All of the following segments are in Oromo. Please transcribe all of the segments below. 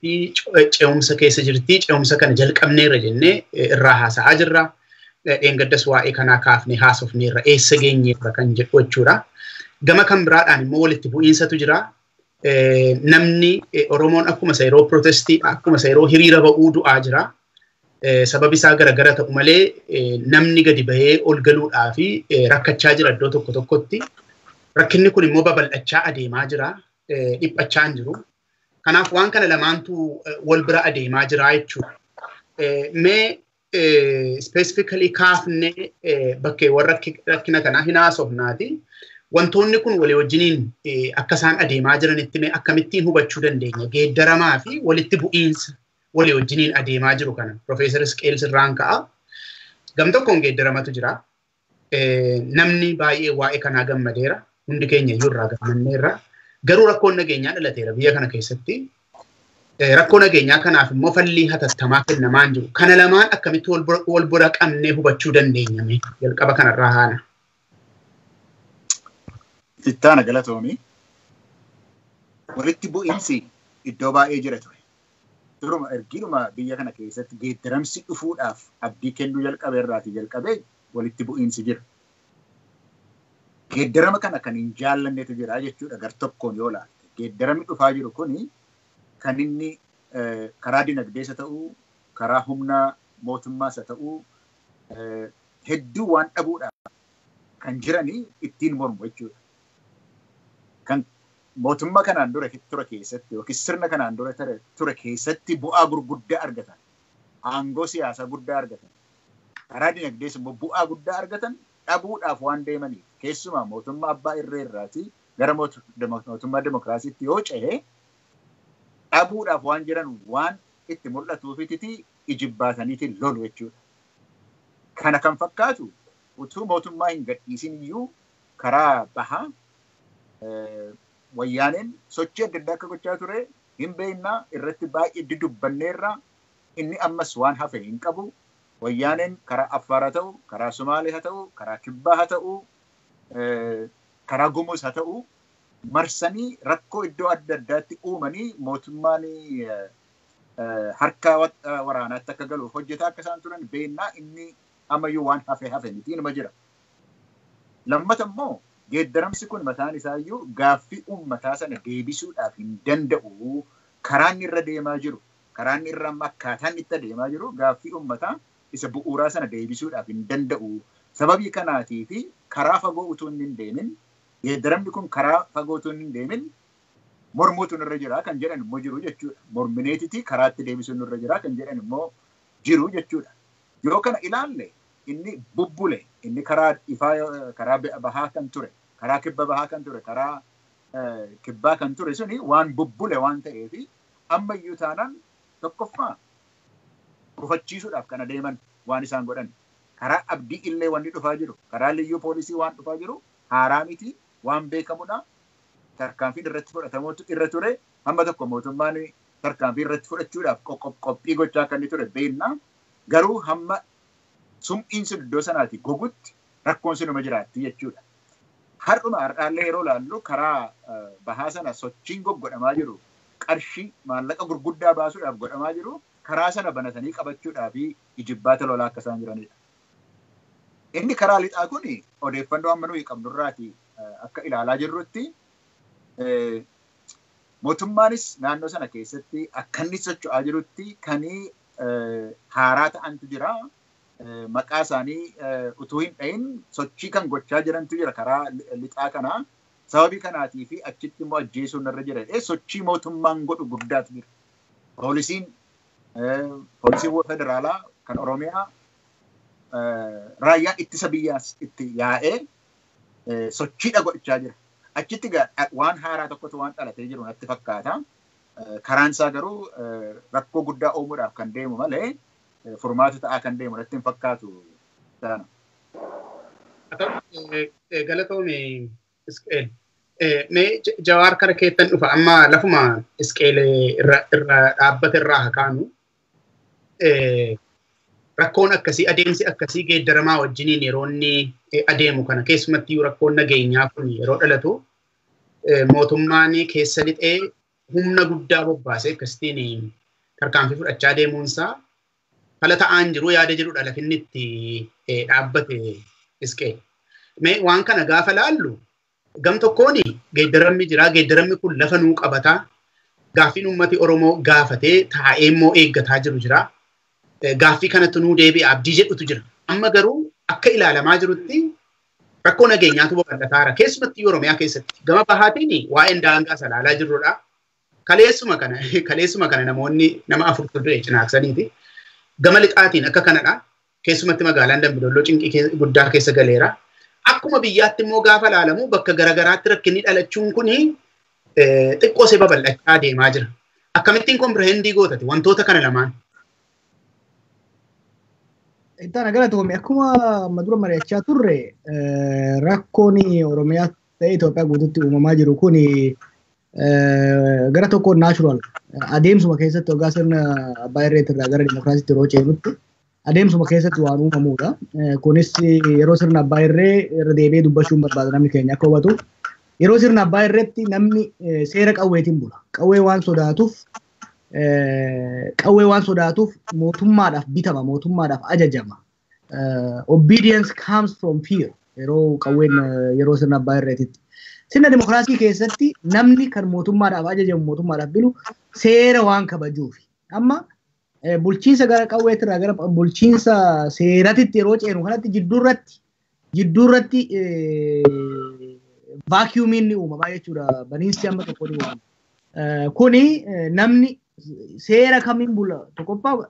jirti, ce'umsa keessa jirti, ce'umsa kana jalqabneerra jennee irraa haasa'aa jirra. Dheengaddas waa'ee kanaa kaafnee haasofneerra, eessa geenyeerra kan jedhu jechuudha. Gama kan biraadhaan immoo walitti bu'iinsatu jira. Namni Oromoon akkuma isa yeroo protestii, akkuma isa yeroo hiriira ba'uu du'aa jira. Sababi isaa garagara ta'u malee namni gadi bahee ol galuudhaa fi rakkachaa jira iddoo tokko tokkotti. Rakkinni kun immoo babal'achaa adeemaa jira. Dhiphachaa hin jiru. Kanaaf waan kana lamaantu wal bira adeemaa jira jechuudha. Mee specifically kaafnee bakkeewwan rakkina kanaa hin haasofnaati. Wantoonni kun walii wajjiniin akka isaan adeemaa jiranitti mee akkamittiin hubachuu dandeenya? Geeddaramaa fi walitti bu'iinsa walii wajjiniin adeemaa jiru kana. Profeesar Isqeel sirraan ka'a. Gam tokkoon geeddaramatu jira. Namni baay'ee waa'ee kanaa gammadeera. Hundi keenya iyyuu irraa gammanneerra. Garuu rakkoon nageenyaa dhalateera biyya kana keessatti. Rakkoo nageenyaa kanaaf immoo fallii hatattamaa kennamaa hin jiru. Kana lamaan akkamitti wal bira qabnee hubachuu dandeenya mee? Jalqaba kanarraa haala. Ittaana galatoomii. Walitti bu'iinsi iddoo baay'ee jira ture. Duruma ergiidhuma biyya kana keessatti geeddaramsi dhufuudhaaf abdii kennuu jalqabe irraatii jalqabee walitti bu'iinsi jira. Geeddarama kana kan hin jaallannetu jira jechuudha gar tokkoon yoo ilaalte. Geeddaramni dhufaa jiru kuni kan inni karaa dinagdees haa ta'uu, karaa humna mootummaas haa ta'uu, hedduu waan dhabuudhaaf kan jiranii ittiin mormu jechuudha. Kan mootummaa kanaan dura ture keessatti yookiin sirna kanaan dura ture keessatti bu'aa gurguddaa argatan, aangoo siyaasaa guddaa argatan, karaa dinagdees immoo bu'aa guddaa argatan dhabuudhaaf waan deemaniif keessumaa mootummaa abbaa irree irraatii gara mootummaa dimokiraasiitti yoo ce'e dhabuudhaaf waan jiran waan itti mul'atuufititi ijibbaataniitiin lolu jechuudha. Kana kan fakkaatu utuu mootummaa hin gadhiisin iyyuu karaa bahaa wayyaaneen sochii adda addaa akka gochaa ture hin beeknaa, irratti baay'ee dudubbanneerra, inni ammas waan hafe hin qabu. Wayyaaneen karaa Affaar haa ta'u, karaa Sumaalee haa ta'u, karaa Kibbaa haa ta'u, karaa Gumuuz haa ta'u, marsanii rakkoo iddoo adda addaatti uumanii mootummaan harka waraanaatti akka galuuf hojjetaa akka isaan turan beeknaa, inni ammayyuu waan hafe hafe miti, inuma jira. Lammata immoo geeddaramsi kun mataan isaayyuu gaaffii uummataa sana deebisuudhaaf hin danda'u. Karaan inni irra deemaa jiru, karaan inni irra amma akkaataan itti adeemaa jiru gaaffii uummataa isa bu'uuraa sana deebisuudhaaf hin danda'u. Sababii kanaatii fi karaa fagoo utuu inni hin deemin, geeddaramni kun karaa fagoo utuu inni hin deemin mormuutu nurra jira kan jedhan immoo jiru jechuudha. Mormineetiti karaatti deebisuun nurra jira kan jedhan immoo jiru jechuudha. Yoo kana ilaalle inni bubbule, inni karaa ifaa, karaa bahaa kan ture, karaa kibba bahaa kan ture, karaa kibbaa kan ture suni waan bubbule waan ta'eef ammayyuu taanaan tokkoffaa gufachiisuudhaaf kan adeeman waan isaan godhan. Karaa abdii illee wanni dhufaa jiru, karaa liyyuu poolisii waan dhufaa jiru haaraa miti, waan beekamudha. Tarkaanfiin irratti fudhatamuutu irra ture. Hamma tokko mootummaan tarkaanfii irratti fudhachuudhaaf qophii gochaa akka inni ture beekna. Garuu hamma sum'iin sun iddoo sanaati gogutti rakkoon sunuma jiraatti jechuudha. Har'uma har'aallee yeroo ilaallu karaa bahaa sana sochiin goggodhamaa jiru, qarshii maallaqa gurguddaa baasuudhaaf godhamaa jiru, karaa sana banatanii qabachuudhaa fi ijibbaata lolaa akka isaan jiranidha. Inni karaa lixaa kun odeeffannoo amma nuyi qabnurraati akka ilaalaa jirrutti mootummaanis naannoo sana keessatti akka inni socho'aa jirutti kan haaraa ta'antu jira. Maqaa isaanii utuu hin dhahin sochii kan gochaa jirantu jira karaa lixaa kanaa. Sababii kanaatii fi achitti immoo ajjeesuun irra jira. Sochii mootummaan godhu guddaatu jira. Poolisiin federaalaa kan Oromiyaa raayyaan ittisa biyyaas itti yaa'ee sochiidha godhachaa jira. Achitti waan haaraa tokkotu waan dhalatee jiru natti fakkaata. Karaan isaa garuu rakkoo guddaa uumuudhaaf kan deemu malee furmaata ta'aa kan deemu natti hin fakkaatu. Galatoome Isqeel. Mee Jawaar kara keettan dhufa, amma lafuma Isqeel irra dhaabbate irraa haa kaanu. Rakkoon akkasii, adeemsi akkasii geeddaramaa wajjiniin yeroo inni adeemu kana keessumattuu rakkoon nageenyaa kun yeroo dhalatu mootummaan keessa lixee Humna guddaa bobbaasee akkasitiin tarkaanfii fudhachaa deemuunsaa fala ta'aan jiru yaada jedhudha lafinni itti dhaabbate Isqee. Mee waan kana gaafa laallu gam tokkoon geeddaramni jira. Geeddaramni kun lafa nuu qabataa. Gaaffiin uummati Oromoo gaafatee taa'ee immoo eeggataa jiru jira. Gaaffii kanatti nuu deebi'a abdii jedhutu jira. Amma garuu akka ilaalamaa jirutti rakkoo nageenyaatu babal'ataara. Keessumatti Oromiyaa keessatti gama bahaatiin waa'een daangaa salaalaa jirrudha. Kaleessuma kana namoonni nama afurtu du'e cinaaksaniiti. Gama lixaatiin akka kanadha. Keessumatti magaalaan Dambidolloo cinqii guddaa keessa galeera. Akkuma biyyaatti immoo gaafa ilaalamu bakka garagaraatti rakkinni dhalachuun kuni xiqqoo see babal'achaa deemaa jira. Akkamittiin comprehend gootate wantoota kana lamaan? Itti galatoome. Akkuma amma dura mari'achaa turre, rakkoon Oromiyaa ta'e Itoophiyaa guutuutti uumamaa jiru kun gara tokkoon natural, adeemsuma keessatti waggaa sirna abbaa irreetti irraa gara dimokiraasiitti yeroo ceenutti adeemsuma keessatti waan uumamudha. Kunis yeroo sirna abbaa irree, irra deebi'ee dubbachuun barbaada namni keenya akka hubatu. Yeroo sirna abbaa irreetti namni seera qawweetiin bula. Qawwee waan sodaatuuf mootummaadhaaf bitama, mootummaadhaaf ajajama. Obedience comes from fear yeroo qawween yeroo sirna abbaa irreetitti. Sirna dimokiraasii keessatti namni kan mootummaadhaaf ajajamu, mootummaadhaaf bilu seera waan kabajuufi. Amma bulchiinsa gara qawweetirraa gara bulchiinsa seeratitti yeroo ceenu kanatti jidduurratti vacuumiin ni uumamaa jechuudha. Baniinsi amma tokko ni uumama. Kuni namni seera kamiin bula? Tokkoffaa,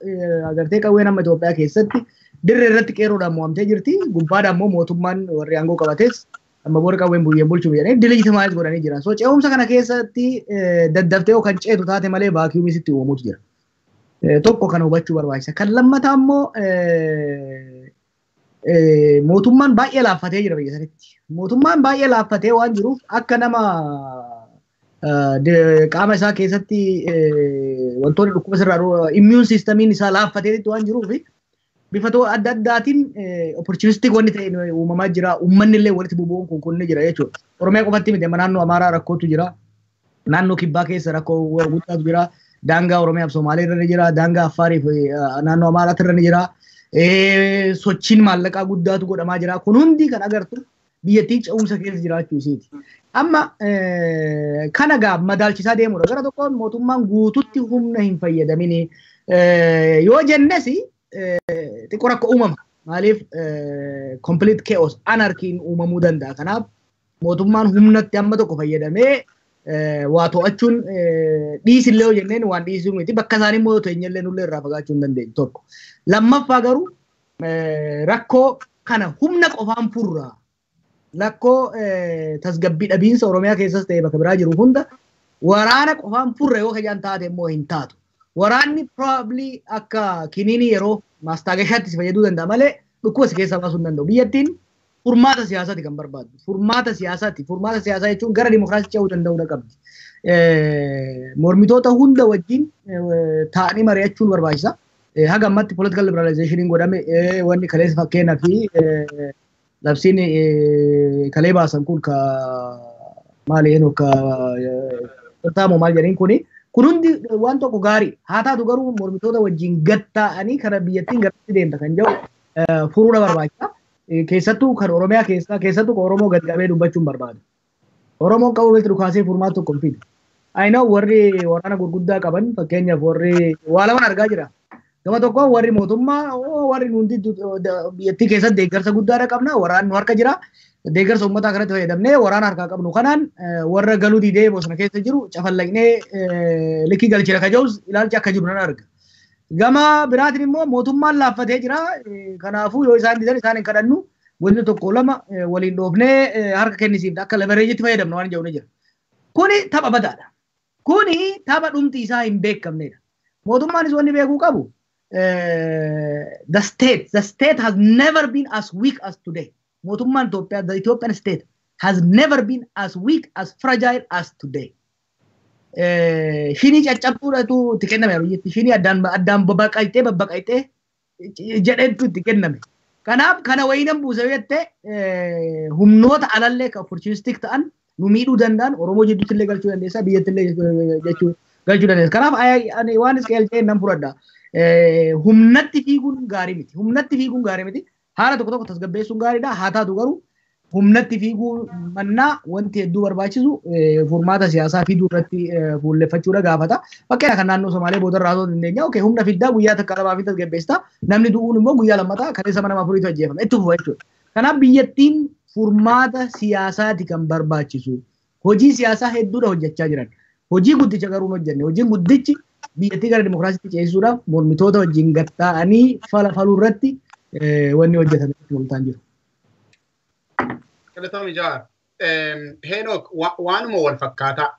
agartee, qawween amma Itoophiyaa keessatti dirree irratti qeerroodhaan mo'amtee jirti. Gubbaadhaan immoo mootummaan warri aangoo qabates amma booda qawween buyyeen bulchuuf jedhanii delegitimize godhanii jiran. So ce'umsa kana keessatti daddaftee yoo kan ceetu taate malee vacuumii sitti uumamutu jira. Tokko kana hubachuu barbaachisa. Kan lammataa immoo mootummaan baay'ee laaffatee jira biyya sanitti. Mootummaan baay'ee laaffatee waan jiruuf akka nama qaama isaa keessatti wantoonni dhukkuba sirraa immune systemiin isaa laaffateetti waan jiruuf bifa adda addaatiin opportunistic wanni ta'e uumamaa jira. Uummanni illee walitti bubu'uun kun kun ni jira jechuudha. Oromiyaa qofatti miti, naannoo Amaaraa rakkootu jira. Naannoo Kibbaa keessa rakkoo guddaatu jira. Daangaa Oromiyaa fi Somaalee irra ni jira. Daangaa Affaarii fi naannoo Amaaraatti irra ni jira. Sochiin maallaqaa guddaatu godhamaa jira. Kun hundi kan agartu biyyattiin ce'umsa keessa jiraachuu isiiti. Amma kana gaa madaalchisaa deemudha. Gara tokkoon mootummaan guututti humna hin fayyadamini yoo jennes xiqqoo rakkoo uumama. Maaliif, complete chaos, anarchiin uumamuu danda'a. Kanaaf mootummaan humnatti amma tokko fayyadamee waa to'achuun dhiisillee yoo jenneen waan dhiisuu miti. Bakka isaanii immoo yoo teenyellee nullee irraa fagaachuu hin dandeenyu tokko. Lammaffaa garuu rakkoo kana humna qofaan furraa. Rakkoo tasgabbii dhabiinsa Oromiyaa keessas ta'e bakka biraa jiru hunda waraana qofaan furra yoo kajaan taate immoo hin taatu. Waraanni probably akka kiniinii yeroo maastaagashaatti si fayyaduu danda'a malee dhukkuba si keessaa baasuu hin danda'u. Biyyattiin furmaata siyaasaati kan barbaaddu. Furmaata siyaasaati. Furmaata siyaasaa jechuun gara dimokiraasii ce'uu danda'uu qabdi. Mormitoota hunda wajjin taa'anii mari'achuun barbaachisa. Haga ammatti political liberalization godhame, wanni kaleessa fakkeenyaa fi labsiin kalee baasan kun ka maali eenyu ka taamu maal jedhaniin kuni kun hundi waan tokko gaarii haa taatu, garuu mormitoota wajjin gad taa'anii kana biyyattiin garatti deemta kan jedhu furuudha barbaachisa. Keessattuu kan Oromiyaa keessaa, keessattuu kan Oromoo gad qabee dubbachuun barbaada. Oromoon qabu walitti dhukaasee furmaata tokko hin fidu. I know, warri waraana gurguddaa qaban, fakkeenyaaf warri waa lamaan argaa jira. Gama tokkoon warri mootummaa, warri hundi biyyattii keessatti deeggarsa guddaadha qabna, waraanni nu harka jira. Deeggarsa uummataa kanatti fayyadamnee waraana harkaa qabnu kanaan warra galuu didee bosona keessa jiru cafallaqnee likkii galchina ka jedhus ilaalchi akka jiru nan arga. Gama biraatiin immoo mootummaan laaffatee jira. Kanaafuu yoo isaan didan isaan hin kadhannu, wanti tokko lama waliin dhoofnee harka kennisiifna, akka leverageitti fayyadamna waan jedhu ni jira. Kuni tapha badaadha. Kuni tapha dhumti isaa hin beekamnedha. Mootummaanis wanni beekuu qabu, the state has never been as weak as today. Mootummaan Itoophiyaa, the Ethiopian state has never been as weak, as fragile as today. Shinii caccabsuudhatu itti kenname biyyatti. Shinii addaan addaan babbaqayxee babbaqayxee jedhetu itti kenname. Kanaaf kana wayinan buuse jettee humnoota alallee kan opportunistic ta'an nu miidhuu danda'an Oromoo jidduutti illee galchuu dandeessa, biyyatti illee jechuu galchuu dandeessa. Kanaaf ani waan Isqeel jedhe nan fudhadha. Humnatti fiiguun gaarii miti. Humnatti fiiguun gaarii miti. Haala tokko tokko tasgabbeessuun gaariidha. Haa taatu garuu humnatti fiiguu mannaa wanti hedduu barbaachisu furmaata siyaasaa fiduu irratti fuulleffachuudha gaafata. Fakkeenya kan naannoo Somaalee booda irraa haasa'uu dandeenya. Okay, humna fiddaa guyyaa takka lamaa fi tasgabbeessita. Namni du'uun immoo guyyaa lammataa kaleessa mana afuriitu ajjeefama. Itti fufa jechuudha. Kanaaf biyyattiin furmaata siyaasaati kan barbaachisu. Hojii siyaasaa hedduudha hojjechaa jiran. Hojii guddicha garuu hin hojjenne. Hojiin guddichi biyyattii gara dimokiraasiitti ceesisuudhaaf mormitoota wajjin gatta'anii fala faluu irratti wanni hojjetame mul'ataa jiru. Galatoomii Jawaar. Heenok, waanuma wal fakkaataa.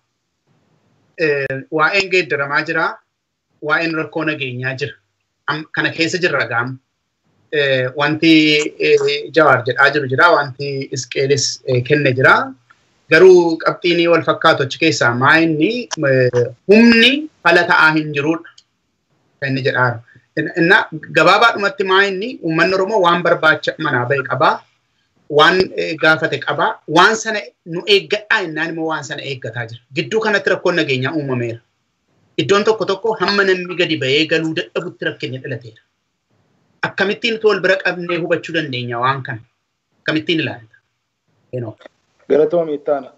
Waa'een geeddaramaa jira. Waa'een rakkoo nageenyaa jira. Kana keessa jirra gaama. Wanti Jawaar jedhaa jiru jira. Wanti Isqeelis kenne jira. Garuu qabxiin wal fakkaatu achi keessaa maa inni humni fala ta'aa hin jirudha. Kan inni jedhaa jiru. Inna gabaabaadhumatti maa inni uummanni Oromoo waan barbaacha manaa bahe qabaa. Waan gaafate qabaa. Waan sana nu eeggadhaa innaan immoo waan sana eeggataa jira. Gidduu kanatti rakkoon nageenyaa uumameera. Iddoon tokko tokko hamma namni gadi bahee galuu dadhabutti rakkinni dhalateera. Akkamittiin wal bira qabnee hubachuu dandeenya waan kana? Akkamittiin ilaalta? Galatoomii Ittaana.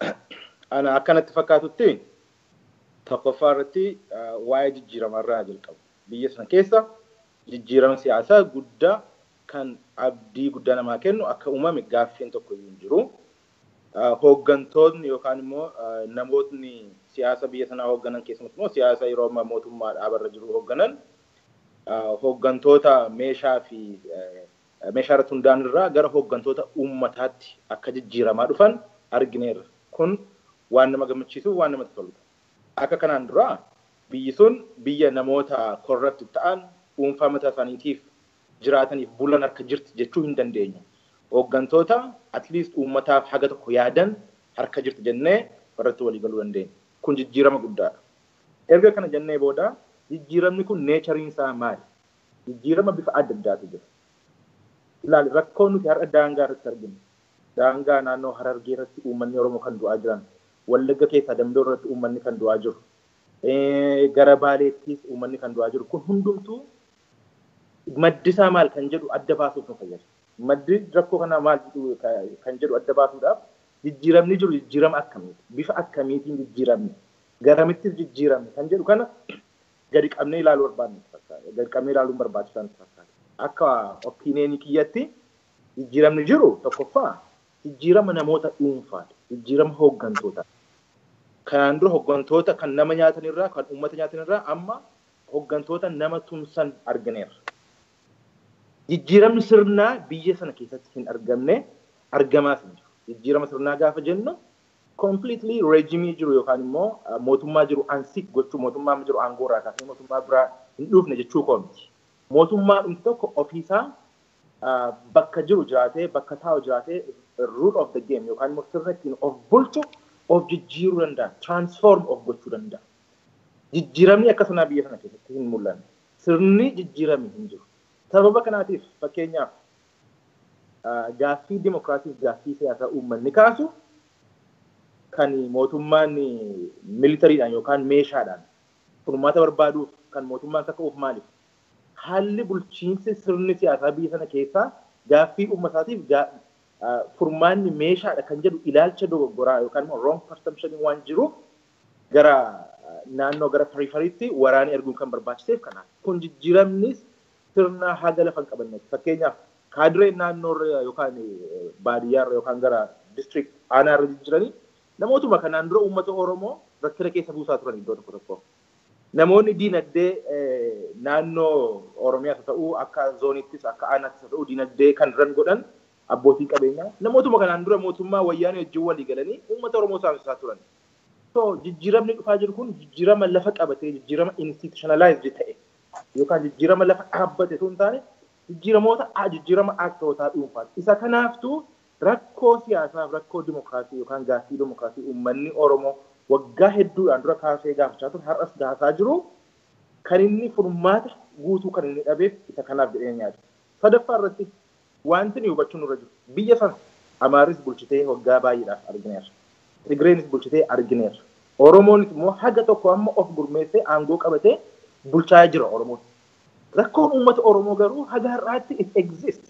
Ana akkanatti fakkaatutti tokkoffaa irratti waa'ee jijjiiramarraa jalqabu. Biyya sana keessa jijjiirama siyaasaa guddaa kan abdii guddaa namaa kennu akka uumame gaaffiin tokko hin jiru. Hooggantoonni yookaan immoo namootni siyaasa biyya sanaa hoogganan keessumas immoo siyaasa yeroo ammaa mootummaa dhaabarra jiru hoogganan hooggantoota meeshaa fi meeshaa irratti hundaa'an irraa gara hooggantoota uummataatti akka jijjiiramaa dhufan argineerra. Kun waan nama gammachiisu, waan namatti toludha. Akka kanaan dura biyyi sun biyya namoota korrapti ta'an dhuunfaa mataa isaaniitiif jiraataniif bulan harka jirti jechuu hin dandeenyu. Hooggantoota at least uummataaf haga tokko yaadan harka jirti jennee irratti walii galuu dandeenya. Kun jijjiirama guddaadha. Erga kana jennee booda jijjiiramni kun neechariin isaa maali? Jijjiirama bifa adda addaatu jira. Ilaali, rakkoo nuti har'a daangaa irratti arginu. Daangaa naannoo Harargee irratti uummanni Oromoo kan du'aa jiran, Wallagga keessaa Damdoo irratti uummanni kan du'aa jiru, gara Baaleettis uummanni kan du'aa jiru. Kun hundumtuu maddi isaa maal kan jedhu adda baasuuf nu fayyada. Maddi rakkoo kanaa maal kan jedhu adda baasuudhaaf jijjiiramni jiru jijjiirama akkamiiti? Bifa akkamiitiin jijjiiramni? Garamittis jijjiiramni kan jedhu kana gadi qabnee ilaaluu barbaadnu fakkaata. Gadi qabnee ilaaluun barbaachisaa nutti fakkaata. Akka opinion kiyyatti jijjiiramni jiru tokkoffaa jijjiirama namoota dhuunfaadha. Jijjiirama hooggantootaa. Kanaan dura hooggantoota kan nama nyaatanirraa, kan uummata nyaatanirraa amma hooggantoota nama tumsan argineerra. Jijjiiramni sirnaa biyya sana keessatti hin argamne, argamaas hin jiru. Jijjiirama sirnaa gaafa jennu completely regime jiru yookaan immoo mootummaa jiru unseat gochuu, mootummaa jiru aangoo irraa kaasnee mootummaa biraa hin dhufne jechuu koo miti. Mootummaa dhumti tokko ofiisaa bakka jiru jiraatee, bakka taa'u jiraatee rule of the game yookaan immoo sirna ittiin of bulchu of jijjiiruu danda'a, transform of gochuu danda'a. Jijjiiramni akka sanaa biyya sana keessatti hin mul'anne. Sirni jijjiirame hin jiru. Sababa kanaatiif fakkeenyaaf gaaffii dimokiraasiif gaaffii siyaasaa uummanni kaasu kan mootummaan militariidhaan yookaan meeshaadhaan furmaata barbaaduuf kan mootummaan kaka'uuf maaliif? Haalli bulchiinsi sirni siyaasaa biyya sana keessaa gaaffii uummataatiif furmaanni meeshaadha kan jedhu ilaalcha dogoggoraa yookaan immoo wrong perception waan jiruuf gara naannoo gara periferiitti waraana erguun kan barbaachiseef kanaaf. Kun jijjiiramnis sirna haga lafa hin qabannetti. Fakkeenyaaf kaadireen naannoorra yookaan baadiyyaarra yookaan gara district aanaarra jijjiiranii namootuma kanaan dura uummata Oromoo rakkina keessa buusaa turan iddoo tokko tokko. Namoonni diinagdee naannoo Oromiyaas haa ta'u akka zoonittis akka aanaattis haa ta'u diinagdee kan ran godhan abbootii qabeenyaa namootuma kanaan dura mootummaa wayyaanee wajjin walii galanii uummata Oromoo saamsisaa turan. So jijjiiramni dhufaa jiru kun jijjiirama lafa qabatee jijjiirama institutionalized ta'e yookaan jijjiirama lafa dhaabbate osoo hin taane jijjiiramoota jijjiirama aktootaa dhuunfaati. Isa kanaaftuu rakkoo siyaasaaf rakkoo dimokiraasii yookaan gaaffii dimokiraasii uummanni Oromoo waggaa hedduudhaan dura kaasee gaafachaa ture har'as gaafataa jiru kan inni furmaata guutuu kan inni dhabeef isa kanaaf jedhee nyaata. Sadaffaa irratti wanti nuyi hubachuun nurra jiru biyya sana Amaaris bulchitee waggaa baay'eedhaaf argineerra. Tigreenis bulchitee argineerra. Oromoonis immoo haga tokko amma of gurmeessee aangoo qabatee bulchaa jira Oromoon. Rakkoon uummata Oromoo garuu haga har'aatti it exists.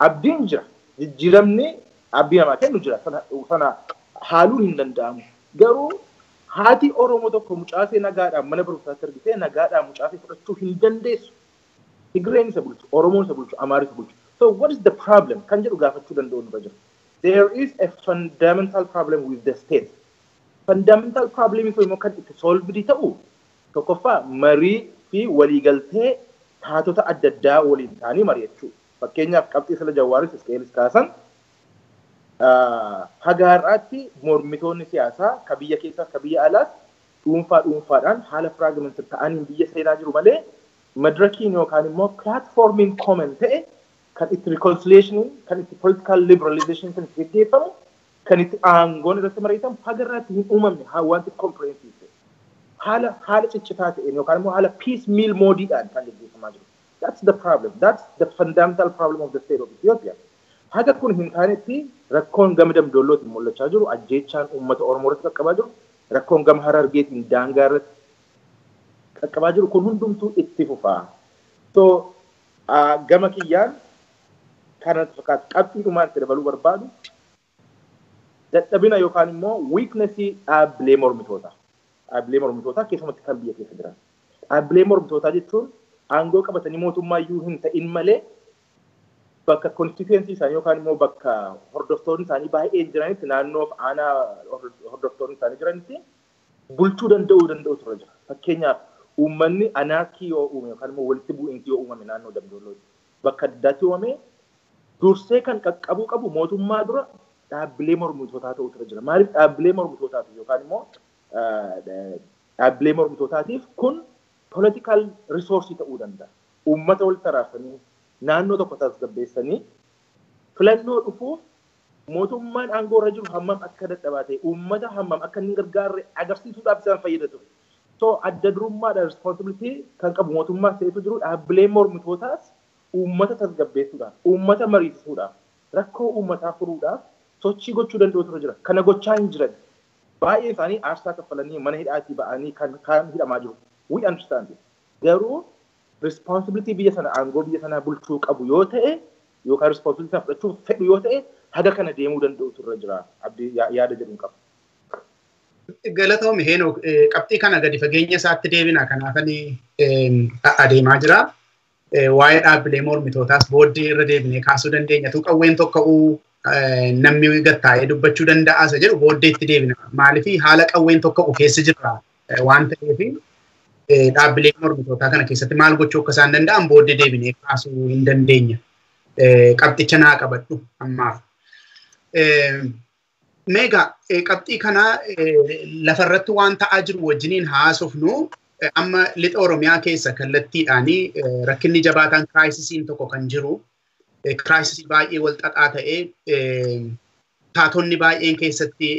Abdiin jira. Jijjiiramni abdii namaa kennu jira. Sana haaluun hin danda'amu. Garuu haati Oromoo tokko mucaasee nagaadhaan mana barumsaatti argitee nagaadhaan mucaasee fudhachuu hin dandeessu. Tigreen isa bulchu, Oromoon isa bulchu, Amaarri isa bulchu. So what is the problem? Kan jedhu gaafachuu danda'u nurra jira. There is a fundamental problem with the state. Fundamental problem kun immoo kan itti solved ta'u tokkoffaa marii fi waliigaltee taatota adda addaa waliin ta'anii mari'achuu. Fakkeenyaaf qabxii sila Jawaaris Isqeelis kaasan haga har'aatti mormitoonni siyaasaa ka biyya keessaas ka biyya alaas dhuunfaa dhuunfaadhaan haala fragmented ta'aniin biyya seenaa jiru malee madrakiin yookaan immoo platformiin common ta'e kan itti reconciliation, kan itti political liberalization kan itti geggeeffamu, kan itti aangoon irratti mari'atamu haga irratti hin uumamne wanti comprehensive ta'e. Haala ciccitaa ta'een yookaan immoo haala piecemeal moodiidhaan kan geggeeffamaa jiru. That's the problem. That's the fundamental problem of the state of Ethiopia. Haga kun hin taanetti rakkoon gama Damdoollootiin mul'achaa jiru, ajjeechaan uummata Oromoo irratti qaqqabaa jiru, rakkoon gama Harargeetiin daangaa irratti qaqqabaa jiru kun hundumtuu itti fufaa. So gama kiyyaan kanatti fakkaatu qabxii dhumaan itti dabaluu barbaadu dadhabina yookaan immoo weaknessii dhaabbilee mormitootaa. Dhaabbilee mormitootaa keessumatti kan biyya keessa jiran. Dhaabbilee mormitootaa jechuun aangoo qabatanii mootummaa iyyuu hin ta'in malee bakka constituency isaanii yookaan immoo bakka hordoftoonni isaanii baay'een jiranitti naannoof aanaa hordoftoonni isaanii jiranitti bulchuu danda'u ture jira. Fakkeenyaaf uummanni anarkii yoo uume yookaan immoo walitti bu'iinsi yoo uumame naannoo Damdoollootti bakka adda addaatti uumame dursee kan qaqqabuu qabu mootummaa dura dhaabbilee mormitootaa ta'uu ture jira. Maaliif dhaabbilee mormitootaaf yookaan immoo dhaabbilee mormitootaatiif kun political resource ta'uu danda'a. Uummata walitti araarsanii naannoo tokko tasgabbeessanii filannoo dhufuuf mootummaan aangoo irra jiru hammam akka dadhabaa ta'e uummata hammam akka hin gargaarre agarsiisuudhaaf isaan fayyada ture. So adda durummaadhaan responsibility kan qabu mootummaas ta'etu jiru dhaabbilee mormitootaas uummata tasgabbeessuudhaaf, uummata mariisisuudhaaf, rakkoo uummataa furuudhaaf sochii gochuu danda'u ture jira. Kana gochaa hin jiran. Baay'een isaanii aarsaa kaffalanii mana hidhaatii ba'anii kan hidhamaa jiru. We understand it. Garuu responsibility biyya sana aangoo biyya sanaa bulchuu qabu yoo ta'e yookaan responsibility sana fudhachuu fedhu yoo ta'e haga kana deemuu danda'u turre jira abdii yaada jedhuun qaba. Galatoome Heenok, qabxii kana gadi fageenya isaatti deebina kanaafani adeemaa jira. Waa'ee dhaabbilee mormitootaas booddee irra deebinee kaasuu dandeenya. Tu qawween tokka'uu namni gattaa'ee dubbachuu danda'a isa jedhu booddee itti deebina. Maaliif haala qawween tokka'u keessa jirra waan ta'eef dhaabbilee mormitootaa kana keessatti maal gochuu akka isaan danda'an booddee deebinee kaasuu hin dandeenya. Qabxicha naa qabadhu ammaaf. Meegaa qabxii kana lafarratti waan ta'aa jiru wajjiniin haasofnu amma lixa Oromiyaa keessa kallattiidhaanii rakkinni jabaataan crisisiin tokko kan jiru crisisii baay'ee wal xaxaa ta'ee taatonni baay'een keessatti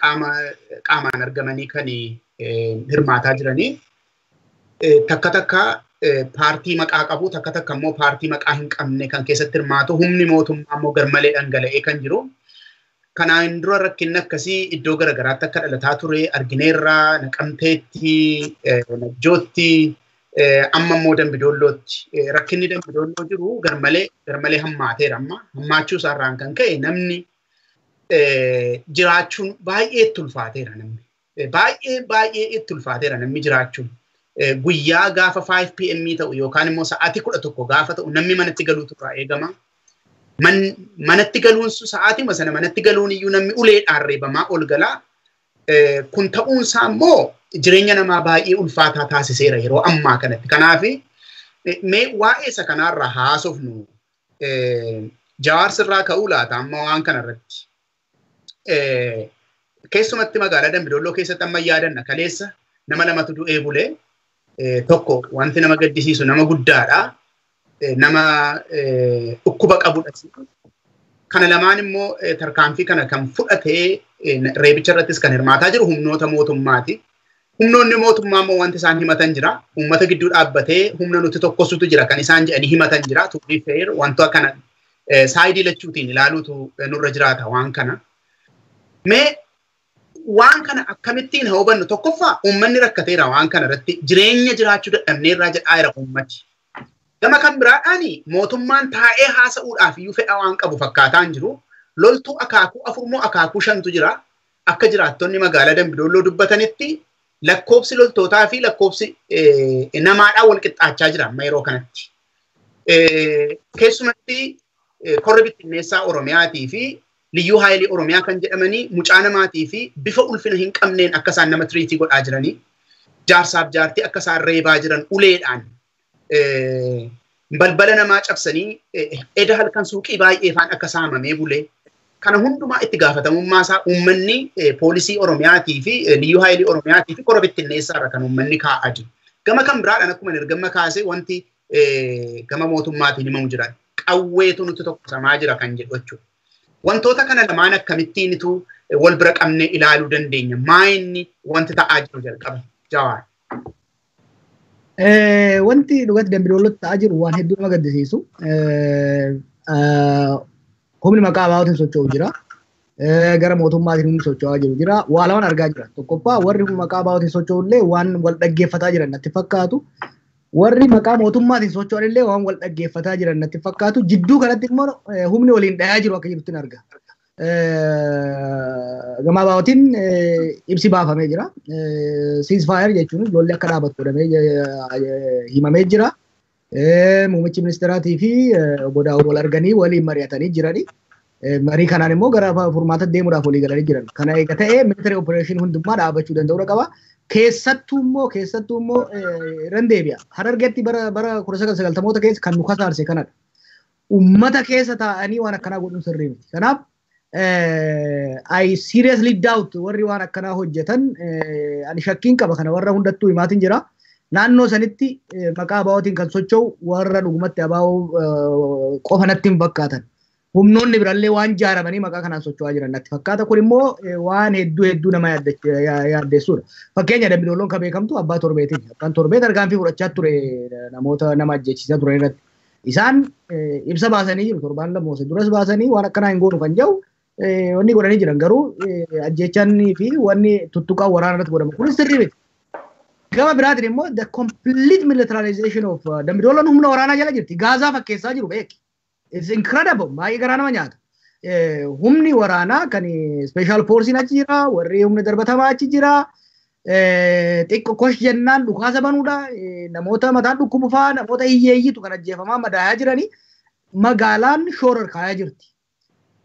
qaamaan argamanii kan hirmaataa jiranii. Takka takka paartii maqaa qabu takka takka immoo paartii maqaa hin qabne kan keessatti hirmaatu humni mootummaa immoo garmalee dhangala'ee kan jiru. Kanaan dura rakkinni akkasii iddoo garaagaraatti akka dhalataa ture argineerra Naqamteetti, Najjootti, amma immoo Dambidoollootti. Rakkinni Dambidoolloo jiru garmalee hammaateera amma. Hammaachuu isaarraan kan ka'e namni jiraachuun baay'ee itti ulfaateera namni. Baay'ee baay'ee itti ulfaateera namni jiraachuun. Guyyaa gaafa 5 pm ta'u yookaan immoo sa'aatii 11 gaafa ta'u namni manatti galuutu irraa eegama. Manatti galuun sa'aatii sana manatti galuun iyyuu namni uleedhaan reebamaa ol galaa. Kun ta'uunsaa immoo jireenya namaa baay'ee ulfaataa taasiseera yeroo ammaa kanatti. Kanaaf mee waa'ee isa kanaarraa haasofnu Jawaar sirraa ka'uu laata amma waan kanarratti. Keessumatti magaalaa Dambidolloo keessatti amma yaadanna kaleessa nama lamatu du'ee bulee tokko wanti nama gaddisiisu nama guddaadha. Nama dhukkuba qabudha. Kana lamaan immoo tarkaanfii kana kan fudhatee reebicha irrattis kan hirmaataa jiru humnoota mootummaati. Humnoonni mootummaa immoo wanti isaan himatan jira. Uummata gidduu dhaabbatee humna nuti tokkosutu jira kan isaan jedhanii himatan jira. To be fair wantoota kana saayidii lachuutiin ilaaluutu nurra jiraata waan kana. Mee Waan kana akkamittiin haa hubannu? Tokkoffaa, uummanni rakkateera. Waan kana irratti jireenya jiraachuu dadhabneerraa jedhaa jira uummati. Gama kan biraadhaan mootummaan taa'ee haasa'uudhaaf iyyuu fedha waan qabu fakkaataa hin jiru. Loltuu akaakuu afur moo akaakuu shantu jira. Akka jiraattonni magaalaa Dambidolloo dubbatanitti, lakkoobsi loltootaa fi lakkoobsi namaadhaan wal qixxaachaa jira amma yeroo kanatti. Keessumatti korri bittinneessaa Oromiyaatii fi liyyuu haayilii Oromiyaa kan jedhamanii mucaa namaatii fi bifa ulfina hin qabneen akka isaan nama treat godhaa jiranii, jaarsaaf jaartii akka isaan reebaa jiran, uleedhaan balbala namaa cabsanii, eda halkan suuqii baay'ee faan akka saamamee bulee, kana hundumaa itti gaafatamummaa isaa uummanni poolisii Oromiyaatii fi liyyuu haayilii Oromiyaatii fi kora bittinneessaa irra kan uummanni kaa'aa jiru. Gama kan biraadhaan, akkuma ergama kaasee, wanti gama mootummaatiin himamu jira. Qawweetu nuti tokkosamaa jira kan jedhu jechuudha. Wantoota kana lamaan akkamittiinitu wal bira qabnee ilaaluu dandeenya? Maa inni wanti ta'aa jiru jalqaba? Jawaar. Wanti dhugatti Dambidoolotti ta'aa jiru waan hedduu nama gaddisiisu. Humni maqaa ABOtiin socho'u jira. Gara mootummaatiin humni socho'aa jiru jira. Waa lamaan argaa jira. Tokkoffaa, warri maqaa ABOtiin socho'u illee waan wal dhaggeeffataa jiran natti fakkaatu. Warri maqaa mootummaatiin socho'an illee waan wal dhaggeeffataa jiran natti fakkaatu. Jidduu kanatti immoo humni waliin dhayaa jiru akka jirutti arga. Gama ABOtiin ibsi baafamee jira. Ceasefire jechuun ijoollee akka dhaabatu godhamee himamee jira. Muummichi ministeeraatii fi obbo Daawud wal arganii waliin mari'atanii jirani. Marii kanaan immoo gara furmaata deemuudhaaf walii galanii jiran. Kana eega ta'ee, military operation hundumaa dhaabachuu danda'uu qaba. Keessattuu immoo irran deebi'a. Harargeetti bara 1990moota keessa kan nu kasaarse kanadha. Uummata keessa taa'anii waan akkanaa godhuun sirrii miti. Kanaaf I seriously doubt warri waan akkanaa hojjetan, ani shakkiin qaba, kana warra hundattuu himaatiin jira. Naannoo sanitti maqaa ABOtiin kan socho'u warra dhugumatti ABO qofa natti hin fakkaatan. Humnoonni birallee waan jaaramanii maqaa kanaan socho'aa jiran natti fakkaata. Kun immoo waan hedduu hedduu nama yaaddeessuudha. Fakkeenya, Dambidooloon kan beekamtu abbaa torbeetiin. Abbaan torbee tarkaanfii fudhachaa ture namoota nama ajjechiisaa turan irratti. Isaan ibsa baasanii jiru, torbaan 2 duras baasanii, waan akkanaa hin goonu kan jedhu wanni godhanii jiran, garuu ajjeechanii fi wanni tuttuqaa waraana irratti godhamu kunis sirrii miti. Gama biraatiin immoo the complete militarization of Dambidooloon humna waraanaa jala jirti. Gaazaa fakkeessaa jiru, beeki. It's incredible. Baay'ee garaa nama nyaata. Humni waraanaa kan special forcein achi jira, warri humna darbatamaa achi jira. Xiqqoo kosh jennaan dhukaasa banuudha. Namoota mataan dhukkubu fa'aa, namoota hiyyeeyyiitu kan ajjeefamaa madaayaa jiranii, magaalaan shoora kaayaa jirti.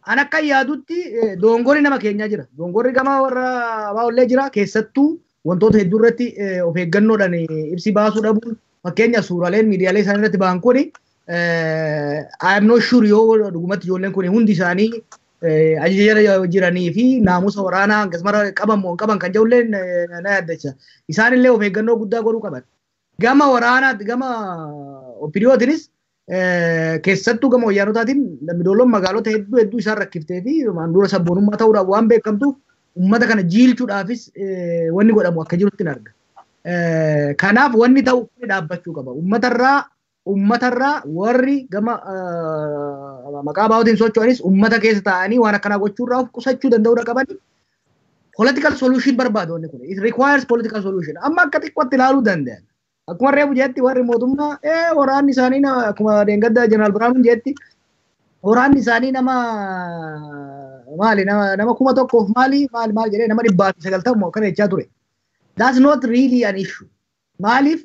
An akka yaadutti doongorri nama keenyaa jira. Doongorri gama warra ABOllee jira. Keessattuu wantoota hedduu irratti of eeggannoodhaan ibsi baasuu dhabuun, fakkeenya suuraaleen miidiyaalee isaanii irratti ba'an kuni, I am not sure yoo dhugumatti ijoolleen kun hundi isaanii ajaja jiranii fi naamusa waraanaa akkasuma qaban moo qaban kan jedhullee na yaaddacha. Isaanillee of eeggannoo guddaa godhuu qaban. Gama waraanaatti, gama OPDOtiinis, keessattuu gama wayyaanotaatiin, Dambidooloon magaalota hedduu hedduu isaan rakkiftee fi dura sabboonummaa ta'uudhaaf waan beekamtuuf, uummata kana jiilchuudhaafis wanni godhamu akka jirutti arga. Kanaaf wanni ta'u dhaabbachuu qaba. Uummatarraa warri gama maqaa ABOtiin socho'anis uummata keessa taa'anii waan akkanaa gochuurraa of qusachuu danda'uu qaban. Political solution barbaadu wanni kun. It requires political solution. Amma akka xiqqootti ilaaluu danda'an. Akkuma reefu jetti, warri mootummaa waraanni isaanii, akkuma deengadda Jeneraal Biraanuun jetti, waraanni isaanii nama maali, nama 1000f maali maali maali jedhee, nama 190 akkana jechaa ture. That's not really an issue. Maaliif,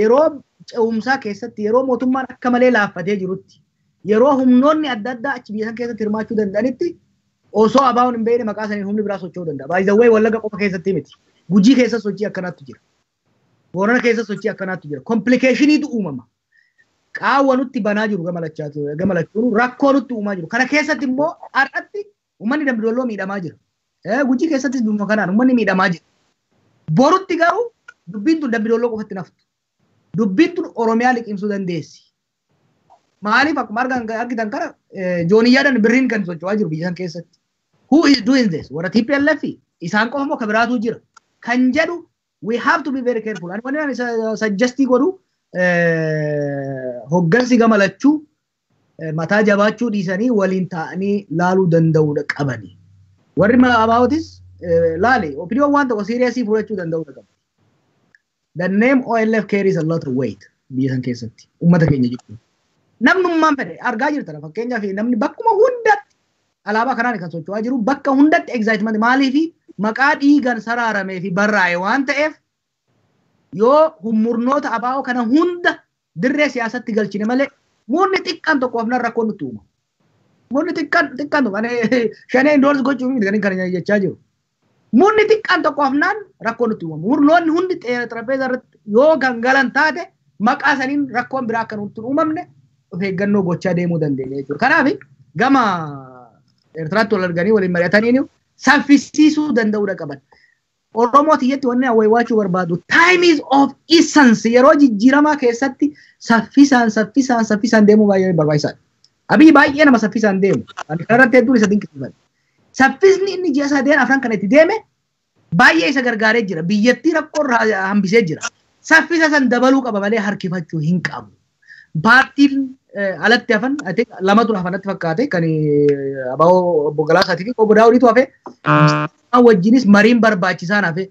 yeroo ce'umsaa keessatti, yeroo mootummaan akka malee laaffatee jirutti, yeroo humnoonni adda addaa achi biyya san keessatti hirmaachuu danda'anitti, osoo ABOn hin beekne maqaa saniin humni biraa socho'uu danda'a. By the way, Wallaga qofa keessatti miti. Gujii keessa sochii akkanaatu jira. Boorana keessa sochii akkanaatu jira. Complicationiitu uumama. Qaawwa nutti banaa jiru gama lachuun, rakkoo nutti uumaa jiru. Kana keessatti immoo har'atti uummanni Dambidolloo miidhamaa jira. Gujii keessattis bifuma kanaan uummanni miidhamaa jira. Borutti garuu dubbiin tun Dambidolloo qofatti naftu. Dubbiin tun Oromiyaa liqimsuu dandeessi. Maaliif, akkuma argitan kana jooniyyaadhaan birriin kan socho'aa jiru biyya san keessatti. Who is doing this? Warra TPLF isaan qofa moo ka biraatu jira? Kan jedhu we have to be very careful. Ani wanni ani suggest godhu, hoggansi gama lachuu mataa jabaachuu dhiisanii waliin ta'anii laaluu danda'uudha qabani. Warri ABOtis Laali, OPDOn waan tokko seriously fudhachuu danda'uu qaba. The name OLF carries a lot of weight biyya san keessatti uummata keenya jechuudha. Namnummaan fedhe argaa jirtan, fakkeenyaaf namni bakkuma hundatti alaabaa kanaan kan socho'aa jiru, bakka hundatti excitement. Maaliifi? Maqaa dhiigan saraaramee fi barraa'e waan ta'eef, yoo murnoota ABO kana hunda dirree siyaasatti galchine malee murni xiqqaan tokko afnan rakkoon nutti uuma. Murni xiqqaan xiqqaan tokko, shanee endorse gochuu miti kan kan jechaa jiru. Murni xiqqaan tokko afnaan rakkoon nutti uumama. Murnoonni hundi xarabeeza irratti yoo kan galan taate, maqaa saniin rakkoon biraa akka nutti uumamne of eeggannoo gochaa deemuu dandeenya jechuudha. Kanaaf gama Eertiraatti wal arganii waliin mari'atanii saffisiisuu danda'uudha qaban. Oromoo tiyyatti wanni awwaachuu barbaadu, time is of essence. Yeroo jijjiiramaa keessatti saffisaan saffisaan saffisaan deemuu baay'ee barbaachisaadha. Abiyyi baay'ee nama saffisaan deemu. Ani kanarratti hedduun isa dinqisiifadha. Saffisni inni ji'a sadeen afran kana itti deeme baay'ee isa gargaaree jira. Biyyattii rakkoo irraa hambisee jira. Saffisa san dabaluu qaba malee harkifachuu hin qabu. Paartiin alatti hafan lamatu hafan natti fakkaate, kan ABO obbo Galaasaatii fi obbo Daawudiitu hafe. Wajjinis mariin barbaachisaan hafe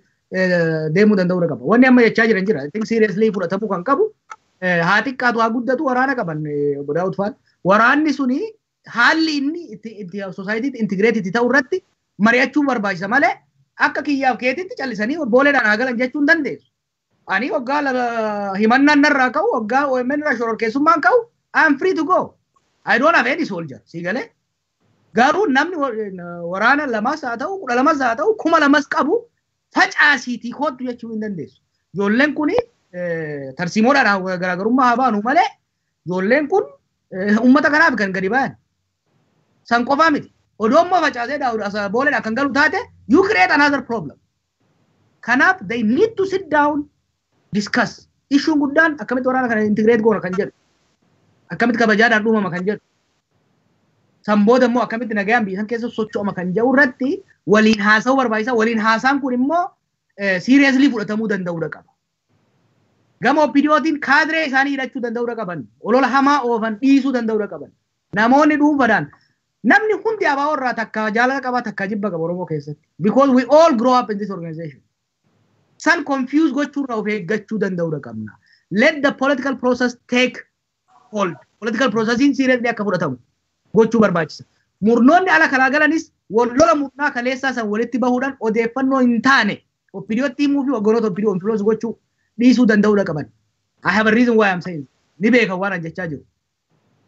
deemuu danda'uu qaba. Wanni amma jechaa jiran jira. I think seriously fudhatamuu kan qabu, haa xiqqaatu haa guddatu, waraana qaban obbo Daawud fa'aan. Waraanni suni haalli inni itti societyitti integrate itti ta'u irratti mari'achuu barbaachisa malee akka kiyyaaf keetitti callisanii booleedhaan haa galan jechuu hin dandeessu. Ani waggaa himannaan narraa ka'u, waggaa OMN irraa shororkeessummaan ka'u, I am free to go. I don't have any soldier. Si galee? Garuu namni waraana lamas haa ta'u, 12s haa ta'u, 2000s qabu facaasiitii kootu jechuu hin dandeessu. Ijoolleen kun tarsiimoodhaan garaagarummaa haa baanu malee ijoolleen kun uummata kanaaf kan gadi bayan. San qofaa miti. Odoo immoo facaasee booleedhaan kan galu taate, you create another problem. Kanaaf they need to sit down, discuss. Issuun guddaan akkamitti waraana kana integrate goona kan jedhu. Akkamitti kabajaadhaan dhuumama kan jedhu. San booda immoo akkamitti nagayaan biyya san keessa socho'ama kan jedhu irratti waliin haasa'uu barbaachisa. Waliin haasaan kun immoo seriously fudhatamuu danda'uudha qaba. Gama OPDOtiin kaadiree isaanii hidhachuu danda'uudha qaban. Olola hamaa oofan dhiisuu danda'uudha qaban. Namoonni dhuunfaadhaan, namni hundi ABO irraa takka jaalala qaba, takka jibba qaba Oromoo keessatti. Because we all grow up in this organization. San confuse gochuurraa of eeggachuu danda'uudha qabna. Let the political process take hold. Political processiin seriously akka fudhatamu gochuu barbaachisa. Murnoonni ala kalaa galanis wal lola murnaa kaleessaa san walitti bahuudhaan odeeffannoo hin taane OPDOtti himuu fi hogganoota OPDO influence gochuu dhiisuu danda'uudha qaban. I have a reason why I'm saying. Ni beekan waan an jechaa jiru.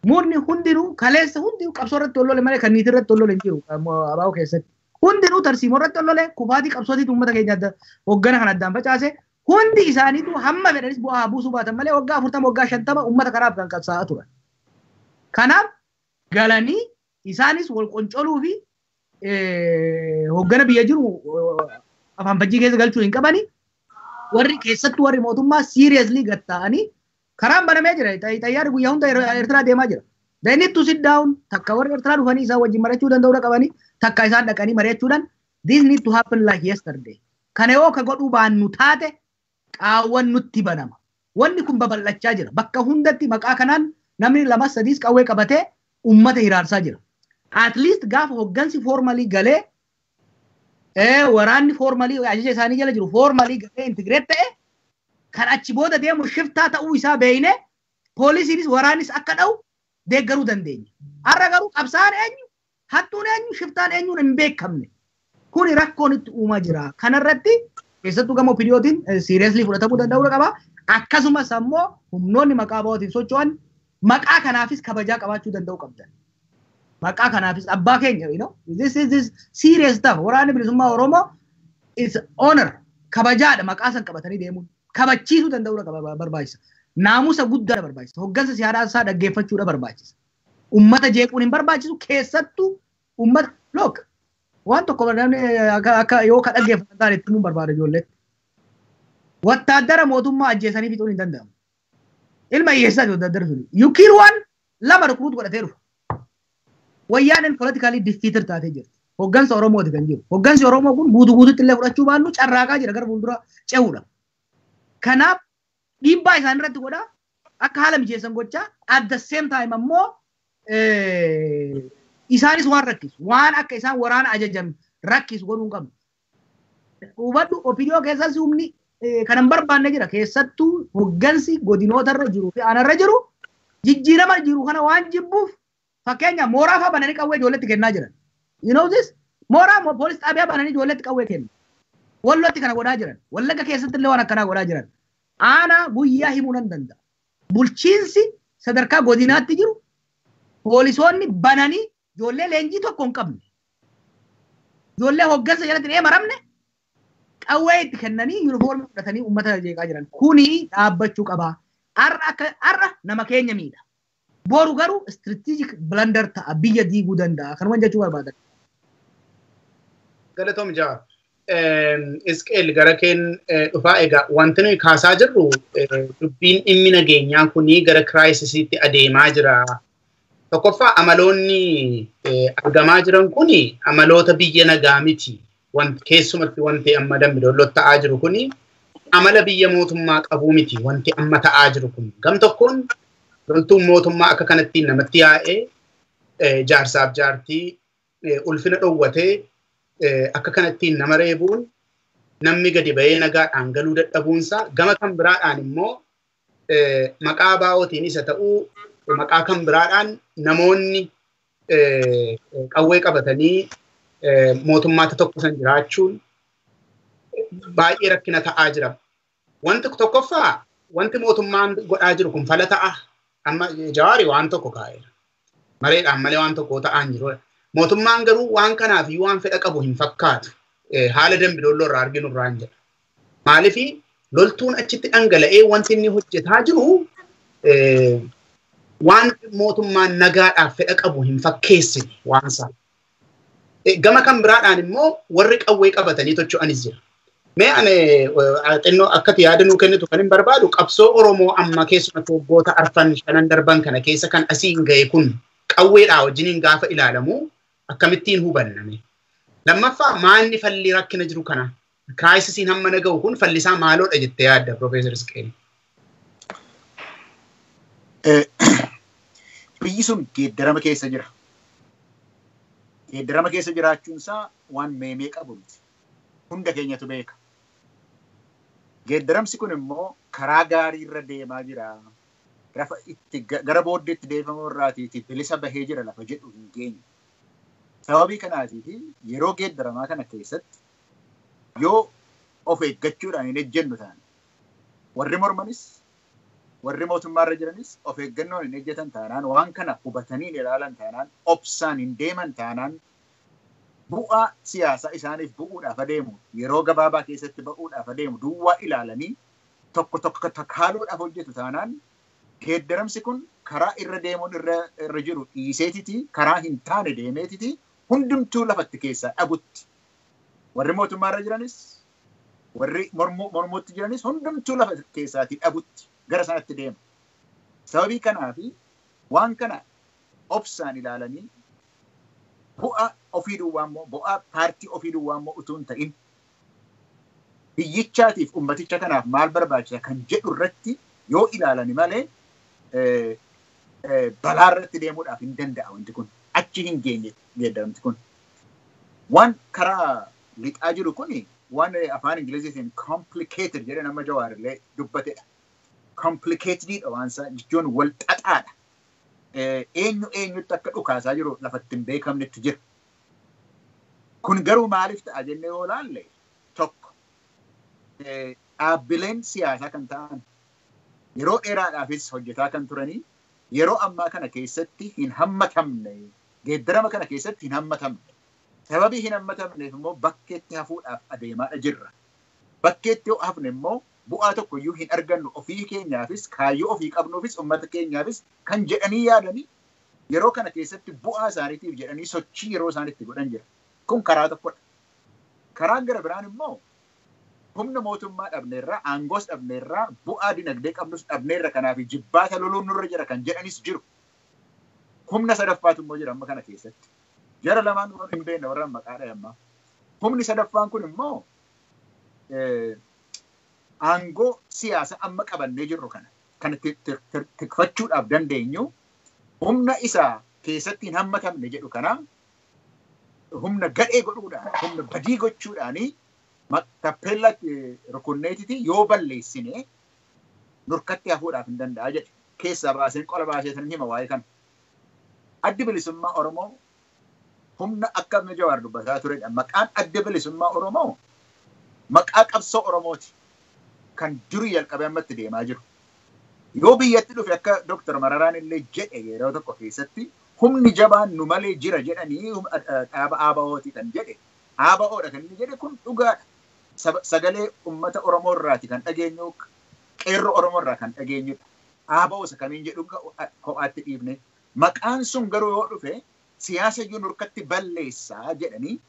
Murni hundinuu kaleessa hundinuu qabsoo irratti wal lole malee kan niitii irratti wal lole hin jiru ABO keessatti. Hundinuu tarsiimoo irratti wal lole, kufaatii qabsootiitu uummata keenya adda hoggana kan addaan facaase. Hundi isaaniitu hamma fedhanis bu'aa buusuu baatan malee waggaa 40, waggaa 50 uummata kanaaf kan qabsaa'aa turan. Kanaaf galanii isaanis wal qoncoluu fi hoggana biyya jiru afaan fajjii keessa galchuu hin qabani. Warri keessattuu warri mootummaa seriously gad ta'anii, karaan banamee jira. Xayyaarri guyyaa hunda Eertiraa deemaa jira. They need to sit down. Takka warri Eertiraa dhufanii isaan wajjin mari'achuu danda'uudha qabanii, takka isaan dhaqanii mari'achuudhaan, this need to happen like yesterday. Kana yoo ka godhuu baannu taate, qaawwan nutti banama. Wanni kun babal'achaa jira. Bakka hundatti maqaa kanaan namni lama sadiis qawwee qabatee uummata hiraarsaa jira. At least gaafa hoggansi formally galee, waraanni formally ajaja isaanii jala jiru formally galee integrate ta'e, kan achi booda deemu shiftaa ta'uu isaa beeyne, poolisiinis waraannis akka dha'u deeggaruu dandeenya. Har'a garuu qabsaan eenyu, hattuun eenyu, shiftaan eenyuun hin beekamne. Kuni rakkoon itti uumaa jira. Kanarratti keessattuu gama OPDOtiin seriously fudhatamuu danda'uu qaba. Akkasumas ammoo humnoonni maqaa ABOtiin socho'an maqaa kanaafis kabajaa qabaachuu danda'uu qabdan. Maqaa kanaafis abbaa keenya, this is this serious stuff. Waraanni bilisummaa Oromoo is honor, kabajaadha maqaa san qabatanii deemuun. Kabachiisuu danda'uu qaba barbaachisa. Naamusa guddaa barbaachisa. Hoggansa siyaasaa dhaggeeffachuudha barbaachisa. Ummata jeequun hin barbaachisu, keessattuu ummata look waan tokko namni akka yoo ka dhaggeeffatan ta'an itti himuun barbaada ijoolleetti. Wattaaddara mootummaa ajjeesanii fixuun hin danda'amu. Ilma hiyyeessaati wattaaddara suni. You kill one, lama recruit godhatee dhufa. Wayyaaneen politically defeated taatee jirti. Hoggansa Oromooti kan jiru. Hoggansi Oromoo kun guutuu guututti illee fudhachuu baannu carraaqaa jira gara fuuldura ce'uudha. Kanaaf dhiibbaa isaan irratti godhaa, akka haala mijeessan gochaa, at the same time ammoo isaanis waan rakkisu, waan akka isaan waraana ajajan rakkisu godhuu hin qabnu. Hubadhu, OPDO keessas humni kan hin barbaanne jira. Keessattuu hoggansi godinootarra jiru fi aanarra jiru jijjiirama jiru kana waan jibbuuf, fakkeenya mooraa fa'aa bananii qawwee ijoolleetti kennaa jiran. You know this? Mooraa poolis xaabiyaa bananii ijoolleetti qawwee kennu. Wallotti kana godhaa jiran. Wallagga keessatti illee waan akkanaa godhaa jiran. Aanaa guyyaa himuu nan danda'a. Bulchiinsi sadarkaa godinaatti jiru poolisoonni bananii ijoollee leenjii tokko hin qabne, ijoollee hoggansa jalatti hin eemaramne qawwee itti kennanii yuunifoormii fudhatanii uummata jeeqaa jiran. Kuni dhaabbachuu qaba. Har'a akka har'a nama keenya miidha. Boru garuu strategic blunder ta'a, biyya diiguu danda'a. Kanumaan jechuu barbaadan. Galatoom Jawaar. Isqeel, gara keen dhufaa. Egaa wanti nuyi kaasaa jirru dubbiin dhimmi nageenyaa kuni gara crisisiitti adeemaa jira. Tokkoffaa, amaloonni argamaa jiran kuni amaloota biyya nagaa miti. Keessumatti wanti amma Dambidollootti ta'aa jiru kuni amala biyya mootummaa qabuu miti wanti amma ta'aa jiru kun. Gam tokkoon loltuun mootummaa akka kanattiin namatti yaa'ee jaarsaaf jaartii ulfina dhowwatee akka kanattiin nama reebuun, namni gadi ba'ee nagaadhaan galuu dadhabuunsaa, gama kan biraadhaan immoo maqaa baa'ootiin isa ta'uu maqaa kan biraadhaan namoonni qawwee qabatanii mootummaatti tokko san jiraachuun baay'ee rakkina ta'aa jira. Wanti tokkoffaa, wanti mootummaan godhaa jiru kun fala ta'a. Amma Jawaari waan tokko kaa'eera. Mareedhaan malee waan tokko ta'aa hin jiru. Mootummaan garuu waan kanaaf waan fedha qabu hin fakkaatu. Haala Dambidolloo irraa arginu irraa hin jedha. Maaliif loltuun achitti dhangala'ee wanti inni hojjetaa jiru waan mootummaan nagaadhaaf fedha qabu hin fakkeessine waan isaa. Gama kan biraadhaan immoo warri qawwee qabatanii socho'anis jira. Mee ani xinnoo akkati yaada nuu kennitu kan hin barbaadu, qabsoo Oromoo amma keessumatti waggoota arfan shanan darban kana keessa kan asiin ga'e kun qawweedhaa wajjiniin gaafa ilaalamu akkamittiin hubanname? Lammaffaa, maanni falli rakkina jiru kana? Crisisiin hamma naga'u kun fallisaa maaloodha jettee yaadda, Profeesar Isqeel? Biyyi sun geeddarama keessa jira. Geeddarama keessa jiraachuun isaa waan meemee qabu miti. Hunda keenyatu beeka. Geeddaramsi kun immoo karaa gaarii irra deemaa jira. Lafa itti gara booddeetti deebifamu irraatiiti bilisa bahee jira lafa jedhu hin geenye. Sababii kanaatiif yeroo geeddaramaa kana keessatti yoo of eeggachuudhaan hin ejjennu taane, warri mormanis warri mootummaarra jiranis of eeggannoon hin ejjetan taanaan, waan kana hubatanii hin ilaalan taanaan, obsaan hin deeman taanaan, bu'aa siyaasaa isaaniif bu'uudhaaf adeemu, yeroo gabaabaa keessatti ba'uudhaaf adeemu duwwaa ilaalanii tokko tokko takaaluudhaaf hojjetu taanaan, geeddaramsi kun karaa irra deemuun irra jiru dhiiseetiti karaa hin taane deemeetiti hundumtuu lafatti keessaa dhabutti. Warri mootummaarra jiranis warri mormuutti jiranis hundumtuu lafa keessaatii dhabutti gara sanatti deema. Sababii kanaafi waan kana obsaan ilaalanii bu'aa ofii duwwaa immoo, bu'aa paartii ofii duwwaa immoo utuu hin ta'in, biyyichaatiif ummaticha kanaaf maal barbaachisa kan jedhu irratti yoo ilaalani malee balaa irratti deemuudhaaf hin danda'a wanti kun. Achi hin geenye geeddaramti kun. Waan karaa lixaa jiru kuni waan afaan Ingiliziitiin complicated jedhe nama Jawaarillee dubbatedha. Complicatedidha waan isaa jechuun wal xaxaadha. Eenyu eenyutti akka dhukaasaa jiru lafatti hin beekamnetti jira. Kun garuu maaliif ta'a jennee yoo ilaalle, tokko dhaabbileen siyaasaa kan ta'an yeroo dheeraadhaafis hojjetaa kan turanii yeroo ammaa kana keessatti hin hammatamne, geeddarama kana keessatti hin hammatamne. Sababii hin hammatamneef immoo bakkeetti hafuudhaaf adeemaadha jirra. Bakkeetti yoo hafne immoo bu'aa tokko iyyuu hin argannu, ofii keenyaafis, kaayyoo ofii qabnuufis, uummata keenyaafis kan jedhanii yaadanii yeroo kana keessatti bu'aa isaaniitiif jedhanii sochii yeroo isaan itti godhan jira. Kun karaa tokkodha. Karaan gara biraan immoo humna mootummaa dhabneerraa, aangoos dhabneerraa, bu'aa dinagdee qabnus dhabneerra, kanaaf jibbaata loluun nurra jira kan jedhanis jiru. Humna sadaffaatu immoo jira amma kana keessatti. Jara lamaan hin beekne warra maqaa dhahammaa. Humni sadaffaan kun immoo aangoo siyaasa amma qabannee jirru kana kan tikfachuudhaaf dandeenyu humna isaa keessatti hin hammatamne jedhu kana humna gadhee godhuudhaan, humna badii gochuudhaanii Taappeellaatti rukunneetiti yoo balleessine nurkatti hafuudhaaf hin danda'a jedhe. Keessaa baaseen qola baasee san hima waa'ee kana. Addi bilisummaa Oromoo humna akka amma Jawaar dubbataa turedha. Maqaan adda bilisummaa Oromoo maqaa qabsoo Oromooti. Kan durii jalqabee ammatti deemaa jiru. Yoo biyyatti dhufe akka Dooktar Mararaan illee jedhe yeroo tokko keessatti humni jabaan nu malee jira jedhanii dhaaba ABO'ti kan jedhe. ABO'dha kan inni jedhe kun dhugaadha. Sagalee uummata Oromoo irraati kan dhageenyu, qeerroo Oromoo irraa kan dhageenyudha. ABO isa kamiin jedhu kophaatti dhiifne. Maqaan sun garuu yoo dhufe siyaasa iyyuu nurkatti balleessaa jedhanii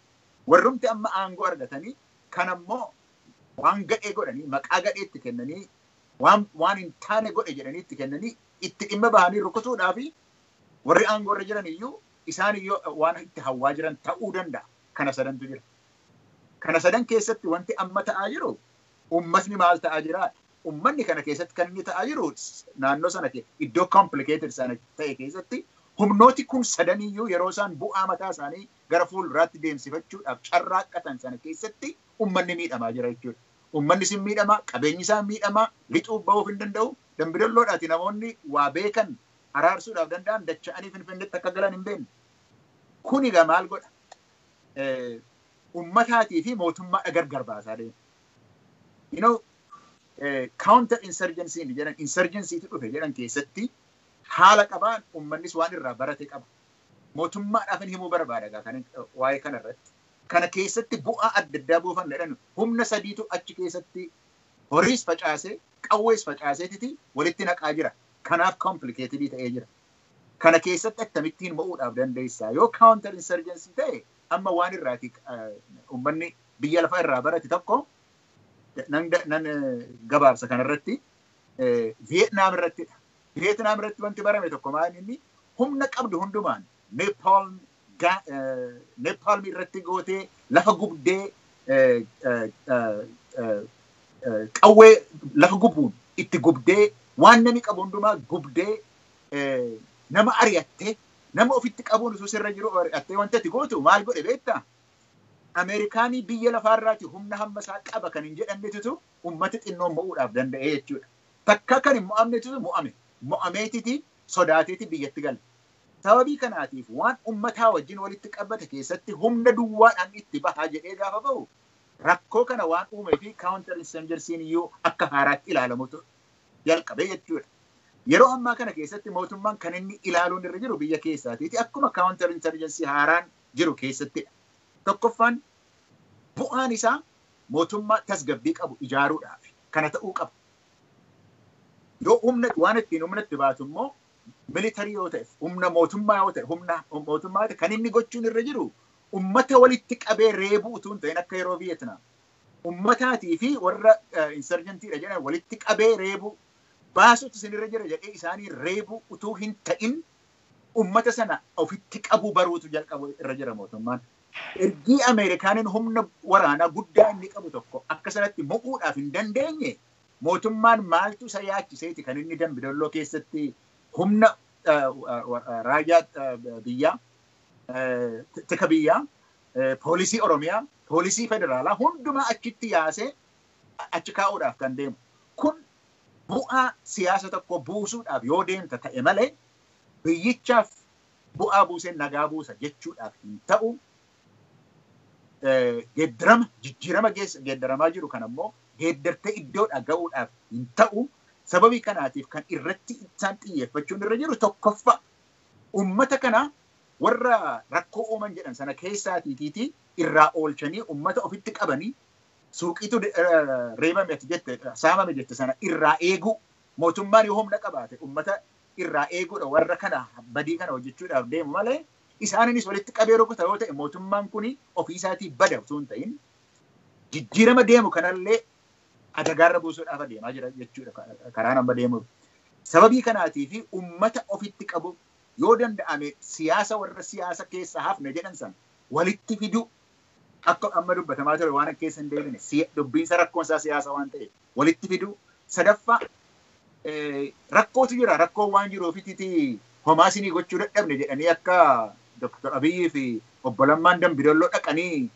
warrumti amma aangoo argatanii kan ammoo waan gadhee godhanii maqaa gadheetti kennanii waan hin taane godhe jedhanii itti kennanii itti dhimma bahanii rukutuudhaa fi warri aangoo irra jiran iyyuu isaan iyyuu waan itti hawwaa jiran ta'uu danda'a. Kana sadantu jira. Kana sadan keessatti wanti amma ta'aa jiru uummatni maal ta'aa jiraa? Uummanni kana keessatti kan inni ta'aa jiru naannoo sana iddoo complicated sana ta'e keessatti humnooti kun sadaniyyuu yeroo isaan bu'aa mataa isaanii gara fuulduraatti deemsifachuudhaaf carraaqqatan sana keessatti uummanni miidhamaa jira jechuudha. Uummanni sin miidhamaa, qabeenyi isaa miidhamaa, lixuuf bahuuf hin danda'u. Dambidolloodhaati namoonni waa beekan araarsuudhaaf danda'an dacha'anii Finfinneetti akka galan hin beekne. Kun egaa maal godha? Uummataatii fi mootummaa gargar baasaa deema. You know, counter insurgency jedhan insurgencytu dhufe jedhan keessatti haala qabaan uummannis waan irraa barate qaba. Mootummaadhaaf hin himuu barbaada egaa kan waa'ee kana irratti. Kana keessatti bu'aa adda addaa buufanna jedhan humna sadiitu achi keessatti horiis facaasee qawwees facaaseetiti walitti naqaa jira. Kanaaf complicated ta'ee jira. Kana keessatti akkamittiin mo'uudhaaf dandeessaa? Yoo counter insurgency ta'e amma waan irraati uummanni biyya lafa irraa barate tokko nan gabaabsa kanarratti Vietnaam irrattidha. Vietnaam irratti wanti barame tokko maal inni humna qabdu hundumaan Nepal irratti gootee lafa gubdee qawwee lafa gubuun itti gubdee waan namni qabu hundumaa gubdee nama ari'attee nama ofitti qabuun osoo sirra jiru ari'attee wanta itti gootu maal godhe beektaa? Ameerikaanii biyya lafaarraati humna hamma isaa qaba kan hin jedhamnetutu uummata xinnoo mo'uudhaaf danda'e jechuudha. Takka kan hin mo'amnetutu mo'ame. Mo'ameetiti sodaateeti biyyatti gale. Sababii kanaatiif waan uummataa wajjin walitti qabate keessatti humna duwwaadhaan itti bahaa jedhee gaafa bahu rakkoo kana waan uumee fi counter insurgency'n iyyuu akka haaraatti ilaalamutu jalqabe jechuudha. Yeroo ammaa kana keessatti mootummaan kan inni ilaaluun irra jiru biyya keessaatiiti akkuma counter insurgency haaraan jiru keessattidha. Tokkoffaan bu'aan isaa mootummaa tasgabbii qabu ijaaruudhaaf kana ta'uu qaba. Yoo humna waan ittiin humna itti baatu immoo militarii yoo ta'e humna mootummaa yoo ta'e humna mootummaa ta'e kan inni gochuun irra jiru uummata walitti qabee reebuu utuu hin ta'in akka yeroo Vietnaam. Uummataatii fi warra insurgentiidha jedhan walitti qabee reebuu baasutu isinirra jira jedhee isaanii reebuu utuu hin ta'in uummata sana ofitti qabuu baruutu jalqabu irra jira mootummaan. Ergii Ameerikaaniin humna waraanaa guddaa inni qabu tokko akka sanatti mo'uudhaaf hin dandeenye mootummaan maaltu isa yaachiseeti kan inni Dambidolloo keessatti humna raayyaa biyyaa, tika biyyaa, poolisii Oromiyaa, poolisii federaalaa hundumaa achitti yaasee achi kaa'uudhaaf kan deemu. Kun bu'aa siyaasa tokko buusuudhaaf yoo deemta ta'e malee biyyichaaf bu'aa buusee nagaa buusa jechuudhaaf hin ta'u. Geeddarama jijjiirama geeddaramaa jiru kan ammoo geeddartee iddoodhaa ga'uudhaaf hin ta'u. Sababii kanaatiif kan irratti isaan xiyyeeffachuun irra jiru tokkoffaa uummata kana warra rakkoo uuman jedhan sana keessaatiitiiti irraa oolchanii uummata ofitti qabanii suuqiitu reebame jette saamame jette sana irraa eeguu mootummaan yoo humna qabaate uummata irraa eeguudha warra kana badii kana hojjechuudhaaf deemu malee isaaninis walitti qabee rukuta yoo ta'e mootummaan kun ofiisaatii bada osoo hin ta'in jijjiirama deemu kanallee adagaarra buusuudhaaf adeemaa jira jechuudha karaan amma deemu. Sababii kanaatii fi uummata ofitti qabu yoo danda'ame siyaasa warra siyaasa keessa hafne jedhan sana walitti fiduu akka amma dubbatamaa ture waan keessa hin deebine dubbiinsa rakkoon isaa siyaasa waan ta'eef walitti fiduu. Sadaffaa rakkootu jira rakkoon waan jiruufititi homaa isinii gochuu dadhabne jedhanii akka Dr. Abiyyi fi obbo Lammaan Dambidolloo dhaqanii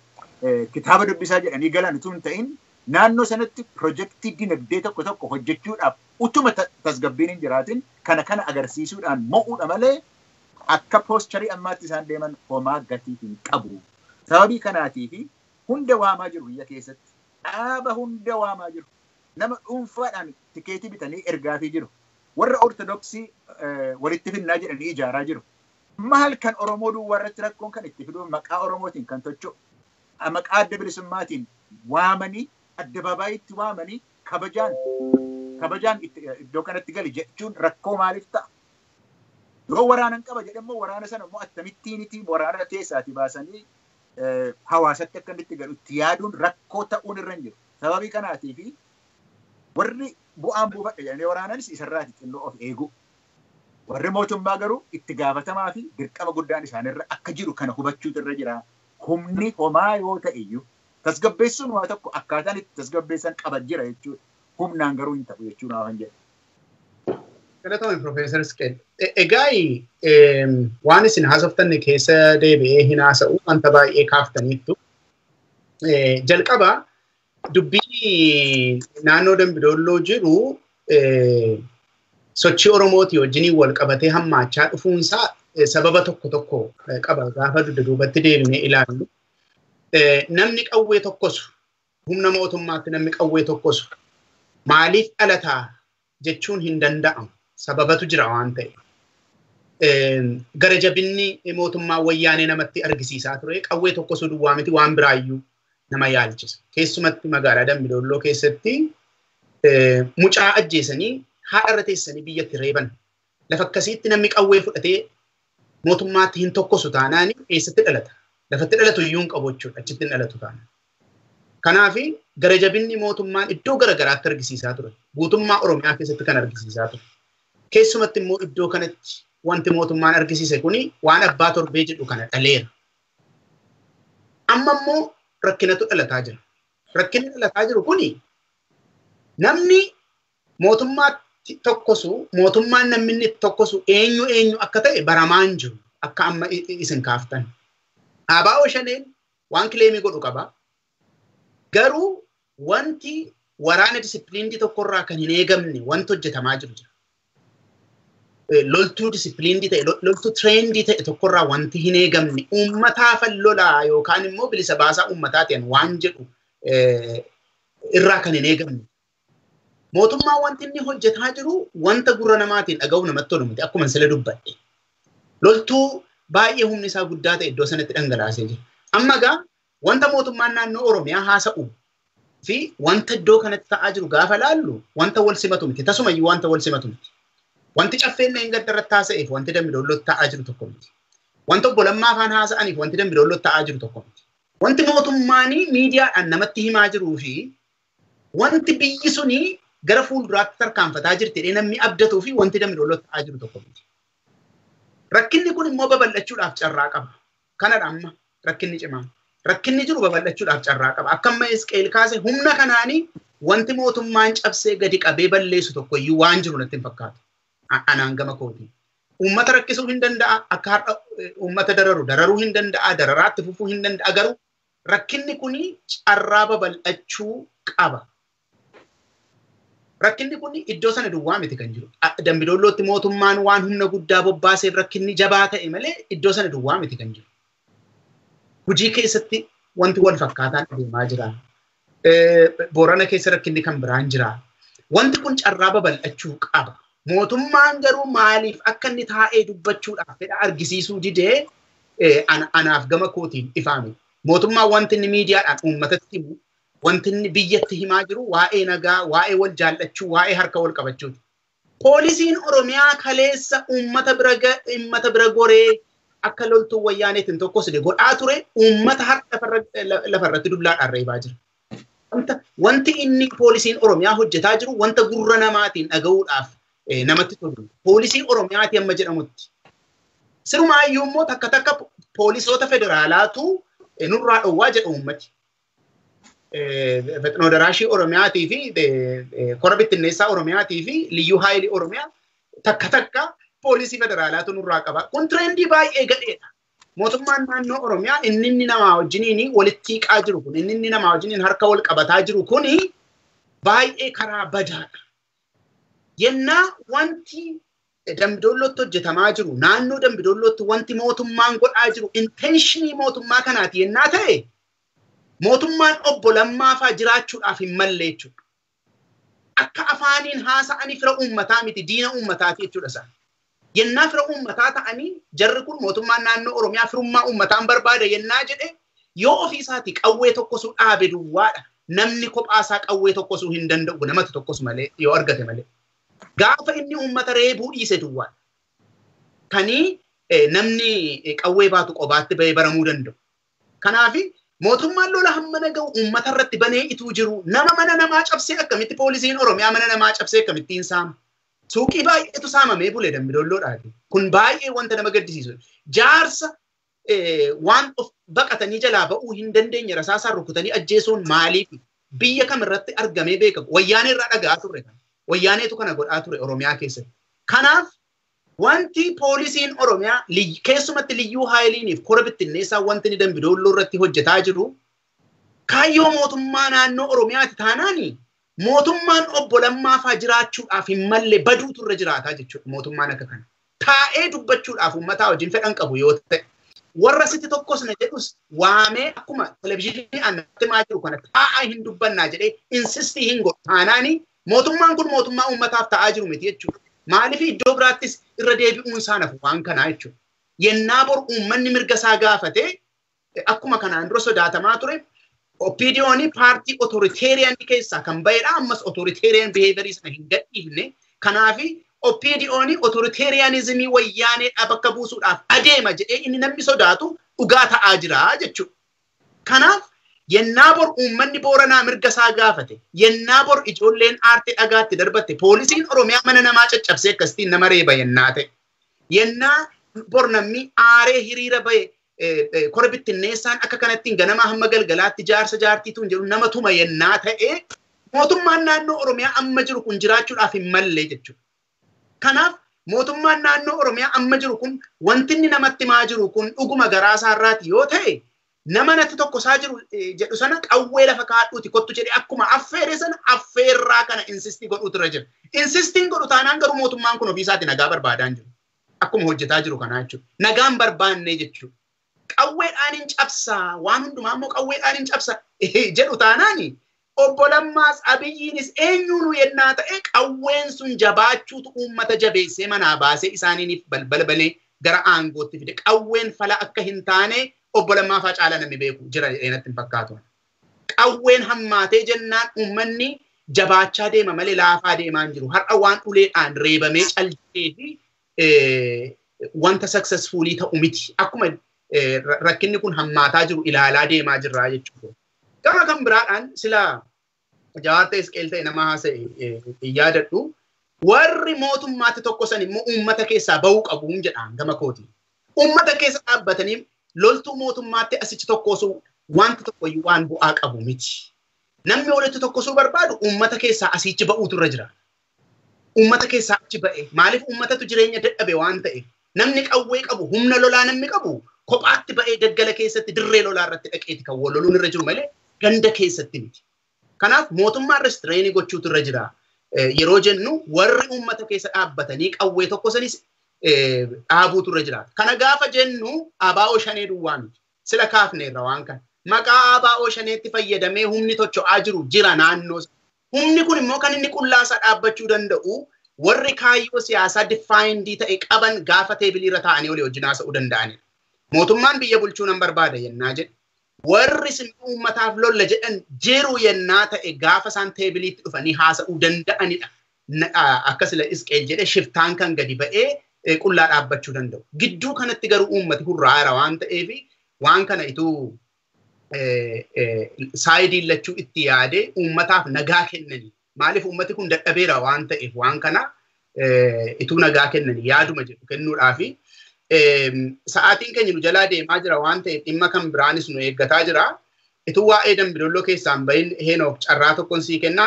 Kitaaba dubbisaa jedhanii galan utuu hin ta'in naannoo sanatti pirojektii dinagdee tokko tokko hojjechuudhaaf utuma tasgabbiin hin jiraatin kana agarsiisuudhaan mo'uudha malee akka poosterii ammaatti isaan deeman homaa gatii hin qabu. Sababii kanaatiif hunda waamaa jiru biyya keessatti. Dhaaba hunda waamaa jiru. Nama dhuunfaadhaan tikeetii bitanii ergaafii jiru. Warra Ortodoksii walitti finnaa jedhanii ijaaraa jiru. Maal kan Oromoo duwwaa irratti rakkoon kan itti fiduun maqaa Oromootiin kan tocho'u. Maqaa adda bilisummaatiin waamanii addababaayitti waamanii kabajaan iddoo kanatti gali jechuun rakkoo maaliif ta'a? Yoo waraanan qaba jedhammoo waraana sana immoo akkamittiiniti waraana keessaati baasanii hawaasatti akka inni itti galu itti yaaduun rakkoo ta'uun irra hin jiru. Sababii kanaatiif warri bu'aan buufadha jedhanii waraananis isarraati xinnoo of eegu. Warri mootummaa garuu itti gaafatamaa fi dirqama guddaan isaanirra akka jiru kana hubachuutu irra jira. Humni homaa yoo ta'e iyyuu tasgabbeessuun waa tokko akkaataan itti tasgabbeessan qaban jira jechuudha. Humnaan garuu hin ta'u jechuudha waan jedhu. Galatoomi Profeesar Isqeel. Egaa waan isin haasoftan keessa deebi'ee hin haasa'u wanta baay'ee kaaftaniittu. Jalqaba dubbii naannoo Dambidolloo jiru sochii Oromootii wajjiniin wal qabatee hammaachaa dhufuunsaa sababa tokko tokko qaba gaafa dugda duubatti deebinee ilaallu. Namni qawwee tokkosu humna mootummaatti namni qawwee tokkosu maaliif dhalataa jechuun hin danda'amu. Sababatu jira waan ta'e. Gara jabinni mootummaa wayyaanee namatti argisiisaa ture qawwee tokkosuu duwwaa miti waan biraayyuu nama yaalchisa. Keessumatti magaalaa Dambidolloo keessatti mucaa ajjeesanii haadha irra teessanii biyyatti reeban. Lafa akkasiitti namni qawwee fudhatee mootummaatti hin tokkosu taanaan eessatti dhalata? Lafatti dhalatu iyyuu hin qabu jechuudha. Achitti hin dhalatu taanaan. Kanaaf gara jabinni mootummaan iddoo garagaraatti argisiisaa ture. Guutummaa Oromiyaa keessatti kan argisiisaa ture. Keessumatti immoo iddoo kanatti wanti mootummaan argisiise kuni waan abbaa torbee jedhu kana dhaleera. Amma immoo rakkinatu dhalataa jira. Rakkinni dhalataa jiru kuni namni mootummaatti tokkosu mootummaan namni inni tokkosu eenyu eenyu akka ta'e baramaan jiru akka amma isin kaaftan. ABO shaneen waan kileemii godhu qaba. Garuu wanti waraana disipiliinii tokkorraa kan hin eegamne wanti hojjetamaa jiru jira. Loltuu disipiliinii ta'e, loltuu tireendii ta'e tokkorraa wanti hin eegamne uummataaf lolaa yookaan immoo bilisa baasaa uummataa ta'an waan jedhu irraa kan hin eegamne. Mootummaan wanti inni hojjetaa jiru wanta gurra namaatiin dhaga'u namatti tolu miti akkuma sila dubbadhe. Loltuu baay'ee humni isaa guddaa ta'e iddoo sanatti dhangalaasee jira. Amma egaa wanta mootummaan naannoo Oromiyaa haasa'u fi wanta iddoo kanatti ta'aa jiru gaafa laallu wanta wal simatu miti. Tasumayyuu wanta wal simatu miti. Wanti caffeen Eengadda irratti haasa'eef wanti Dambidollootti ta'aa jiru tokko miti. Wanta obbo Lammaa afaan haasa'aniif wanti Dambidollootti ta'aa jiru tokko miti. Wanti mootummaanii miidiyaadhaan namatti himaa jiruu fi wanti biyyi sunii gara fuulduraatti tarkaanfataa jirti jedhee namni abdatuu fi wanti Dambidollootti ta'aa jiru tokko miti. Rakkinni kun immoo babal'achuudhaaf carraa qaba. Kanadha amma rakkinni cimaan. Rakkinni jiru babal'achuudhaaf carraa qaba. Akka amma Isqeel kaase humna kanaanii wanti mootummaan cabsee gadi qabee balleessu tokko iyyuu waan jiru natti hin fakkaatu. Anaan gama kootiin. Uummata rakkisuu hin danda'a. Akka har'a uummata dararu dararuu hin danda'a. Dararaatti fufuu hin danda'a. Garuu rakkinni kuni carraa babal'achuu qaba. Rakkinni kun iddoo sana duwwaa miti kan jiru. Dambidollootti mootummaan waan humna guddaa bobbaaseef rakkinni jabaa ta'e malee iddoo sana duwwaa miti kan jiru. Hojii keessatti wanti wal fakkaataan adeemaa jira. Boorana keessa rakkinni kan biraan jira. Wanti kun carraa babal'achuu qaba. Mootummaan garuu maaliif akka inni taa'ee dubbachuudhaaf fedha argisiisuu didee anaaf gama kootiin ifaame. Mootummaan wanti inni miidiyaadhaan uummatatti himu, wanti inni biyyatti himaa jiru waa'ee nagaa, waa'ee wal jaallachuu, waa'ee harka wal qabachuuti. Poolisiin Oromiyaa kaleessa uummata bira goree akka loltuu wayyaaneetiin tokkos godhaa ture uummata harka lafarratti dullaadhaan reebaa jira. Wanti inni poolisiin Oromiyaa hojjetaa jiru wanta gurra namaatiin dhaga'uudhaaf namatti tolu. Poolisiin Oromiyaati amma jedhamutti. Sirumaayyuu immoo takka takka poolisoota federaalaatu nurraa dhowwaa jedha uummati. Fexinoo Daraashii Oromiyaatii fi Kora Bittinneessaa Oromiyaatii fi Liyyuu Haayilii Oromiyaa takka takka poolisii federaalaatu nurraa qaba. Kun tireendii baay'ee gadheedha. Mootummaan naannoo Oromiyaa inni namaa wajjiniin walitti hiiqaa jiru kun, inni namaa wajjiniin harka wal qabataa jiru kuni baay'ee karaa badaadha. Yennaa wanti Dambidollootti hojjetamaa jiru, naannoo Dambidollootti wanti mootummaan godhaa jiru intenshinii mootummaa kanaati yennaa ta'e, mootummaan obbo Lammaa fa'aa jiraachuudhaaf hin malle jechuudha. Akka afaaniin haasa'anii fira uummataa miti, diina uummataati jechuudha isaan. Yennaa fira uummataa ta'anii jarri kun mootummaan naannoo Oromiyaa firummaa uummataan barbaada yennaa jedhe, yoo ofiisaatii qawwee tokkosuu dhaabe duwwaadha. Namni kophaasaa qawwee tokkosuu hin danda'u, namatti tokkos malee yoo argate malee. Gaafa inni uummata reebuu dhiise duwwaadha. Kanii namni qawwee baatu qobaatti bahee baramuu danda'u. Kanaaf mootummaan lola hammana gahu uummata irratti banee ituu jiru, nama mana namaa cabsee akkamitti poolisiin Oromiyaa mana namaa cabsee akkamittiin saama? Suuqii baay'eetu saamamee bule Dambidoolloodhaati. Kun baay'ee wanta nama gaddisiisu. Jaarsa waan of baqatanii jalaa ba'uu hin dandeenye rasaasaan rukutanii ajjeesuun maaliif? Biyya kamirratti argamee beekamu? Wayyaanee irraa dhaga'aa turre. Wayyaaneetu kana godhaa ture Oromiyaa keessatti. Kanaaf wanti poolisiin Oromiyaa keessumatti liyyuu haayiliiniif kora bittinneessaa wanti inni Dambidolloo irratti hojjetaa jiru kaayyoo mootummaa naannoo Oromiyaati taanaani, mootummaan obbo Lammaa fa'aa jiraachuudhaaf hin malle, baduutu irra jiraataa jechuudha mootummaan akka kana. Taa'ee dubbachuudhaaf uummataa wajjin fedhan qabu yoo ta'e, warra sitti tokkos na jedhus waamee akkuma televizyiinii aannatti maa jiru kana taa'aa hin dubbannaa jedhee insistii hin godhu taanaani, mootummaan kun mootummaa uummataaf ta'aa jiru miti jechuudha. Maaliif iddoo biraattis irra deebi'uun isaa nafu waan kanaa jechuudha. Yennaa bor uummanni mirga isaa gaafatee, akkuma kanaan dura sodaatamaa ture, OPDO'n paartii authoritarian keessaa kan bahedha. Ammas authoritarian behavior sana hin gadhiifne. Kanaaf OPDO'n authoritarianismii wayyaaneedha bakka buusuudhaaf adeema jedhee inni namni sodaatu dhugaa ta'aa jira jechuudha. Kanaaf yennaa bor uummanni Booranaa mirga isaa gaafate, yennaa bor ijoolleen aartee dhagaatti darbatte, poolisiin Oromiyaa mana namaa caccabsee akkasitiin nama reeba yennaa ta'e, yennaa bor namni aaree hiriira bahe kora bittinneessaan akka kanattiin ganamaa hamma galgalaatti jaarsa jaartiituun jedhu nama tuma yennaa ta'e, mootummaan naannoo Oromiyaa amma jiru kun jiraachuudhaaf hin malle jechuudha. Kanaaf mootummaan naannoo Oromiyaa amma jiru kun wanti inni namatti himaa jiru kun dhuguma garaa isaarraati yoo ta'e, nama natti tokko isaa jiru jedhu sana qawwee lafa kaadhuuti kottu jedhee akkuma affeere sana affeerraa kana insistii godhuutu irra jira. Insistiin godhu taanaan garuu mootummaan kun ofiisaati nagaa barbaadaa hin jiru. Akkuma hojjetaa jiru kanaa jechuudha. Nagaan barbaanne jechuudha. Qawweedhaan hin cabsaa, waan hundumaa immoo qawweedhaan hin cabsaa jedhu taanaani, obbo Lammaas Abiyyiinis eenyuunu yennaa ta'e, qawween sun jabaachuutu uummata jabeessee manaa baasee isaaniiniif balbala banee gara aangootti fide. Qawween fala akka hin taane obbo Lammaa fa'aa caalaa namni beeku jira jedhee natti hin fakkaatu. Qawween hammaatee jennaan uummanni jabaachaa deema malee laafaa deemaa hin jiru. Har'a waan uleedhaan reebamee calqee fi wanta successfulii ta'u miti. Akkuma rakkinni kun hammaataa jiru ilaalaa deemaa jirra jechuudha. Gama kan biraadhaan sila Jawaar ta'e Isqeel ta'e nama haasa'e hin yaadadhu. Warri mootummaatti tokko san immoo uummata keessaa bahuu qabu jedhaan gama kootiin. Uummata keessa dhaabbatanii loltuu mootummaatti asichi tokkosuu wanta tokkoyyuu waan bu'aa qabu miti. Namni walitti tokkosuu barbaadu uummata keessaa asichi ba'uutu irra jira. Uummata keessaa achi ba'e, maaliif uummatatu jireenya dadhabe waan ta'eef, namni qawwee qabu, humna lolaa namni qabu kophaatti ba'ee daggala keessatti dirree lolaa irratti dhaqeeti kan wal loluun irra jiru malee ganda keessatti miti. Kanaaf mootummaan restrainii gochuutu irra jira. Yeroo jennu warri uummata keessa dhaabbatanii qawwee tokko sanis dhaabuutu irra jira. Kana gaafa jennu ABO Shanee duwwaa miti. Sila kaafneerra waan kana. Maqaa ABO Shaneetti fayyadamee humni tocho'aa jiru jira naannoo. Humni kun immoo kan inni qullaasaa dhaabbachuu danda'u warri kaayyoo siyaasaa defined ta'e qaban gaafa teebilii irra taa'anii walii wajjin haasa'uu danda'anidha. Mootummaan biyya bulchuu nan barbaada yennaa jedhe, warri simtuu uummataaf lolla jedhan jiru yennaa ta'e, gaafa isaan teebiliitti dhufanii haasa'uu danda'anidha. Akka sila Isqeel jedhe shiftaan kan gadi ba'ee qullaa dhaabbachuu danda'u. Gidduu kanatti garuu uummati hurraa'eera waan ta'eef, waan kana ituu saayidiin lachuu itti yaadee uummataaf nagaa kennanii. Maaliif uummati kun dadhabeera waan ta'eef waan kana ituu nagaa kennanii yaaduma jedhu kennuudhaafi. Sa'aatiin keenya nu jalaa deemaa jira waan ta'eef dhimma kan biraanis nu eeggataa jira. Ituu waa'ee Dambidolloo keessaan bahin, Henook, carraa tokkoon sii kenna.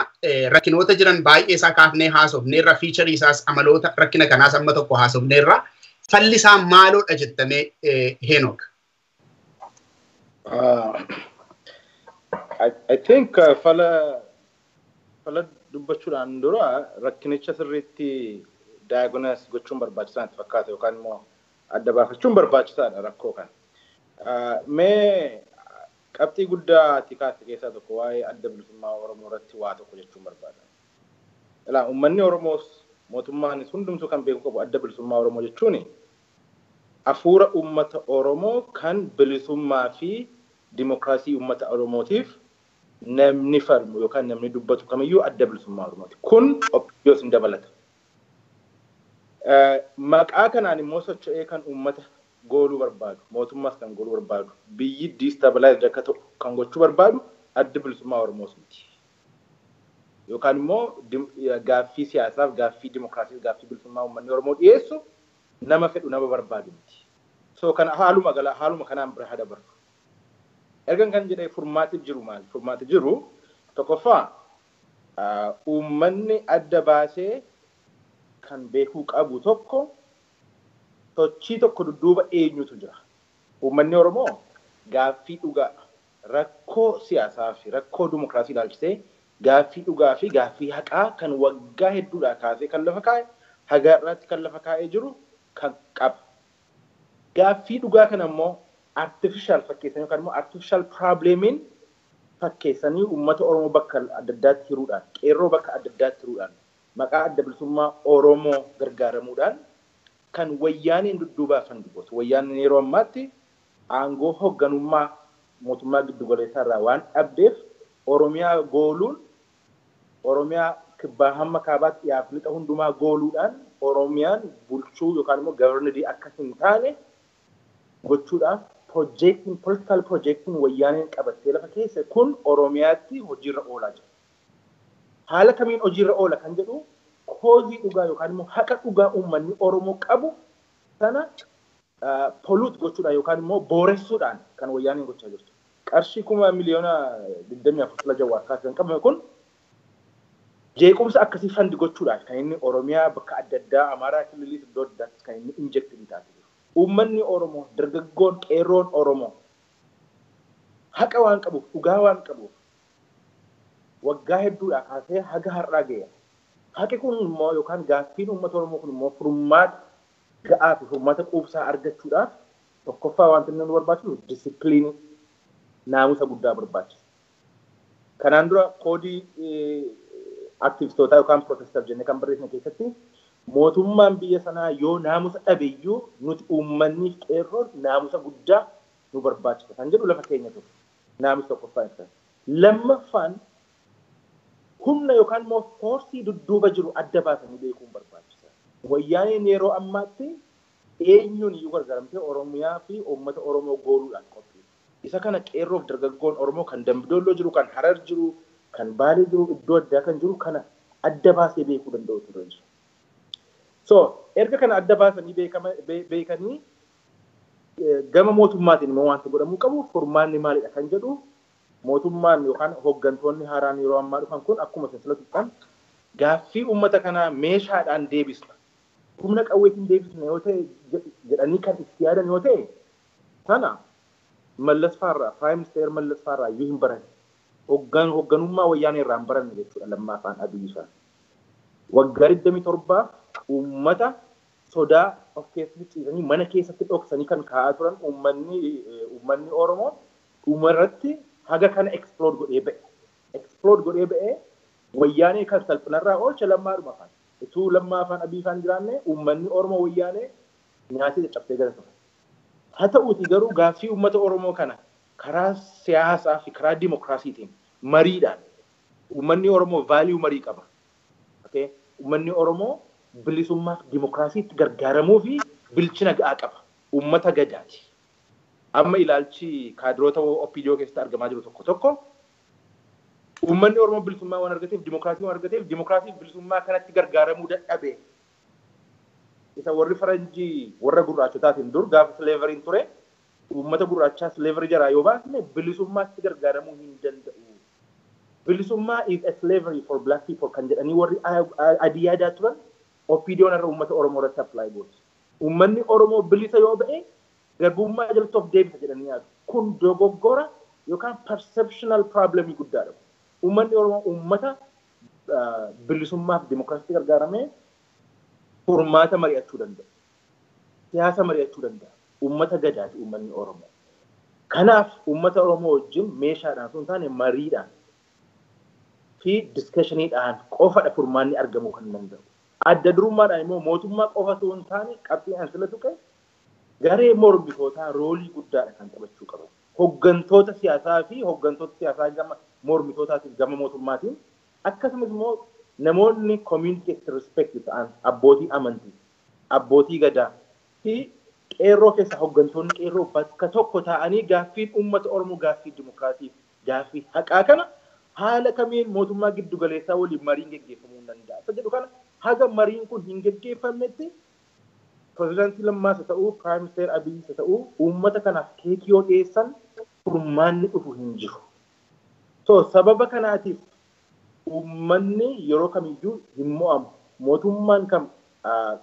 Rakkinoota jiran baay'ee isaa kaafnee haasofneerra, featurii isaas, amaloota rakkina kanaas amma tokko haasofneerra. Falli isaa maaloodha jettamee, Henook? I think fala dubbachuudhaan dura rakkinicha sirriitti diagnose gochuun barbaachisaa natti fakkaata yookaan immoo adda baafachuun barbaachisaadha rakkoo kana. Mee qabxii guddaa ati kaaste keessaa tokko waa'ee Adda Bilisummaa Oromoo irratti waa tokko jechuun barbaada. Ilaa, uummanni Oromoos mootummaanis hundumtuu kan beeku qabu, Adda Bilisummaa Oromoo jechuun hafuura uummata Oromoo kan bilisummaa fi dimokiraasii uummata Oromootiif namni falmu yookaan namni dubbatu kamiyyuu Adda Bilisummaa Oromooti. Kun OPDOs hin dabalata. Maqaa kanaan immoo socho'ee kan uummata gooluu barbaadu, mootummaas kan gooluu barbaadu, biyyi destabilize akka ta'u kan gochuu barbaadu Adda Bilisummaa Oromoos miti. Yookaan immoo gaaffii siyaasaaf, gaaffii dimokiraasiif, gaaffii bilisummaa uummanni Oromoo dhiyeessu nama fedhu, nama barbaadu miti. So kana haaluma gala haaluma kanaan bira haa dabarru. Ergan kan jedhee, furmaati jiru maali? Furmaati jiru tokkoffaa, uummanni adda baasee kan beekuu qabu tokko, sochii tokko dudduuba eenyutu jira. Uummanni Oromoo gaaffii dhugaa rakkoo siyaasaa fi rakkoo dimokiraasii ilaalchisee gaaffii dhugaa fi gaaffii haqaa kan waggaa hedduudhaa kaasee kan lafa kaa'e, haga irratti kan lafa kaa'ee jiru kan qaba. Gaaffii dhugaa kana immoo artificial fakkeessanii yookaan immoo artificial problemiin fakkeessanii uummata Oromoo bakka adda addaatti hiruudhaan, qeerroo bakka adda addaatti hiruudhaan, maqaa Adda Bilisummaa Oromoo gargaaramuudhaan kan Wayyaaneen dudduubaa kan dubbatu. Wayyaaneen yeroo ammaatti aangoo hoogganummaa mootummaa giddugaleessaa irraa waan dhabdeef, Oromiyaa gooluun, Oromiyaa kibbaa hamma kaabaatti, dhiyaaf lixa hundumaa gooluudhaan, Oromiyaan bulchuu yookaan immoo governed akka hin taane gochuudhaaf projectiin, political projectiin Wayyaaneen qabattee lafa keessa kun Oromiyaatti hojiirra oolaa jira. Haala kamiin hojiirra oola kan jedhu, cause dhugaa yookaan immoo haqa dhugaa uummanni Oromoo qabu sana pollute gochuudhaan yookaan immoo booressuudhaan kan Wayyaaneen gochaa jirtu. Qarshii 24,000,000 sila Jawaar kaasee kan qabame kun jeequmsa akkasii fund gochuudhaan kan inni Oromiyaa bakka adda addaa, Amaaraa Kililiis, iddoo adda addaattis kan inni inject taasise. Uummanni Oromoo, dargaggoon, qeerroon Oromoo haqa waan qabuuf, dhugaa waan qabuuf waggaa hedduudhaa kaasee haga har'aa ga'eera. Haqi kun immoo yookaan gaaffiin uummata Oromoo kun immoo furmaata ga'aa fi furmaata quubsaa argachuudhaaf tokkoffaa wanti inni nu barbaachisu discipline, naamusa guddaa barbaachisa. Kanaan dura koodii aktivistootaa yookaan protester jennee kan barreessine keessatti, mootummaan biyya sanaa yoo naamusa dhabeeyyuu nuti uummanni qeerroon naamusa guddaa nu barbaachisa kan jedhu lafa keenya ture. Naamusa tokkoffaa ibsa. Lammaffaan, humna yookaan immoo force dudduuba jiru adda baasanii beekuun barbaachisa. Wayyaaneen yeroo ammaatti eenyuun iyyuu gargaaramtee Oromiyaa fi uummata Oromoo gooluudhaan qophii. Isa kana qeerroof dargaggoon Oromoo kan Dambidolloo jiru, kan Harar jiru, kan Baalee jiru, iddoo addaa kan jiru kana adda baasee beekuu danda'u ture jira. So erga kana adda baasanii beekanii, gama mootummaatiin immoo wanta godhamuu qabu, furmaanni maalidha kan jedhu, mootummaan yookaan hooggantoonni haaraan yeroo ammaa dhufan kun akkuma silsila tuqan gaaffii uummata kanaa meeshaadhaan deebisna, humna qawweetiin deebisna yoo ta'e jedhanii kan itti yaadan yoo ta'e, sana Mallas faarraa, Prime Minister Mallas faarraa iyyuu hin baranne. Hoogganummaa Wayyaanee irraa hin baranne jechuudha Lammaa afaan Abiyyi fa'aa. Waggaa 27 uummata sodaa of keessatti ciisanii mana keessatti dhoksanii kan kaa'aa turan, uummanni Oromoo dhumarratti haga kana explode godhee ba'e. Explode godhee ba'ee Wayyaanee kan salphinarraa oolche Lammaadhuma afaan. Utuu Lammaa afaan Abiy afaan jiraanne, uummanni Oromoo Wayyaanee nyaatee caccabsee gara ture. Haa ta'uuti garuu gaaffii uummata Oromoo kana karaa siyaasaa fi karaa dimokiraasiitiin, mariidhaan, uummanni Oromoo value marii qaba. Uummanni Oromoo bilisummaaf dimokiraasiitti gargaaramuu fi bilchina ga'aa qaba. Uummata gadaati. Amma ilaalchi kaadiroota OPDO keessatti argamaa jiru tokko tokko, uummanni Oromoo bilisummaa waan argateef, dimokiraasii waan argateef, dimokiraasii bilisummaa kanatti gargaaramuu dadhabe. Isa warri faranjii warra gurraachotaatiin dur gaafa slaveryn ture, uummata gurraachaa slavery jaraa yoo baasne bilisummaatti gargaaramuu hin danda'u. Bilisummaa is a slavery for black people kan jedhanii warri adii yaadaa turan, OPDO'n irra uummata Oromoo irratti apply gooti. Uummanni Oromoo bilisa yoo ba'e Garbummaa jalatti of deebisa jedhanii yaadu. Kun dogoggora yookaan perceptional problemii guddaadha. Uummanni Oromoo uummata bilisummaa fi dimookiraasiitti gargaaramee furmaata mari'achuu danda'a. Siyaasa mari'achuu danda'a. Uummata gadaati uummanni Oromoo. Kanaaf uummata Oromoo wajjin meeshaadhaan osoo hin taane mariidhaan fi discussion-iidhaan qofadha furmaanni argamuu kan danda'u. Adda durummaadhaan immoo mootummaa qofa osoo hin taane qabxiin an sila tuqe garee mormitootaa roolii guddaadha kan taphachuu qaban. Hoggantoota siyaasaa fi hoggantoota siyaasaa gama mormitootaatiin gama mootummaatiin akkasumas immoo namoonni community keessatti respect ta'an abbootii amantii, abbootii gadaa fi qeerroo keessa hoggantoonni qeerroo bakka tokko ta'anii gaaffiin uummata Oromoo gaaffii dimokiraasii gaaffii haqaa kana haala kamiin mootummaa giddu galeessaa waliin mariin geggeeffamuu danda'a. Isa jedhu kana haga mariin kun hin geggeeffamnetti pirezidaantii Lammaas haa ta'uu, Prime Minister Abiyyiis haa ta'uu uummata kanaaf keekii yoo dhiyeessan furmaanni dhufu hin jiru. So sababa kanaatiif uummanni yeroo kamiyyuu hin mo'amu. Mootummaan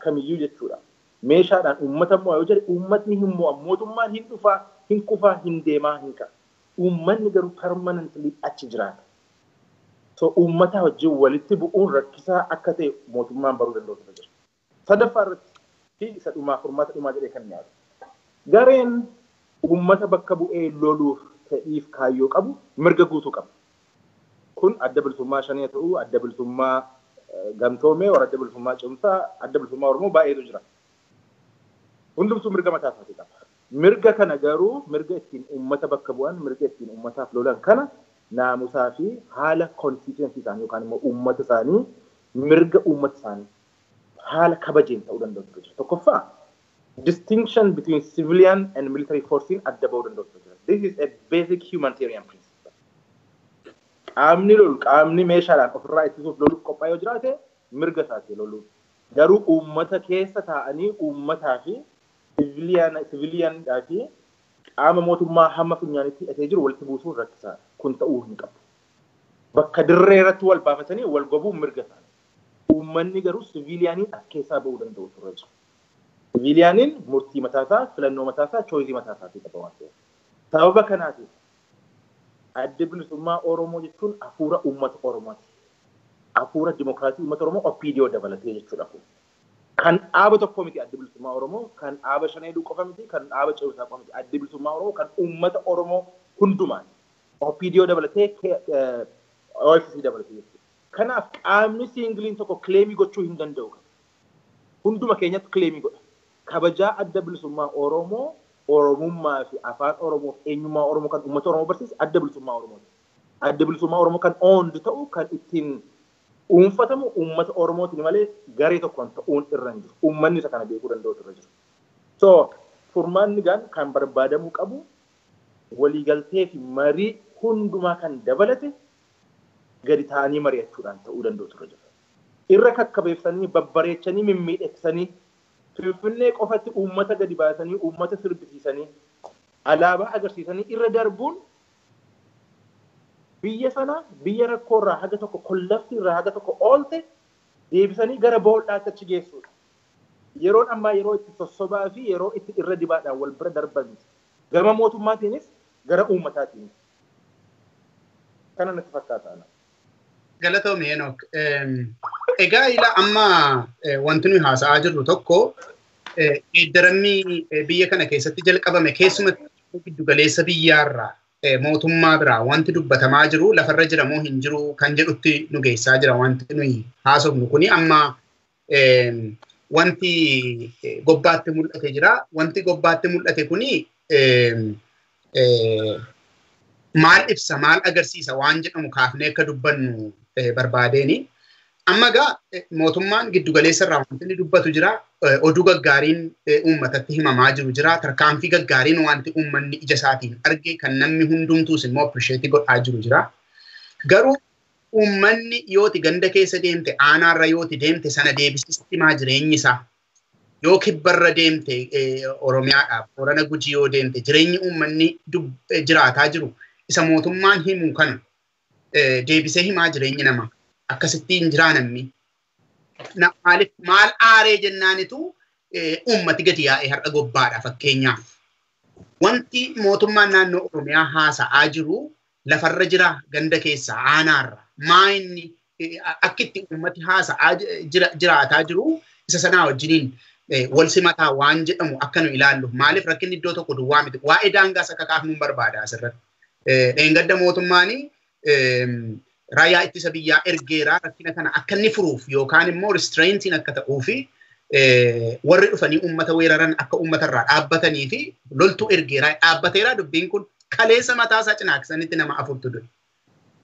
kamiyyuu jechuudha. Meeshaadhaan uummata mo'a yoo jedhe uummatni hin mo'amu. Mootummaan hin dhufaa, hin kufaa, hin deemaa, hin ka'a. Uummanni garuu permanently achi jiraata. So uummata wajjin walitti bu'uun rakkisaa akka ta'e mootummaan baruu danda'u jira. Sadaffaa irratti fi isa dhumaa furmaata dhumaa jedhee kan yaadu. Gareen uummata bakka bu'ee loluuf fedhiif kaayyoo qabu mirga guutuu qaba. Kun adda bilisummaa shanii ta'uu, adda bilisummaa gamtoomee, warra adda bilisummaa cimsaa, adda bilisummaa Oromoo baay'eetu jira. Hundumtuu mirga mataa isaatii qaba. Mirga kana garuu mirga ittiin uummata bakka bu'an, mirga ittiin uummataaf lolan kana naamusaa fi haala constituency isaanii yookaan immoo uummata isaanii mirga uummata isaanii haala kabajeen ta'uu danda'u jira. Tokkoffaa distinction between civilian and military force adda ba'uu danda'u jira. This is a basic humanitarian principle. Qaamni lolu qaamni meeshaadhaan ofirraa ittisuuf loluuf qophaa'ee yoo jiraate mirga isaati loluu. Garuu uummata keessa taa'anii uummataa fi civilian-dhaa fi qaama mootummaa hamma funyaanitti hidhatee jiru walitti buusuun rakkisaadha. Kun ta'uu hin qabu. Bakka dirree irratti wal baafatanii wal gobuun mirga isaanii. Uummanni garuu civilian-iin as keessaa ba'uu danda'u turre jira. Civilian-iin murtii mataasaa, filannoo mataasaa, choice-ii mataasaatii qaba waan ta'eef. Sababa kanaatiif adda bilisummaa Oromoo jechuun hafuura uummata Oromooti. Hafuura dimokiraasii uummata Oromoo OPDO dabalatee jechuudha kun. Kan dhaaba tokko miti adda bilisummaa Oromoo, kan dhaaba shaneeduu qofa miti, kan dhaaba ce'umsaa qofa miti. Adda bilisummaa Oromoo kan uummata Oromoo hundumaati. OPDO dabalatee OFC dabalatee jechuudha. Kanaaf qaamni single-iin tokko claim-ii gochuu hin danda'u. Hunduma keenyatti claim-ii godha. Kabajaa adda bilisummaa Oromoo, Oromummaa fi afaan Oromoo fi eenyummaa Oromoo kan uummata Oromoo barsiise adda bilisummaa Oromooti. Adda bilisummaa Oromoo kan owned ta'u kan ittiin dhuunfatamu uummata Oromootiin malee garee tokkoon ta'uun irra hin jiru. Uummanni isa kana beekuu danda'u irra jiru. So furmaanni gaan kan barbaadamuu qabu waliigaltee fi marii hundumaa kan dabalate gadi ta'anii mari'achuudhaan ta'uu danda'u irra jira. Irra kakkabeessanii babbareechanii mimmiidhagsanii Finfinnee qofatti uummata gadi baasanii uummata sirbisiisanii alaabaa agarsiisanii irra darbuun biyya sana biyya rakkoo irraa haga tokko collapse-ii irraa haga tokko oolte deebisanii gara bool'aatti achi geessuudha. Yeroon ammaa yeroo itti sossobaa fi yeroo itti irra dibaadhaan wal bira darban gama mootummaatiinis gara uummataatiinis. Kana natti fakkaata. Galatoomi Enook. Egaa ila amma wanti nuyi haasa'aa jirru tokko geeddaramni biyya kana keessatti jalqabame keessumatti giddugaleessa biyyaarraa mootummaa biraa wanti dubbatamaa jiru lafarra jira moo hin jiru kan jedhutti nu geessaa jira wanti nuyi haasofnu kuni amma wanti gobbaatti mul'ate jira. Wanti gobbaatti mul'ate kuni maal ibsa maal agarsiisa waan jedhamu kaafnee akka dubbannu barbaadeeni. Amma egaa mootummaan giddugaleessa irraa wanti inni dubbatu jira. Oduu gaggaariin uummatatti himamaa jiru jira. Tarkaanfii gaggaariin wanti uummanni ija isaatiin arge kan namni hundumtuus immoo appreciate godhaa jiru jira. Garuu uummanni yooti ganda keessa deemte aanaarra yooti deemte sana deebisisti maa jireenyi isaa. Yoo kibbarra deemte Oromiyaadhaaf Boorana Gujii yoo deemte jireenyi uummanni jiraataa jiru isa mootummaan himu kana deebisee himaa jireenyi namaa. Akkasittiin jiraa namni. Maaliif maal aaree jennaanitu uummati gadi yaa'ee har'a gobbaadha fakkeenyaaf. Wanti mootummaan naannoo Oromiyaa haasa'aa jiru lafarra jira ganda keessa aanaarra. Maa inni akka itti uummati haasa'aa jiraataa jiru isa sanaa wajjiniin wal simataa waan jedhamu akka nu ilaallu. Maaliif rakkinni iddoo tokko duwwaa miti. Waa'ee daangaas akka kaafnu barbaada asirratti. Dheengadda mootummaan raayyaa ittisa biyyaa ergeeraa rakkina kana akka inni furuuf yookaan immoo restraintiin akka ta'uu fi warri dhufanii uummata weeraran akka uummatarraa dhaabbatanii fi loltuu ergeeraa dhaabbateeraa dubbiin kun kaleessa mataasaa cinaaksanitti nama afurtu du'e.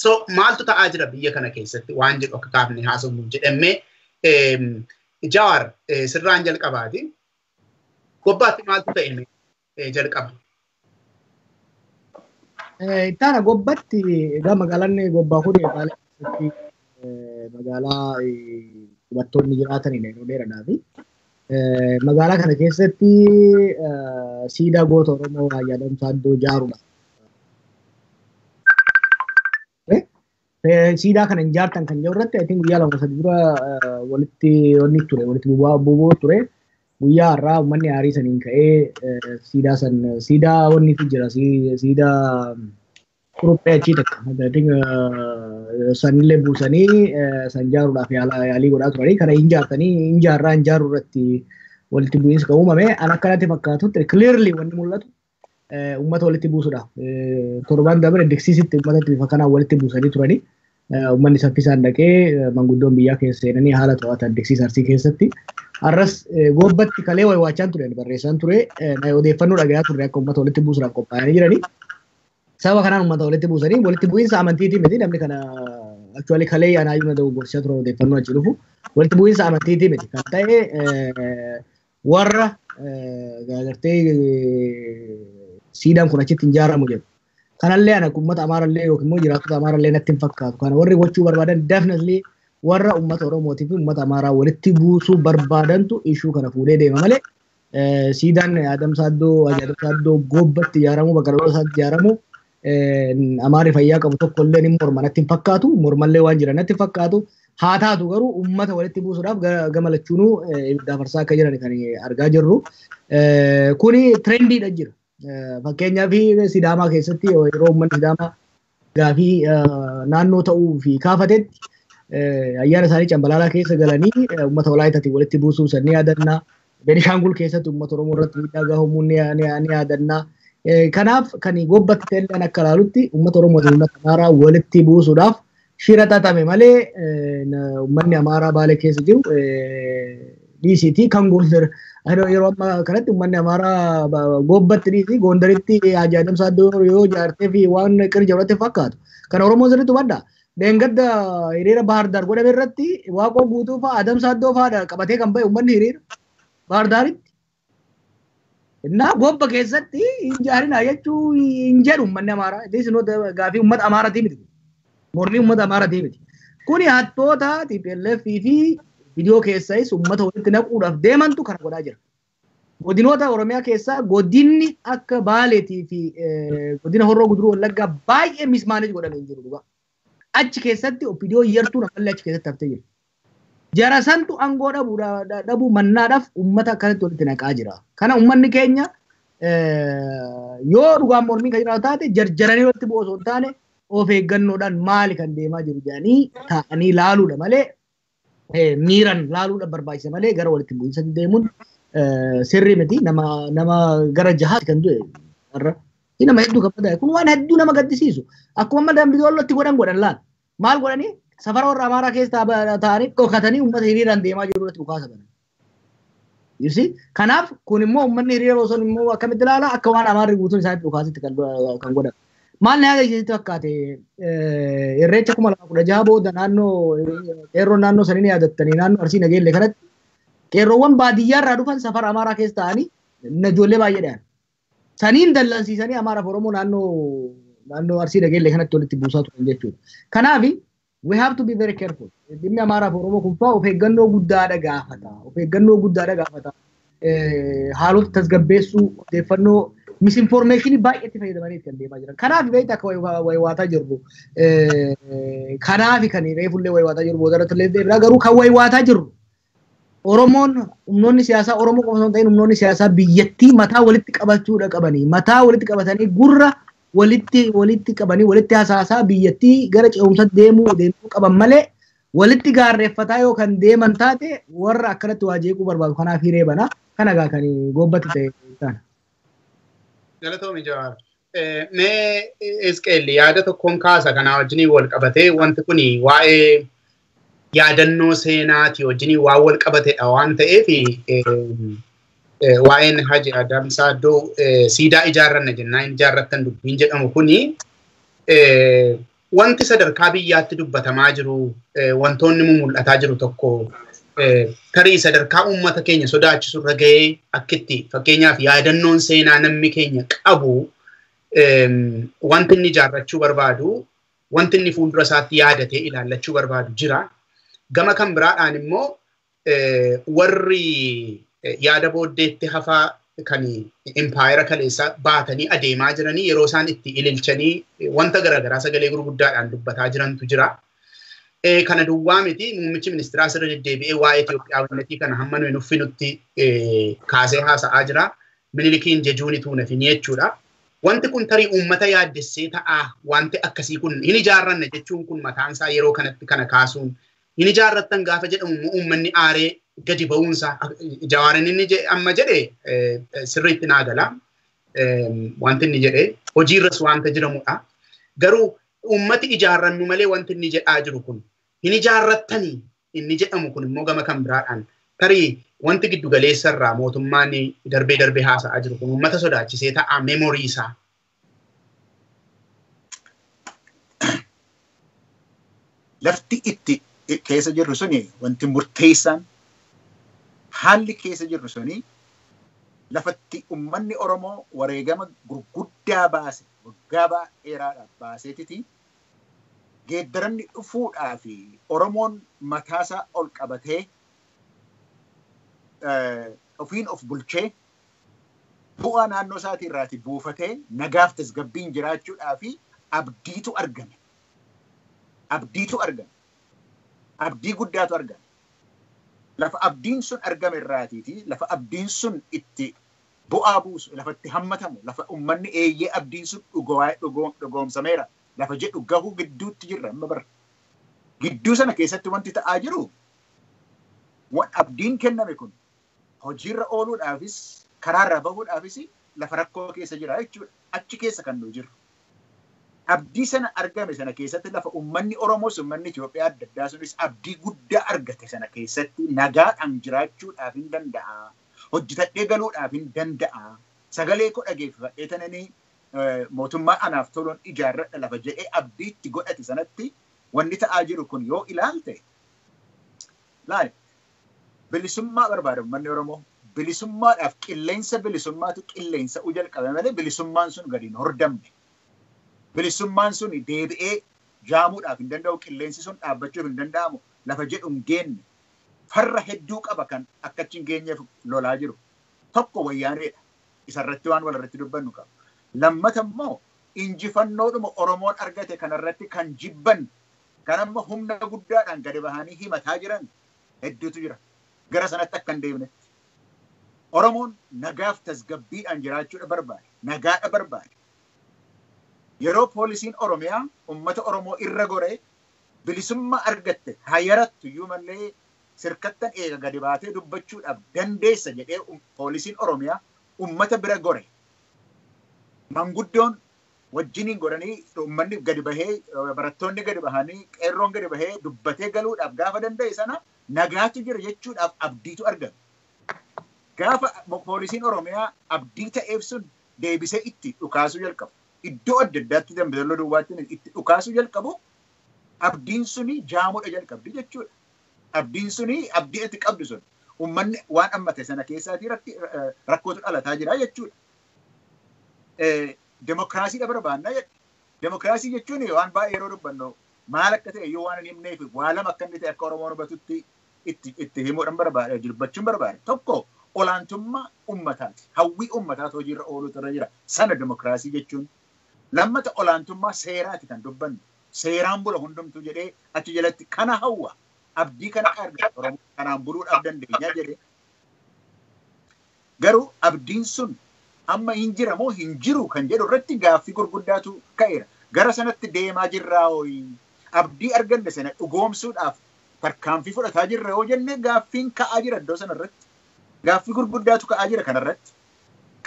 So maaltu ta'aa jira biyya kana keessatti waan jedhu akka kaafne haasofnuuf jedhamee Jawaar sirraan jalqabaati. Gobbaatti maaltu ta'e jalqaba? Ittaana gobbatti egaa magaalaan gobbaa kun keessatti magaalaa qubattoonni jiraatanidha yeroo dheeraadhaaf. Magaalaa kana keessatti siidaa goota Oromoo Raayyaa Adamsaa iddoo ijaaruudha. Siidaa kana hin ijaartan kan jiru irratti I guyyaa 2-3 dura walitti wanni ture walitti bu'uu ture. Guyyaa har'aa uummanni aarii saniin ka'ee siidaa san siidaa wannitu jira siidaa kuruphee achii takka sanillee buusanii san ijaaruudhaaf yaalii godhaa turanii kana hin ijaartanii hin ijaarraa hin ijaaruu irratti walitti bu'iinsa kan uumame an akkanatti fakkaatutti clearly wanni mul'atu uummata walitti buusuudhaaf torban dabre diksiisitti uummatatti bifa kanaan walitti buusanii turanii uummanni saffisaan dhaqee manguddoon biyyaa keessa seenanii haala to'atan diksiis Arsii keessatti. Arras gobbatti kalee waywaachaan ture barreessaan ture odeeffannoo dhagayaa turre akka uummata walitti buusuudhaaf qophaa'anii jiranii. Sababa kanaan uummata walitti buusanii walitti bu'iinsa amantiitii miti namni kana actually kalee anaayyuu na dogoggorsiisaa ture odeeffannoo achi dhufu walitti bu'iinsa amantiitii miti kan ta'e warra gartee siidaan kun achitti hin ijaaramu jedhu. Kanallee ana uummata Amaarallee yookiin immoo jiraattota Amaarallee natti hin fakkaatu. Kana warri gochuu barbaadan definitely warra uummata Oromootii fi uummata Amaaraa walitti buusuu barbaadantu ishuu kana fuudhee deema malee siidaan Adamsaa iddoo gobbatti ijaaramu bakka dhaloota isaatti ijaaramu Amaarri fayyaa qabu tokko illee ni morma natti hin fakkaatu mormallee waan jiran natti hin fakkaatu haa taatu garuu uummata walitti buusuudhaaf gama lachuunuu ibidda farsaa akka jiran kan argaa jirru. Kuni tirendiidha jira. Fakkeenyaaf Sidaamaa keessatti yeroo uummanni Sidaamaa gaafii naannoo ta'uu fi kaafatetti ayyaana isaanii Cambalaalaa keessa galanii uummata Walaayitaatiin walitti buusuu san ni yaadannaa. Benishaangul keessatti uummata Oromoo irratti miidhaa gahamuu ni yaadannaa. Kanaaf kan gobbatti ta'elleen akka ilaalutti uummata Oromoo fi uummata Amaaraa walitti buusuudhaaf shira xaxame malee uummanni Amaaraa Baalee keessa jiru DCT kan Gondar yeroo ammaa kanatti uummanni Amaaraa gobbatti dhiisii Gondaritti Haaji Adamsaa iddoo yoo ijaartee fi waan qirja irratti fakkaatu. Kan Oromoo sirriitti hubadha. Dheengadda hiriira Bahar Daar godhame irratti Waaqoo Guutuu fa'aa Adamsaa iddoo fa'aadha qabatee kan ba'e uummanni hiriira Bahar Daaritti. Innaa gobba keessatti hin ijaarinaa jechuu hin jedhu uummanni Amaaraa. Gaafii uummata Amaaraatii miti. Mormii uummata Amaaraatii miti. Kuni hattoota TPLF fi viidiyoo keessais uummata walitti naquudhaaf deemantu kana godhaa jira. Godinoota Oromiyaa keessaa godinni akka Baaleetii fi godina Horroo Guduruu Wallaggaa baay'ee mismaaneej godhamee hin jiru dhugaa. Achi keessatti OPDO yartuun ammallee achi keessatti haftee jirti. Jara santu aangoo dhabuu mannaadhaaf uummata akkanatti walitti naqaa jira. Kana uummanni keenya yoo dhugaan mormii kan jiraatu taate jarjaranii walitti bu'u osoo hin taane of eeggannoodhaan maali kan deemaa jiru jedhanii taa'anii laaluudha malee miiran laaluudha barbaachisa malee gara walitti bu'iinsa deemuun sirrii miti nama gara jahaatti kan du'e har'a. Nama hedduu kan madaa'e kun waan hedduu nama gaddisiisu. Akkuma amma dambii dollootti godhan godhan laal. Maal godhanii safara warra Amaaraa keessa taa'anii dhokatanii uummata hiriiraan deemaa jiru irratti dhukaasa banan. You see? Kanaaf kun immoo uummanni hiriira osoo immoo akkamitti ilaala akka waan Amaarri guutuun isaanitti dhukaasitti kan godhan. Maal na yaadachiisitti fakkaate irreecha 2016 booda naannoo qeerroon naannoo sanii ni yaadattanii naannoo Arsii Nageellee kanatti qeerroowwan baadiyyaa irraa dhufan safara Amaaraa keessa taa'anii ijoollee baay'ee dhahan. Saniin dallansiisanii Amaaraaf Oromoo naannoo Arsii Nageellee kanatti walitti buusaa turan jechuudha. Kanaaf we have to be very careful. Dhimmi Amaaraaf Oromoo kun fa'aa of eeggannoo guddaadha gaafata. Of eeggannoo guddaadha gaafata. Haalota tasgabbeessuu odeeffannoo misinformeeshinii baay'eetti fayyadamanii kan deemaa jiran. Kanaaf beektaa akka waywaataa jirru. Kanaaf kan reefullee waywaataa jirru boodarratti illee deebi'a garuu kan waywaataa jirru. Oromoon humnoonni siyaasaa Oromoo qofa osoo hin ta'in humnoonni siyaasaa biyyattii mataa walitti qabachuudha qabanii mataa walitti qabatanii gurra walitti qabanii walitti hasaasaa biyyattii gara ce'umsatti deemuu qaban malee walitti gaarreeffataa yoo kan deeman taate warra akkanatti waa jeequu barbaadu kanaaf hiree bana kana gaa kan gobbatti ta'e taana. Galatoomi Jawaar. Mee Isqeel yaada tokkoon kaasa kanaa wajjin wal qabatee wanti kun waa'ee yaadannoo seenaati wajjin waan wal qabatedha waan ta'eef waa'een Haji Adam Saaddoo siidaa ijaarranna jennaan ijaarrattan dubbiin jedhamu kuni wanti sadarkaa biyyaatti dubbatamaa jiru wantoonni mul'ataa jiru tokko tarii sadarkaa uummata keenya sodaachisu irra gahee akkitti fakkeenyaaf yaadannoon seenaa namni keenya qabu wanti inni ijaarrachuu barbaadu wanti inni fuuldura isaatti yaadatee ilaallachuu barbaadu jira. Gama kan biraadhaan immoo warri yaada booddeetti hafaa kan impaayera kaleessaa baatanii adeemaa jiranii yeroo isaan itti ililchanii wanta garaagaraa sagalee gurguddaadhaan dubbataa jirantu jira. Kana duwwaa miti muummichi ministeeraa sirra deddeebi'ee waa'ee Itoophiyaawwannetii kana hamma nuyi nuffinutti kaasee haasa'aa jira. Minilikiin jejuun tuunafini jechuudha. Wanti kun tarii uummata yaaddessee ta'aa wanti akkasii kun hin ijaarranne jechuun kun mataansaa yeroo kanatti kana kaasuun hin ijaarrattan gaafa jedhamu immoo uummanni aaree gadi ba'uunsaa Jawaarin inni amma jedhe sirriitti naa gala. Wanti inni jedhe hojiirras wanta jiramudha. Garuu uummati ijaarrannu malee wanti inni jedhaa jiru kun hin ijaarrattanii inni jedhamu kun immoo gama kan biraadhaan tarii wanti giddu galeessarraa mootummaan darbee darbee haasa'aa jiru kun uummata sodaachisee ta'a meemorii isaa. Lafti itti keessa jirru suni wanti murteessaan haalli keessa jirru suni lafatti uummanni Oromoo wareegama gurguddaa baase waggaa dheeraadhaaf baaseetiti geeddaramni dhufuudhaa fi Oromoon mataasaa ol qabatee ofiin of bulchee bu'aa naannoo isaatii irraati buufatee nagaaf tasgabbiin jiraachuudhaa fi abdiitu argame. Abdiitu argame. Abdii guddaatu argame. Lafa abdiin sun argame irraatiiti lafa abdiin sun itti bu'aa buusu lafa itti hammatamu lafa uummanni eeyyee abdiin sun dhugoomsameera lafa jedhu gahuu gidduutti jirra amma bara. Gidduu sana keessatti wanti ta'aa jiru waan abdiin kenname kun hojiirra ooluudhaafis karaarra bahuudhaafis lafa rakkoo keessa jira jechuudha. Achi keessa kan nu jirru. Abdii sana argame sana keessatti lafa uummanni Oromoos uummanni Itoophiyaa adda addaa sunis abdii guddaa argate sana keessatti nagaadhaan jiraachuudhaaf hin danda'a. Hojjetadhee galuudhaaf hin danda'a. Sagalee koo dhageeffadhee tananii mootummaa anaaf toluun ijaarradha lafa jedhee abdiitti godhate sanatti wanni ta'aa jiru kun yoo ilaalte laali bilisummaa barbaada uummanni Oromoo. Bilisummaadhaaf qilleensa bilisummaatu qilleensa u jalqabe malee bilisummaan sun gadi hin hordamne. Bilisummaan sun deebi'ee jaamuudhaaf hin danda'u, qilleensi sun dhaabbachuuf hin danda'amu, lafa jedhu hin geenne. Farra hedduu qaba kan akka achi hin geenyeef lolaa jiru. Tokko wayyaaneedha. Isarratti waan walirratti dubbannu qaba. Lammata immoo injifannoodhuma Oromoon argate kanarratti kan jibban kan amma humna guddaadhaan gadi bahanii himataa jiran hedduutu jira. Gara sanatti akka hin deemnetti. Oromoon nagaaf tasgabbiidhaan jiraachuudha barbaade. Nagaadha barbaade. Yeroo poolisiin Oromiyaa uummata Oromoo irra goree bilisummaa argatte hayyarattu iyyuu malee sirkattan eega gadi baatee dubbachuudhaaf dandeessa jedhee poolisiin Oromiyaa uummata bira gore. Manguddoon wajjiniin godhanii uummanni gadi bahee barattoonni gadi bahanii qeerroon gadi bahee dubbatee galuudhaaf gaafa danda'e sana nagaatu jira jechuudhaaf abdiitu argame. Gaafa poolisiin Oromiyaa abdii ta'eef sun deebisee itti dhukaasuu jalqabu. Iddoo adda addaatti Dambidolloo duwwaatti itti dhukaasuu jalqabu abdiin suni jaamuudha jalqabdi jechuudha. Abdiin suni abdii itti qabdu sun uummanni waan ammate sana keessaatii rakkootu dhalataa jira jechuudha. Demokiraasiidha barbaannaa jedhe. Demokiraasii jechuun waan baay'ee yeroo dubbannu maal akka ta'e iyyuu waan hin himneef waa lama akka inni ta'e akka Oromoon hubatutti itti himuudhaan barbaade dubbachuun barbaade. Tokko olaantummaa uummataati. Hawwii uummataatu hojiirra ooluutu irra jira. Sana demokiraasii jechuun. Lammata olaantummaa seeraati kan dubbannu. Seeraan bula hundumtuu jedhee achi jalatti kana hawwa. Abdii kana argate Oromoo kanaan buluudhaaf dandeenya jedhee. Garuu abdiin sun amma hin jira moo hin jiru kan jedhu irratti gaaffii gurguddaatu ka'eera. Gara sanatti deemaa jirraa hooyi. Abdii arganne sana dhugoomsuudhaaf tarkaanfii fudhataa jirra yoo jenne gaaffiin ka'aa jira iddoo sana irratti. Gaaffii gurguddaatu ka'aa jira kanarratti.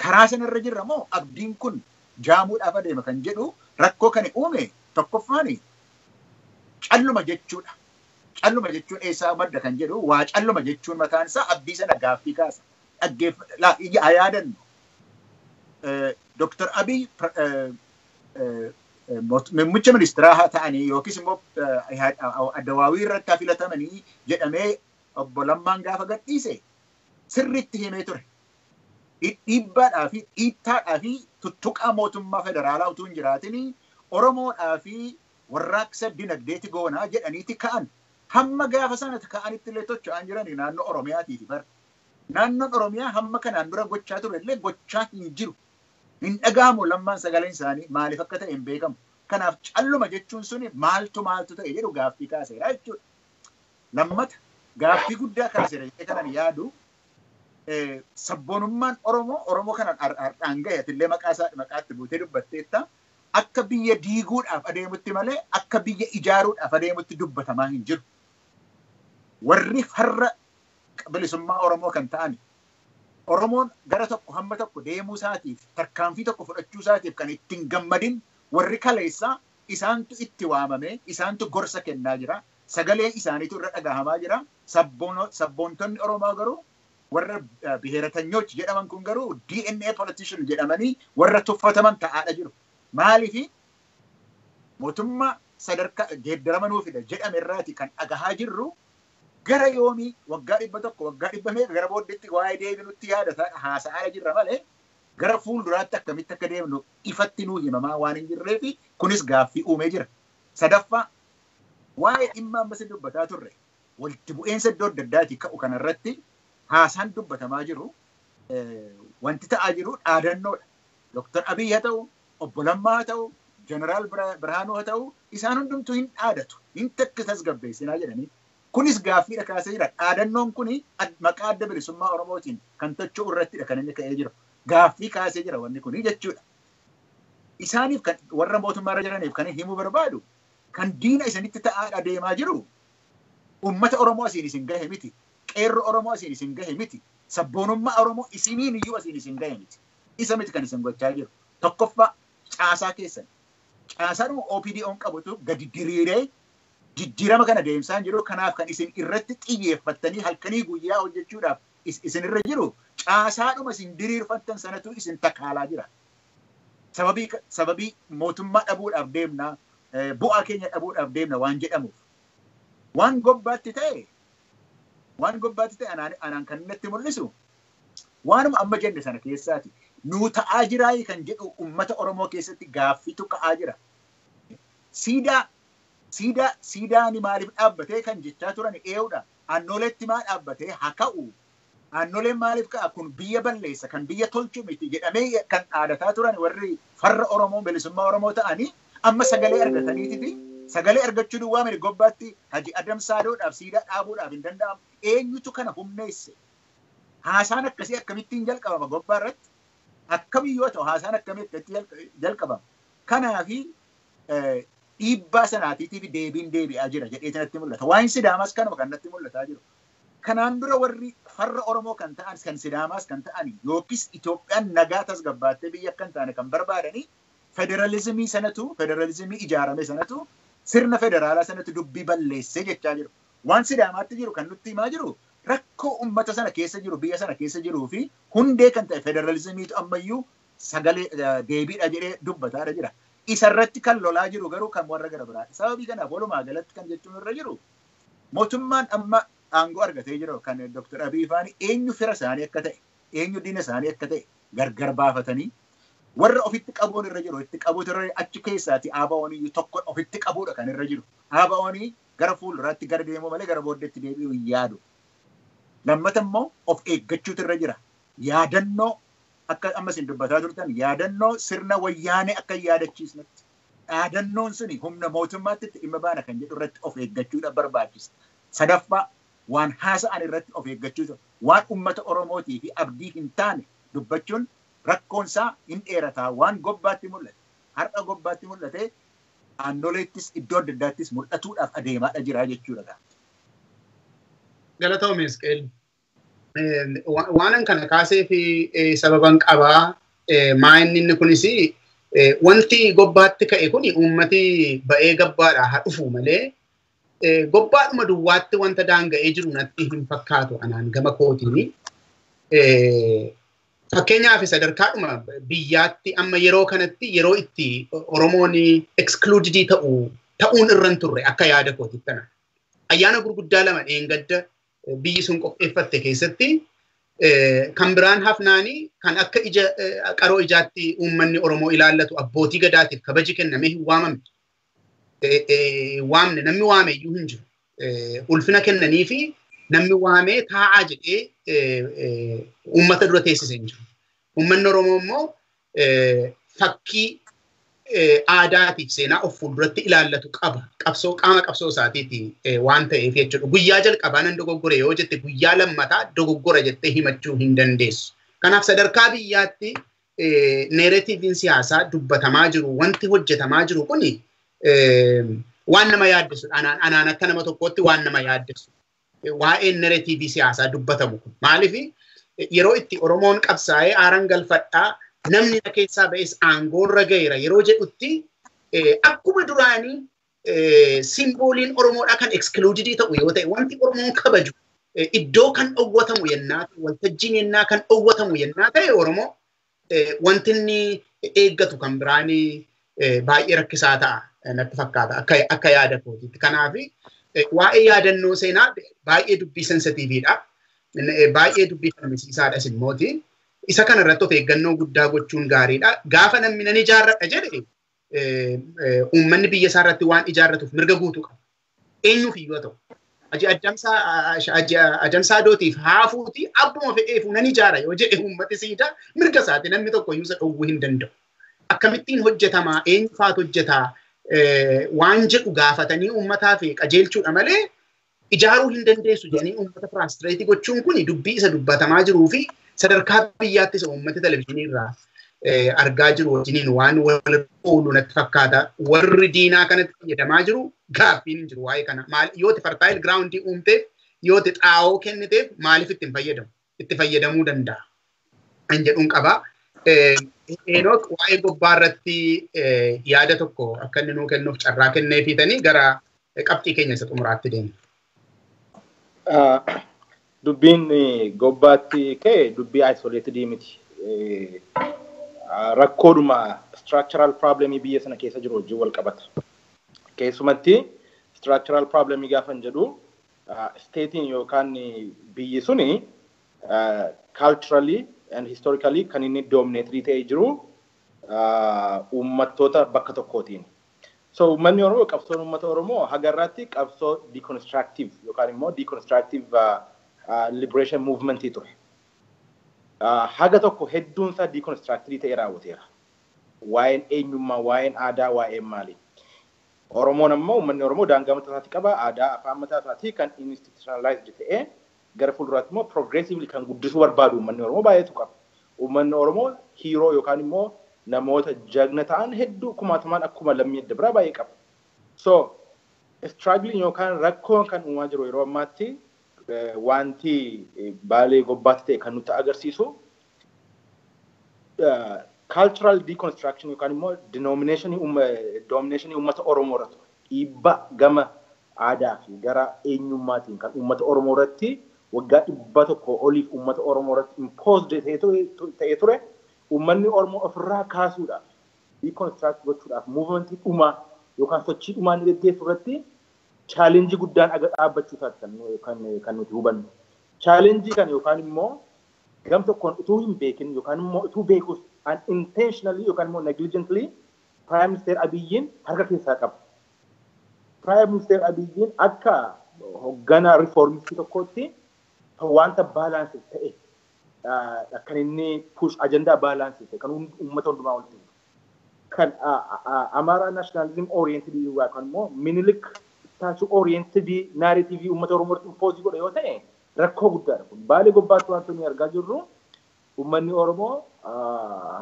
Karaa sanarra jirra moo abdiin kun jaamuudhaaf adeema kan jedhu rakkoo kana uume tokkoffaani calluma jechuudha. Calluma jechuun eessaa madda kan jedhu waa calluma jechuun mataan isaa abdii sana gaaffii kaasa. Dhaggeeffadhaa yaadannu. Dr. Abiy muummicha ministeeraa haa ta'anii yookiis immoo addawaawii irratti haa filatamanii jedhamee obbo Lammaan gaafa gadhiise sirriitti himee ture. Dhiibbaadhaa fi dhiittaadhaa fi tuttuqaa mootummaa federaalaa utuu hin jiraatin Oromoodhaa fi warraaqsa dinagdeeti goonaa jedhaniiti ka'an. Hamma gaafa sana ka'anitti illee tocho'aan jiran naannoo Oromiyaatiiti bara. Naannoon Oromiyaa hamma kanaan dura gochaa ture illee gochaa hin jiru. Hin dhaga'amu Lammaan sagaleen isaanii maaliif akka ta'e hin beekamu. Kanaaf calluma jechuun suni maaltu maaltu ta'e jedhu gaaffii kaaseera jechuudha. Lammata gaaffii guddaa kaaseera jedhee kanan yaadu sabboonummaan Oromoo Oromoo kanaan har'aan gahe atillee maqaa isaa maqaatti buutee dubbatteetta. Akka biyya diiguudhaaf adeemutti malee akka biyya ijaaruudhaaf adeemutti dubbatamaa hin jiru. Warri farra bilisummaa Oromoo kan ta'an Oromoon gara tokko hamma tokko deemuu isaatiif tarkaanfii tokko fudhachuu isaatiif kan ittiin gammadin warri kaleessaa isaantu itti waamame isaantu gorsa kennaa jira. Sagalee isaaniitu irra dhagahamaa jira. Sabboontonni Oromoo garuu warra biheeratanyoch jedhaman kun garuu DNA politician jedhamanii warra tuffataman ta'aadha jiru. Maaliifi mootummaa sadarkaa geeddarama nuu fida jedhame irraati kan dhagahaa jirru gara yoomii waggaa 100 waggaa 100 meeqa gara booddeetti waa'ee deebinutti yaadataa haasa'aa jirra malee gara fuulduraatti akkamitti akka deemnu ifatti nuu himamaa waan hin jirreefi kunis gaaffii uumee jira. Sadaffaa waa'ee dhimma ammas dubbataa turre walitti bu'eensa iddoo adda addaatii ka'u kanarratti haasaan dubbatamaa jiru wanti ta'aa jiru dhaadannoodha. Dr. Abiy haa ta'u, obbo Lammaa haa ta'u, Jeneraal Birhaanuu haa ta'u isaan hundumtuu hin dhaadatu, hin takka tasgabbeessinaa jedhanii. Kunis gaaffiidha kaasee jira. Dhaadannoon kuni maqaa adda bilisummaa Oromootiin kan tocho'u irrattidha kan inni ka'ee jiru. Gaaffii kaasee jira wanni kuni jechuudha. Isaaniif kan warra mootummaarra jiraniif kan himuu barbaadu kan diina isinitti ta'aa adeemaa jiru uummata Oromoo asiin isin gahe miti. Qeerroo Oromoo asiin isin gahe miti. Sabboonummaa Oromoo isiniin iyyuu asiin isin gahe miti. Isa miti kan isin gochaa jiru. Tokkoffaa caasaa keessan. Caasaadhuma OPDO'n qabutu gadi diriiree jijjiirama kana deemsaa jiru. Kanaaf kan isin irratti xiyyeeffattanii halkanii guyyaa hojjechuudhaaf isin irra jiru caasaadhuma isin diriirfattan sanatu isin takaalaa jira. Sababii mootummaa dhabuudhaaf deemna, bu'aa keenya dhabuudhaaf deemna waan jedhamuuf. Waan gobbaatti ta'e anaan kan natti mul'isu waanuma amma jenne sana keessaati. Nuu ta'aa jiraayi kan jedhu uummata Oromoo keessatti gaaffiitu ka'aa jira. Siidaani maaliif dhaabbatee kan jechaa turan ee'uudha. Aannoleetti maa dhaabbatee haa ka'u. Aannoleen maaliif ka'a kun biyya balleessa kan biyya tolchu miti jedhamee kan dhaadataa turan warri farra Oromoo bilisummaa Oromoo ta'anii amma sagalee argataniititi. Sagalee argachuu duwwaa miti gobbaatti Haji Adam Saadoodhaaf siidaa dhaabuudhaaf hin danda'amu. Eenyutu kana humneesse? Haasaan akkasii akkamittiin jalqabama gobbaa irratti? Akkamiyyoo ta'u haasaan akkamitti jalqabama? Kanaafi dhiibbaa sanaatiitiif deebiin deebi'aa jira jedhee natti mul'ata. Waa'in Sidaamaas kanuma kan natti mul'ataa jiru. Kanaan dura warri farra Oromoo kan ta'an kan Sidaamaas kan ta'an yookiis Itoophiyaan nagaa tasgabbaattee biyya akka hin taane kan barbaadanii federalizimii sanatu federalizimii ijaarame sanatu sirna federaalaa sanatu dubbii balleessee jechaa jiru. Waan Sidaamaatti jiru kan nutti himaa jiru rakkoo uummata sana keessa jiru biyya sana keessa jiruu fi hundee kan ta'e federalizimiitu ammayyuu sagalee deebiidha jedhee dubbataadha jira. Isarratti kan lolaa jiru garuu kan warra gara biraadha. Sababii kanaaf walumaa galatti kan jechuun irra jiru mootummaan amma aangoo argatee jiru kan Dr. Abiy faani eenyu fira isaanii akka ta'e eenyu diina isaanii akka ta'e gargar baafatanii warra ofitti qabuun irra jiru itti qabuutu irra achi keessaati ABO'n iyyuu tokko ofitti qabuudha kan irra jiru. ABO'n gara fuulduraatti gara deemuu malee gara booddeetti deebi'uu hin yaadu. Lammata immoo of eeggachuutu irra jira. Yaadannoo akka amma isin dubbataa turtan yaadannoo sirna wayyaanee akka hin yaadachiisnetti. Yaadannoon suni humna mootummaatti itti dhimma baana kan jedhu irratti of eeggachuudha barbaachisa. Sadaffaa waan haasa'an irratti of eeggachuu, waan uummata Oromootii fi abdii hin taane dubbachuun rakkoonsaa hin dheerataa waan gobbaatti mul'ate. Har'a gobbaatti mul'ate naannoleettis iddoo adda addaattis mul'atuudhaaf adeemaadha jira jechuudha. Galatoomi Isqeel. Waanan kana kaasee fi sababan qabaa maa inni kunis wanti gobbaatti ka'e kuni uummati ba'ee gabbaadhaa haa dhufu malee gobbaadhuma duwwaatti wanta daanga'ee jiru natti hin fakkaatu anaan gama kootiin. Fakkeenyaaf sadarkaadhuma biyyaatti amma yeroo kanatti yeroo itti Oromoon excluded ta'uun irra hin turre akka yaada kootitti tana. Ayyaana gurguddaa lama dheengadda biyyi sun qopheeffatte keessatti kan biraan hafnaanii kan akka ija qaroo ijaatti uummanni Oromoo ilaallatu abbootii gadaatiif kabaji kennamee hin waamamne. Waamne namni waame iyyuu hin jiru. Ulfina kennanii fi namni waamee taa'aa jedhee uummata dura teessise hin jiru. Uummanni Oromoo immoo fakkii aadaatiif seenaa of fuulduratti ilaallatu qaba. Qabsoo qaama qabsoo isaatiiti waan ta'eef jechuudha. Guyyaa jalqabaa nan dogoggore yoo jette guyyaa lammataa dogoggora jettee himachuu hin dandeessu. Kanaaf sadarkaa biyyaatti neeratiiviin siyaasaa dubbatamaa jiru wanti hojjetamaa jiru kuni waan nama yaaddessu. Anaan akka nama tokkootti waan nama yaaddessu. Waa'een neeratiivii siyaasaa dubbatamu kun maaliif yeroo itti Oromoon qabsaa'ee aaraan galfadhaa namni na keessaa ba'es aangoorra ga'eera yeroo jedhutti akkuma duraanii simbooliin Oromoodhaa kan excluded ta'u yoo ta'e wanti Oromoon kabaju iddoo kan dhowwatamu yennaa ta'e waltajjiin yennaa kan dhowwatamu yennaa ta'e Oromoo wanti inni eeggatu kan biraanii baay'ee rakkisaa ta'a natti fakkaata akka yaada kootiitti. Kanaaf waa'ee yaadannoo seenaa baay'ee dubbii sensitiiviidha. Baay'ee dubbii falmisiisaadhas immooti. Isa kana irratti of eeggannoo guddaa gochuun gaariidha. Gaafa namni nan ijaarradha jedhe uummanni biyya isaa irratti waan ijaarratuuf mirga guutuu qaba. Eenyuuf iyyuu ta'u. Ajamsaa dootiif haafuuti abbuma fedheefuu nan ijaara yoo jedhe uummati siidaa mirga isaati namni tokko iyyuu isa dhowwuu hin danda'u. Akkamittiin hojjetamaa eenyufaatu hojjetaa waan jedhu gaafatanii uummataa fi qajeelchuudha malee ijaaruu hin dandeessu jedhanii uummata firaastireetii gochuun kun dubbii isa dubbatamaa jiruu fi sadarkaa biyyaatti isa uummata televizyiinii irraa argaa jiru wajjiniin waan wal oolu natti fakkaata. Warri diinaa kanatti fayyadamaa jiru gaaffiin hin jiru waa'ee kana. Yoo itti fertile groundii uumteef yoo itti xaa'oo kenniteef maaliif itti hin fayyadamu? Itti fayyadamuu danda'a. Kan jedhuun qaba. Enook waa'ee gobbaa irratti yaada tokko akka inni nuu kennuuf carraa kenneefiitanii gara qabxii keenya isa xumuraatti deemna. Dubbiin gobbaatti ka'e dubbii isolated miti. Rakkoodhuma structural problemii biyya sana keessa jiru wajjin wal qabata. Keessumatti structural problemii gaafan jedhu statein yookaan biyyi suni culturally and historically kan inni dominated ta'ee jiru uummattoota bakka tokkootiin. So uummanni Oromoo qabsoon uummata Oromoo haga irraatti qabsoo deconstructive yookaan immoo deconstructive liberation movement ture. Haga tokko hedduun isaa deconstructive ta'ee raawwateera. Waa'een eenyummaa, waa'een aadaa, waa'een maali. Oromoon ammoo uummanni Oromoo daangaa mataa isaatii qaba, aadaa afaan mataa isaatii kan institutionalized ta'ee gara fuulduraatti immoo progressively kan guddisuu barbaadu uummanni Oromoo baay'eetu qaba. Uummanni Oromoo hiiroo yookaan immoo namoota jagna ta'an hedduu kumaatamaan akkuma lammii adda biraa baay'ee qaba. So struggling yookaan rakkoon kan uumaa jiru yeroo ammaatti wanti Baalee gobbaatti ta'e kan nutti agarsiisu cultural deconstruction yookaan immoo domination uummata Oromoo irratti dhiibbaa gama aadaa fi gara eenyummaatiin kan uummata Oromoo irratti waggaa 100 oliif uummata Oromoo irratti imposed ta'ee ture uummanni Oromoo ofirraa kaasuudhaaf deconstruct gochuudhaaf movementii dhumaa yookaan sochii dhumaa inni geggeessu irratti chaalenjii guddaan dhaabbachuu isaati kan nuti hubannu. Chaalenjii kana yookaan immoo gam tokkoon utuu hin beekin yookaan immoo utuu beekus unintentionally yookaan immoo negligently Prime Minister Abiyyiin harka keessaa qaba. Prime Minister Abiyyiin akka hoogganaa reformistii tokkootti wanta balance ta'e kan inni push ajandaa balance ta'e kan uummata hundumaa walitti fidu. Kan Amara nationalism oriented yookaan immoo Minilik Statue oriented narrative uummata Oromoo irratti impose godha yoo ta'e rakkoo guddaadha kun. Baalee Gobbaatti wanti nuyi argaa jirru uummanni Oromoo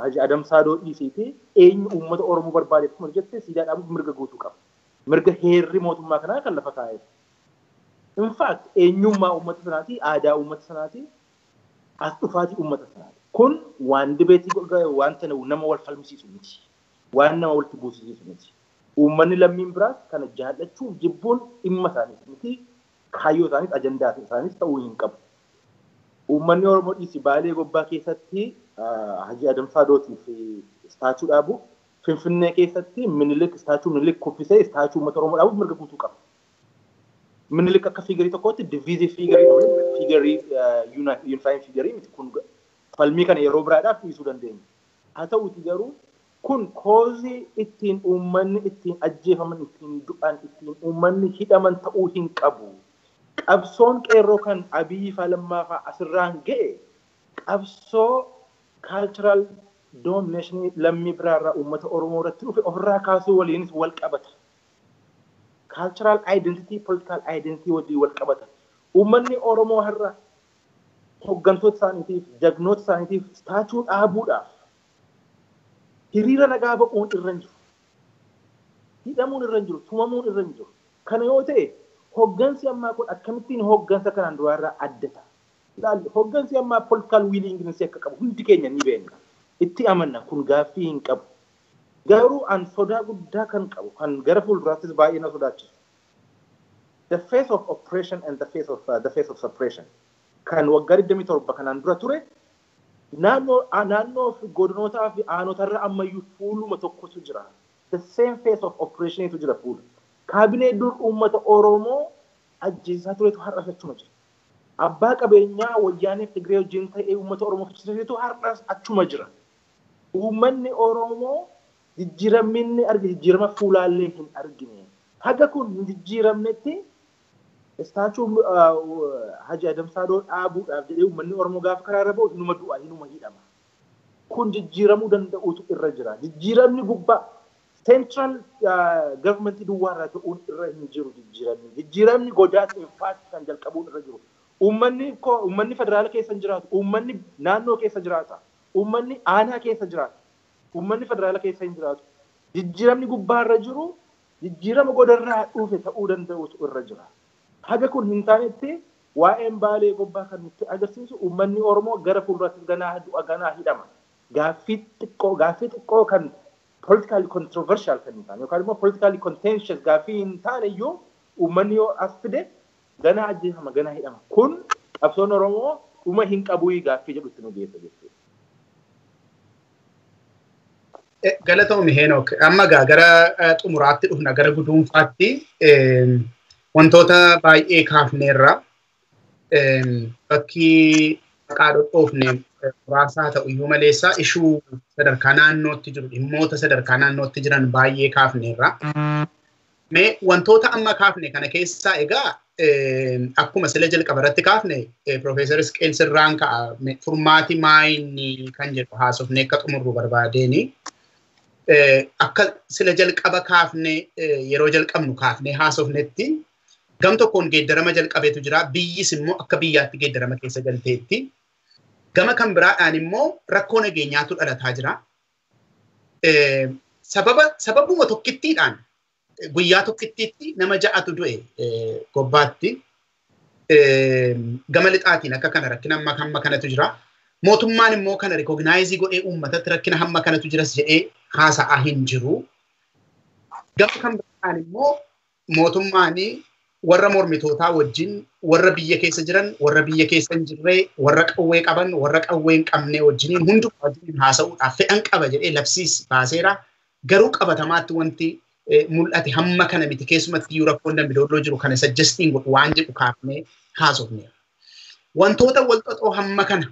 Haji Adam Saadoo dhiisiiti eenyu uummata Oromoo barbaadeef kuma jette siidaa dhaabuuf mirga guutuu qaba. Mirga heerri mootummaa kanaa kan lafa kaa'eef. In fact, eenyummaa uummata sanaati, aadaa uummata sanaati, as dhufaatii uummata sanaati. Kun waan debate wanta nama wal falmisiisu miti. Waan nama walitti buusisiisu miti. Uummanni lammiin biraas kana jaallachuuf jibbuun dhimma isaaniis miti. Kaayyoo isaaniis ajandaa isaaniis ta'uu hin qabu. Uummanni Oromoo dhiisi Baalee Gobbaa keessatti Haji Adam Saadootiif statue dhaabu, Finfinnee keessatti Minilik statue Minilik kuffisee statue uummata Oromoo dhaabuuf mirga guutuu qaba. Minilik akka figure tokkootti divisive figure figure unifying figure miti kun falmii kana yeroo biraadhaaf dhiisuu dandeenya. Haa ta'uuti garuu kun cause ittiin uummanni ittiin ajjeefaman, ittiin du'an, ittiin uummanni hidhaman ta'uu hin qabu. Qabsoon qeerroo kan Abiyyi faa Lammaa faa asirraan ga'e qabsoo cultural domination lammii biraarraa uummata Oromoo irratti dhufe ofirraa kaasuu waliinis wal qabata. Cultural identity, political identity wajjin wal qabata. Uummanni Oromoo har'a hooggantoota isaaniitiif, jagnoota isaaniitiif statue dhaabuudhaaf hiriira nagaa ba'uun irra hin jiru. Hidhamuun irra hin jiru, tumamuun irra hin jiru. Kana yoo ta'e hooggansi ammaa kun akkamittiin hooggansa kanaan duraarraa adda ta'a? Ilaalli hooggansi ammaa political willingness akka qabu hundi keenya ni beekna. Itti amanna, kun gaaffii hin qabu. Garuu an sodaa guddaa kan qabu kan gara fuulduraattis baay'ee na sodaachisu. The face of oppression and the face of suppression kan waggaa 27 kanaan dura ture naannoo fi godinootaa fi aanotarra ammayyuu fuuluma tokkotu jira. The same face of oppression jira fuula. Kaabinee dur uummata Oromoo ajjeesaa turetu har'as achuma jira. Abbaa qabeenyaa Wayyaanee Tigree wajjin ta'ee uummata Oromoo fichisiisetu har'as achuma jira. Uummanni Oromoo jijjiiramni inni arge jijjiirama fuulaallee hin argine. Haga kun hin jijjiiramnetti statue Haji Adam Saadoo dhaabuudhaaf jedhee uummanni Oromoo gaafa karaa irra ba'u hinuma du'a, hinuma hidhama. Kun jijjiiramuu danda'utu irra jira. Jijjiiramni gubbaa central government duwwaarraa ta'uun irra hin jiru jijjiiramni. Jijjiiramni godaas in fact kan jalqabuun irra jiru. Uummanni federaala keessa hin jiraatu. Uummanni naannoo keessa jiraata. Uummanni aanaa keessa jiraata. Uummanni federaala keessa hin jiraatu. Jijjiiramni gubbaarra jiru jijjiirama godarraa dhufe ta'uu danda'utu irra jira. Haga kun hin taanetti waa'een Baalee Gobbaa kan nutti agarsiisu uummanni Oromoo gara fuulduraatti ganaa du'a, ganaa hidhama. Gaaffii xiqqoo kan politically controversial kan hin taane yookaan immoo politically contentious gaaffii hin taane iyyuu uummanni yoo as fide ganaa ajjeefama, ganaa hidhama. Kun qabsoon Oromoo dhuma hin qabu gaaffii jedhutti nu geessa jechuudha. Galatoomi, Heenok. Amma gaa gara xumuraatti dhufna, gara guduunfaatti wantoota baay'ee kaafneerra. Bakki maqaa dhodhoofne muraasaa ta'u iyyuu maleessa issue sadarkaa naannootti jiru, dhimmoota sadarkaa naannootti jiran baay'ee kaafneerra. Mee wantoota amma kaafne kana keessaa egaa akkuma sila jalqaba irratti kaafne, Piroofeesar Isqeel, sirraan ka'a, furmaati maayinni kan jedhu haasofnee akka xumurru barbaadeeni. Akka sila jalqaba kaafne, yeroo jalqabnu kaafne haasofnetti, gam tokkoon geeddarama jalqabeetu jira. Biyyis immoo akka biyyaatti geeddarama keessa galteetti. Gama kan biraadhaan immoo rakkoo nageenyaatu dhalataa jira. Sababuma tokkittiidhaan guyyaa tokkittiitti nama ja'atu du'e Gobbaatti. Gama lixaatiin akka kana rakkina hamma kanatu jira. Mootummaan immoo kana recognize godhee uummatatti rakkina hamma kanatu jiras jedhee haasa'aa hin jiru. Gama kan biraan immoo mootummaan warra mormitootaa wajjin, warra biyya keessa jiran, warra biyya keessa hin jirre, warra qawwee qaban, warra qawwee hin qabne wajjiniin hundumaa wajjiniin haasa'uudhaaf fedhan qaba jedhee labsiis baaseera. Garuu qabatamaatti wanti mul'ate hamma kana miti, keessumatti iyyuu rakkoon Dambidolloo jiru kana suggestiin godhu waan jedhu kaafnee haasofneera. Wantoota wal xaxoo hamma kana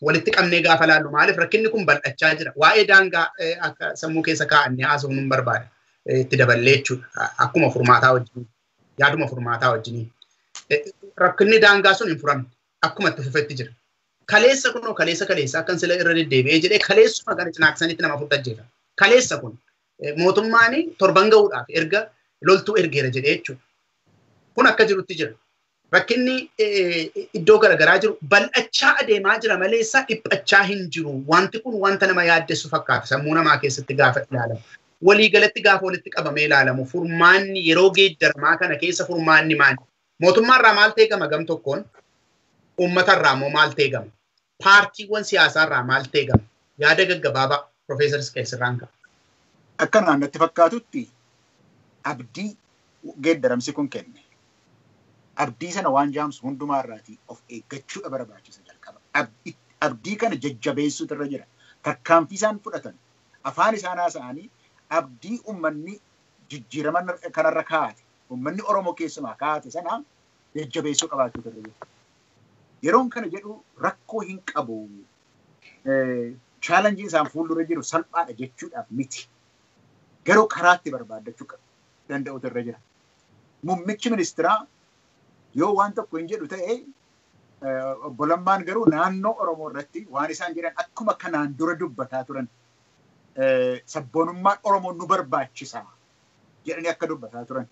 walitti qabnee gaafa laallu, maaliif rakkinni kun bal'achaa jira. Waa'ee daangaa akka sammuu keessa kaa'annee haasofnu hin barbaada. Itti daballee jechuudha. Akkuma furmaataa wajjin, yaaduma furmaataa wajjiniin. Rakkinni daangaa sun hin furamne, akkuma itti fufetti jira. Kaleessa kunoo kaleessa akkan sila irra deddeebi'ee jedhee kaleessuma gara Cinaaksanitti nama afurtu ajjeefame. Kaleessa kun mootummaan torban ga'uudhaaf erga loltuu ergeera jedhee jechuudha. Kun akka jirutti jira. Rakkinni iddoo garaagaraa jiru bal'achaa adeemaa jira maleessa dhiphachaa hin jiru. Wanti kun wanta nama yaaddessu fakkaata sammuu namaa keessatti gaafa ilaalamu. Waliigalatti gaafa walitti qabamee ilaalamu furmaanni yeroo geeddaramaa kana keessa furmaanni maali? Mootummaarraa maal teegama gam tokkoon? Uummatarraa immoo maal teegama? Paartiiwwan siyaasaarraa maal teegama? Yaada gaggabaabaa Profeesar Isqeesirraan qaba. Akka naannatti fakkaatutti abdii geeddaramsi kun kenne. Abdii sana waan jaamsu hundumaarraatii of eeggachuudha barbaachisa jalqaba. Abdii kana jajjabeessuutu irra jira. Tarkaanfii isaan fudhatan afaan isaan haasa'anii abdii uummanni jijjiirama kanarra kaa'ate uummanni Oromoo keessumaa kaa'ate sana jajjabeessuu qabaachuutu irra jira. Yeroon kana jedhu rakkoo hin qabu. Chaalenjiin isaan fuuldura jiru salphaadha jechuudhaaf miti. Garuu karaatti barbaaddachuu danda'utu irra jira. Muummichi ministeeraa yoo waan tokko hin jedhu ta'e obbo Lammaan garuu naannoo Oromoo irratti waan isaan jedhan akkuma kanaan dura dubbataa turan sabboonummaan Oromoo nu barbaachisa jedhanii akka dubbataa turan.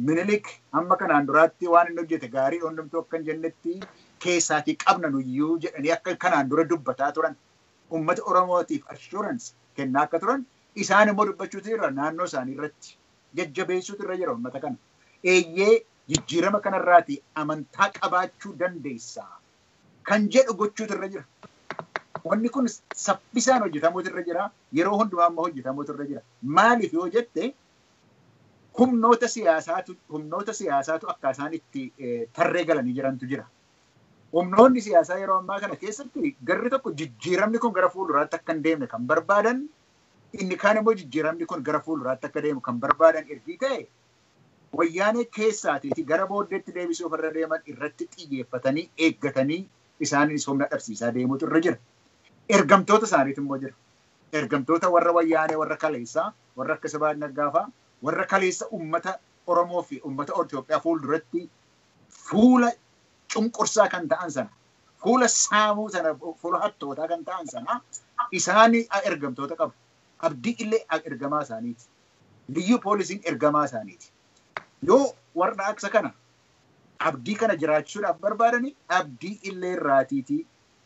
Minilik hamma kanaan duraatti waan inni hojjete gaarii hundumtuu akka hin jennetti keessaatii qabna nuyyuu jedhanii akka kanaan dura dubbataa turan. Uummata Oromootiif assurance kennaa akka turan isaan immoo dubbachuutu jira naannoo isaanii irratti jajjabeessuutu irra jira uummata kana. Eeyyee jijjiirama kanarraati amantaa qabaachuu dandeessa kan jedhu gochuutu irra jira. Wanni kun saffisaan hojjetamuutu irra jira. Yeroo hundumaa immoo hojjetamuutu irra jira. Maaliif yoo jette humnoota siyaasaatu akka isaan itti tarree galanii jirantu jira. Humnoonni siyaasaa yeroo ammaa kana keessatti garri tokko jijjiiramni kun gara fuulduraatti akka hin deemne kan barbaadan inni kaan immoo jijjiiramni kun gara fuulduraatti akka deemu kan barbaadan ergii ta'e wayyaanee keessaatiiti gara booddeetti deebisuuf irra deeman irratti xiyyeeffatanii eeggatanii isaanis humna dhabsiisaa deemuutu irra jira. Ergamtoota isaaniitu immoo jira. Ergamtoota warra wayyaanee warra kaleessaa warra akka Sabaa Naggaafaa warra kaleessa uummata Oromoo fi uummata Itoophiyaa fuulduratti fuula cunqursaa kan ta'an sana fuula saamuu sana fuula hattootaa kan ta'an sana isaanii ergamtoota qabu. Abdii illee ergamaa isaaniiti. Liyyuu poolisiin ergamaa isaaniiti. Yoo warra aksa kana abdii kana jiraachuudhaaf barbaadanii abdii illee irraatiitii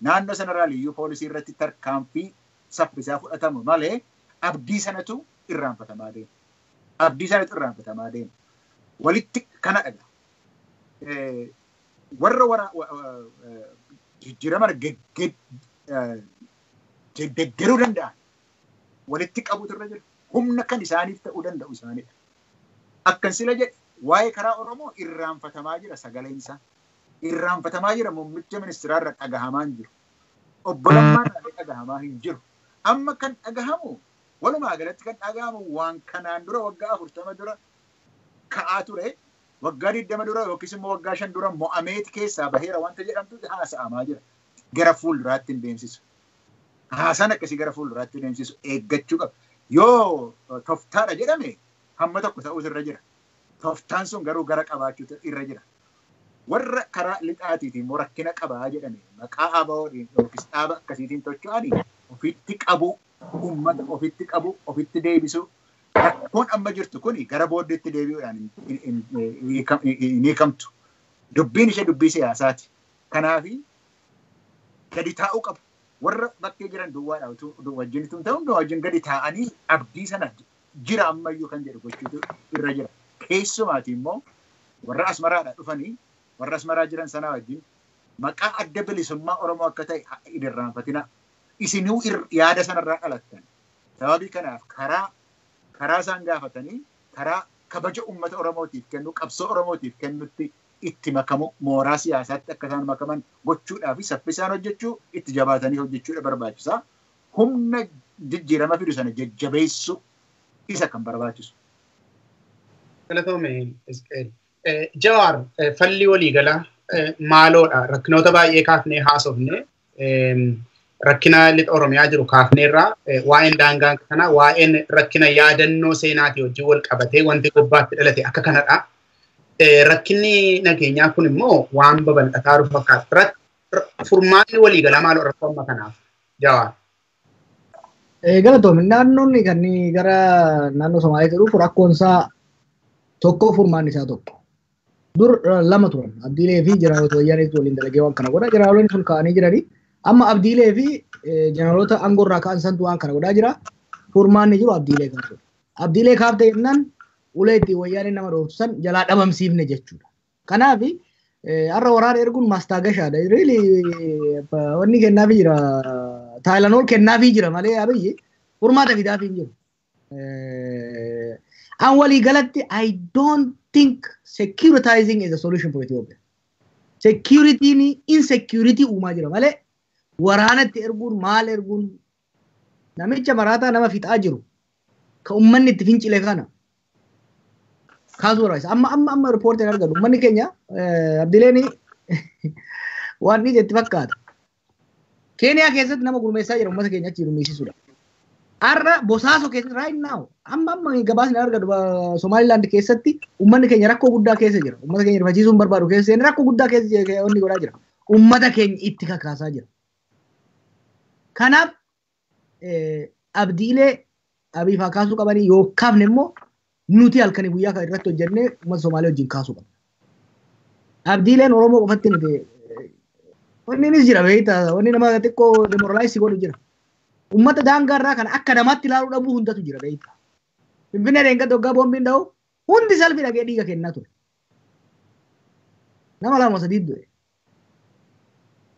naannoo sanarraa liyyuu poolisii irratti tarkaanfii saffisaa fudhatamu malee abdii sanatu irraanfatamaa deema. Abdii sanatu irraanfatamaa deema. Walitti kana dhaga. Warra jijjiirama deeggaruu danda'an walitti qabuutu irra jira. Humna kan isaaniif ta'uu danda'u isaanidha. Akkan sila jedhe waa'ee karaa Oromoo irraanfatamaa jira sagaleen isaa. Irraanfatamaa jira muummicha ministeeraa irra dhagahamaa hin jiru. Obbo Lammaan irra dhagahamaa hin jiru. Amma kan dhagahamu walumaa galatti kan dhagahamu waan kanaan dura waggaa 40 dura ka'aa ture waggaa 20 dura yookiis immoo waggaa 5 dura mo'ameet keessaa baheera wanta jedhamtu haasa'amaa jira. Gara fuulduraatti hin deemsisu. Haasaan akkasii gara fuulduraatti hin deemsisu eeggachuu qaba. Yoo toftaadha jedhame hamma tokko ta'uutu irra jira. Toftaan sun garuu gara qabaachuutu irra jira. Warra karaa lixaatiitiin immoo rakkina qabaa jedhame maqaa ABO'tiin yookiis dhaaba akkasiitiin tocho'anii ofitti qabu, uummata ofitti qabu, ofitti deebisu. Rakkoon amma jirtu kuni gara booddeetti deebi'uudhaan hin hiikamtu. Dubbiin ishee dubbii siyaasaati. Kanaafi gadi taa'uu qabu. Warra bakkee jiran duwwaadha wajjin tun ta'u hundumaa wajjin gadi taa'anii abdii sana jira ammayyuu kan jedhu gochuutu irra jira. Keessumaati immoo warra Asmaraadhaa dhufanii warra Asmaraa jiran sanaa wajjin maqaa adda bilisummaa Oromoo akka ta'e hin irraanfatina. Isinuu yaada sanarraa dhalattan. Sababii kanaaf karaa isaan gaafatanii karaa kabaja uummata Oromootiif kennu qabsoo Oromootiif kennutti itti makamu mooraa siyaasaatti akka isaan makaman gochuudhaa fi saffisaan hojjechuu itti jabaatanii hojjechuudha barbaachisaa. Humna jijjiirama fidu sana jajjabeessu isa kan barbaachisu. Galatoome Isqeel. Jawaar falli waliigalaa maaloodha. Rakkinoota baay'ee kaafnee haasofne rakkina lixa Oromiyaa jiru kaafneerraa waa'een daangaa kanaa waa'een rakkina yaadannoo seenaatii wajjin wal qabatee wanti gobbaatti dhalate akka kanadha. Rakkinni nageenyaa kun immoo waan babal'ataa jiru fakkaata. Furmaanni waliigalaa maaloo rakkoo amma kanaaf Jawaar? Galatoome naannoon kan gara naannoo Somaaliitti dhufu rakkoon isaa Tokko furmaan isaa tokko. Dur lama turan. Abdiilee fi jeneraalota Wayyaaneetu waliin dalagee waan kana godha. Jeneraalonni sun ka'anii jiranii. Amma Abdiilee fi jeneraalota aangoo irraa ka'an santu waan kana godhaa jira. Furmaanni jiru Abdiilee kaasuudha. Abdiilee kaafte jennaan ulee ittiin Wayyaaneen nama dhooftu san jalaa dhabamsiifne jechuudha. Kanaaf har'a waraana erguun mastaagashaadha. Really wanni kennaafii jira. Tylenol kennaafii jira malee Abiyyi furmaata fidaafii hin jiru. An walii galatti I don't think securitizing is a solution for Ethiopia. Security'n insecurity uumaa jira malee waraanatti erguun maal erguun namicha maraataa nama fixaa jiru ka uummanni itti fincile kana kaasuu barbaachisa. Amma riippoortiin argatu uummanni keenya Abdileen waan inni itti fakkaata. Keeniyaa keessatti nama gurmeessaa jira uummata keenya achi gurmeessisuudha. Har'a Bosaaso keessatti right now amma gabaasni argatu Somaliland keessatti uummanni keenya rakkoo guddaa keessa jira. Uummata keenya rifachiisuun barbaadu keessa seenee rakkoo guddaa keessa wanni godhaa jira. Uummata keenya itti kakaasaa jira. Kanaaf Abdiilee Abiifaa kaasuu qabanii yoo kaafne immoo nuti halkanii guyyaa kan irratti hojjennee uummata Somaalee wajjin kaasuu qabna. Abdiileen Oromoo qofatti miti. Wanni innis jira beektaa, wanni nama xiqqoo demoralize godhu jira. Uummata daangaa irraa kana akka namaatti ilaaluu dhabuu hundatu jira beektaa. Finfinnee dheengadda waggaa boombiin dha'u hundi salphii dhaqee dhiiga kennaa ture. Nama lama sadii du'e.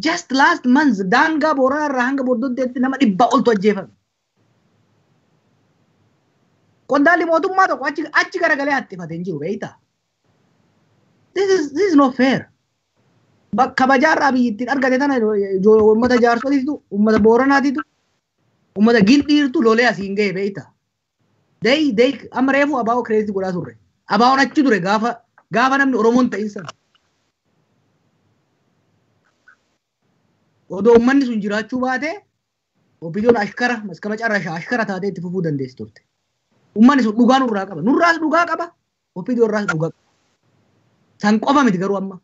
Just last month daangaa Booranaa irraa hanga Bordoddeetti nama 100 oltu ajjeefame. Qondaalli mootummaa tokko achi garagalee haxxifatee hin jiru beektaa. This is not fair. Kabajaarraa biyyi ittiin argate tana uummata Jaarsotiitu, uummata Booranaatiitu, uummata Gindhiirtu lolee asiin ga'e beektaa. They amma reefu abaa'oo kireetii godhaa turre. Abaa'oon achi ture gaafa namni Oromoon ta'in sana. Odoo uummanni sun jiraachuu baate OPDOn ashkara maskama carrashaa ashkara taatee itti fufuu dandeessi turte. Uummanni sun dhugaa nurraa qaba. Nurraas dhugaa qaba. OPDO irraas dhugaa qaba. San qofa miti garuu amma.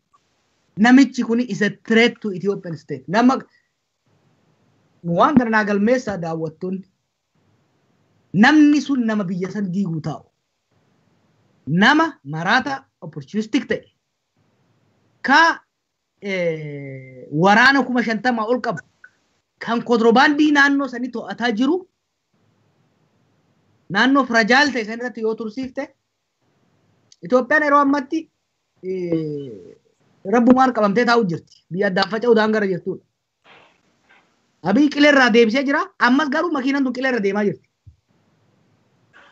Namichi kuni is a threat to Ethiopian state. Nama waan kana naa galmeessaa daawwattoonni. Namni sun nama biyya san diiguu taa'u. Nama maraata opportunistic ta'e. Ka waraana 50,000 ol qabu. Kan kontirobaandii naannoo sanii to'ataa jiru. Naannoo fragile ta'e san irratti yoo tursiifte. Itoophiyaan yeroo ammatti rabbumaan qabamtee taa'u jirti. Biyya addaan faca'uu daangaa irra jirtudha. Abiy qileerraa deebisee jira. Ammas garuu makiinaan tun qileerra deemaa jirti.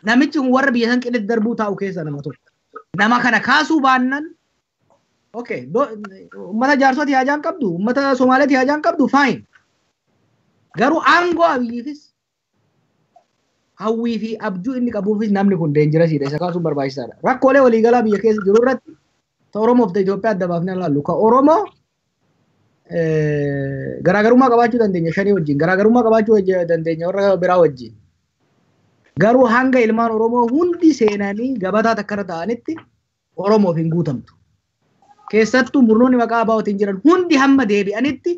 Namichi kun warra biyya san qileetti darbuu taa'u keessaa nama tokko. Nama kana kaasuu baannan okay, uummata Jaarsooti haajaan qabdu, uummata Somaaleeti haajaan qabdu, fine. Garuu aangoo Abiyyiifis hawwii fi abjuu inni qabuufis namni kun dangerousiidha. Isa kaasuun barbaachisaadha. Rakkoolee waliigalaa biyya keessa jiru irratti ta Oromoof ta Itoophiyaa adda baafnee ilaallu. Ka Oromoo garaagarummaa qabaachuu dandeenya shanii wajjin, garaagarummaa qabaachuu dandeenya warra biraa wajjin. Garuu hanga ilmaan Oromoo hundi seenanii gabataa takkarra ta'anitti Oromoof hin guutamtu. Keessattuu murnoonni maqaa abaa'ootiin jiran hundi hamma deebi'anitti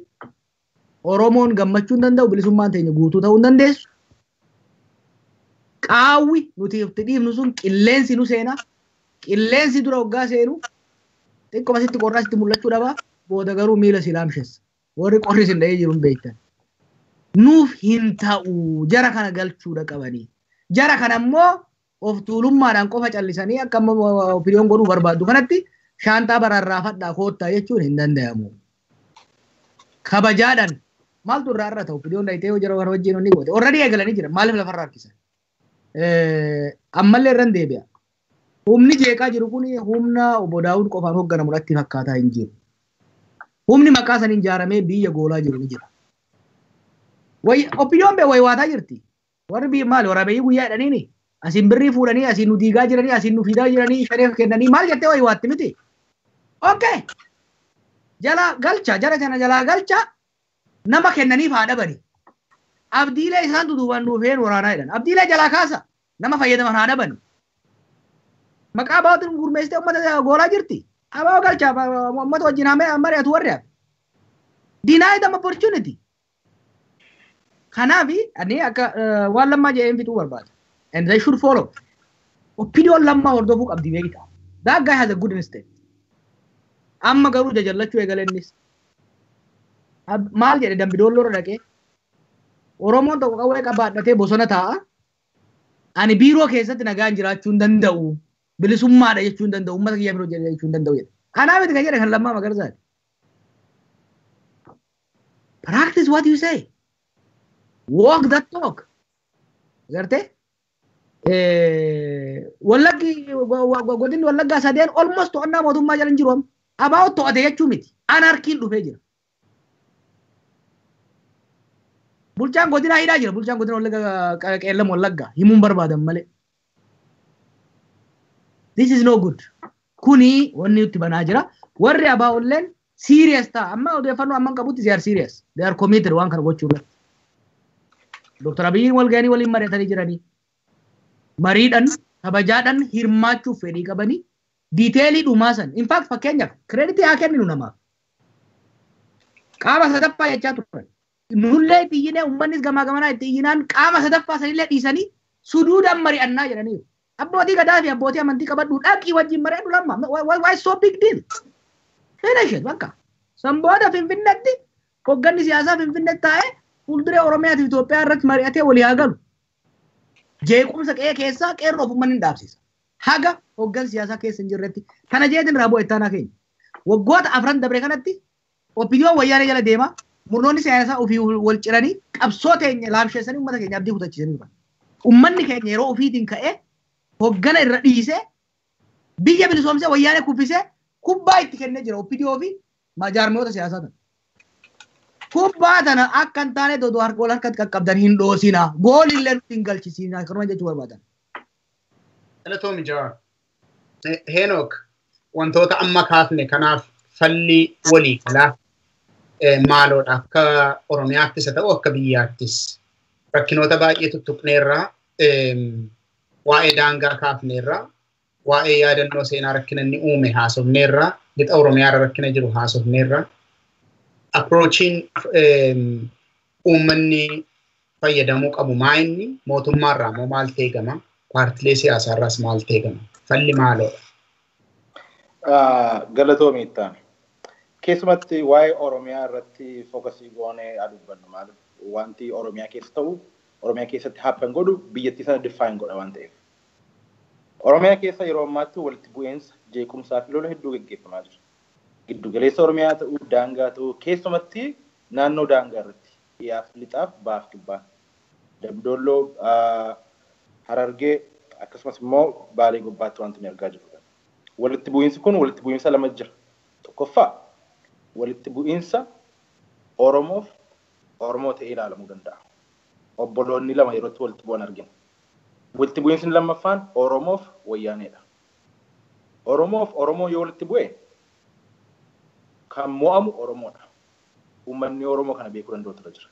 Oromoon gammachuu hin danda'u, bilisummaan teenya guutuu ta'uu hin dandeessu. Qaawwi nuti itti dhiifnu sun qilleensi nu seena. Qilleensi dura waggaa seenu xiqquma sitti qorraa sitti mul'achuu dhaba. Booda garuu miila si laamshessa. Warri qorri isin dha'ee jiru hin beektan. Nuuf hin ta'u jara kana galchuudha qabanii. Jara kana immoo of tuulummaadhaan qofa callisanii akka amma OPDOn godhuu barbaaddu kanatti shaantaa bararraafadhaa koottaa jechuun hin danda'amu. Kabajaadhaan maaltu irraa irra ta'u OPDOn dhayitee jara kana wajjin onni goote. Already eegalanii jira maaliif lafarraa harkisan? Ammallee irran deebi'a. Humni jeeqaa jiru kun humna obbo Daawud qofaan hoogganamu irratti fakkaataa hin jiru. Humni maqaa saniin ijaaramee biyya goolaa jiru ni jira. OPDOn bee waywaataa jirti. Warri biyya maali waraabeyyii guyyaa jedhaniini asiin birrii fuudhanii asiin nu diigaa jiranii asiin nu fidaa jiranii shaneef kennanii maal jettee waywaatti miti. Okay. Jala galcha jara sana jalaa galcha nama kennaniif haa dhabani. Abdiilee isaan duduubaan dhufeen waraanaa jedhan. Abdiilee jalaa kaasa nama fayyadaman haa dhabani. Maqaa abaa'ootiin gurmeessitee uummata goolaa jirti. Abaa'oo galcha uummata wajjin haa mari'atu warri hafe. Deny them opportunity. Kanaaf ani akka waan Lammaa jedheen fixuu barbaada. And they should follow. OPDOn Lammaa hordofuu qabdi beektaa. That guy has a good instinct. Amma garuu jajallachuu eegale innis. Maal jedhe Dambidolloo irra dhaqee Oromoon tokko qawwee qabaadhatee bosona taa'a. Ani biiroo keessatti nagaan jiraachuu hin danda'u. Bilisummaadha jechuu hin danda'u. Uummata kiyya biroo jechuu hin danda'u jedhe. Anaa miti kan jedhe kan Lammaa Magarsaati. Practice what you say. Walk that talk. Agartee? Wallaggi godinni Wallaggaa sadeen almost to'annaa mootummaa jala hin jiru amma. Abaa'oo to'ate jechuu miti. Anarkiin dhufee jira. Bulchaan godinaa hidhaa jira. Bulchaan godina Wallaggaa Qeellam Wallaggaa himuun barbaadan malee. This is no good. Kuni wanni nutti banaa jira. Warri abaa'olleen serious ta'a. Amma odeeffannoo amman qabutti they are serious. They are committed waan kana gochuu irratti. Dr. Abiyyiin wal ga'anii waliin mari'atanii jiranii. Mariidhaan kabajaadhaan hirmaachuuf fedhii qabanii detailii dhumaa san. In fact fakkeenyaaf creditii haa kenninu namaaf. Qaama sadaffaa jechaa turan. Nullee itti iyyinee uummannis gamaa gamanaa itti iyyinaan qaama sadaffaa sanillee dhiisanii suduudhaan mari'annaa jedhaniiru. Abbootii gadaa fi abbootii amantii qabadhu dhaqii wajjin mari'adhu Lamma. Why so big deal? Finish it bakka. San booda Finfinneetti hogganni siyaasaa Finfinneetti taa'ee fuulduree Oromiyaa fi Itoophiyaa irratti mari'atee walii haa galu. Jeequmsa qe'ee keessaa qeerroof uummanni hin dhaabsisa. Haga hoggansi siyaasaa keessa hin jirretti. Kana jeetiin raaboo ittaanaa keenya. Waggoota afran dabre kanatti OPDOn wayyaanee jala deema. Murnoonni siyaasaa ofii wal ciranii qabsoo teenya laamsheessanii uummata keenya abdii kutachiisanii turan. Uummanni keenya yeroo ofiitiin ka'ee hoggana irra dhiisee biyya bilisoomsee wayyaanee kuffisee kubbaa itti kennee jira OPDO fi jaarmiyoota siyaasaa tana. Kubbaa tana akka hin taane dodoo harka wal harkatti qaqqabdan hin dhoosina. Goolillee nutti hin galchisiina. Kanuma jechuu barbaadan. Galatoomi Jawaar. Heenok wantoota amma kaafne kanaaf falli walii galaa maaloodha akka Oromiyaattis haa ta'u akka biyyaattis rakkinoota baay'ee tuttuqneerraa waa'ee daangaa kaafneerraa waa'ee yaadannoo seenaa rakkina inni uume haasofneerraa lixa Oromiyaarra rakkina jiru haasofneerraa approachiin uummanni fayyadamuu qabu maa inni mootummaarraa moo maal teegama paartilee siyaasaarraas maal teegama falli maaloodha. Galatoomi ittaan. Keessumatti waa'ee Oromiyaa irratti focusii goonee dubbannu maaliif wanti Oromiyaa keessa ta'u Oromiyaa keessatti happen godhu biyyattii sana define godha waan ta'eef. Oromiyaa keessa yeroo ammaatti walitti bu'iinsa jeequmsaa fi lola hedduu gaggeeffamaa jira. Giddugaleessa Oromiyaa ta'uu daangaa ta'uu keessumatti naannoo daangaa irratti dhiyaaf lixaaf baaf kibbaan Dambidolloo Harargee akkasumas immoo Baalee gubbaatti wanti nuyi argaa jirru. Walitti bu'iinsi kun walitti bu'iinsa lama jira. Tokkoffaa walitti bu'iinsa Oromoof Oromoo ta'ee ilaalamuu danda'a. Obboloonni lama yerootti walitti bu'an argina. Walitti bu'iinsi lammaffaan Oromoof Wayyaaneedha. Oromoof Oromoo yoo walitti bu'e kan mo'amu Oromoodha. Uummanni Oromoo kana beekuu danda'u irra jira.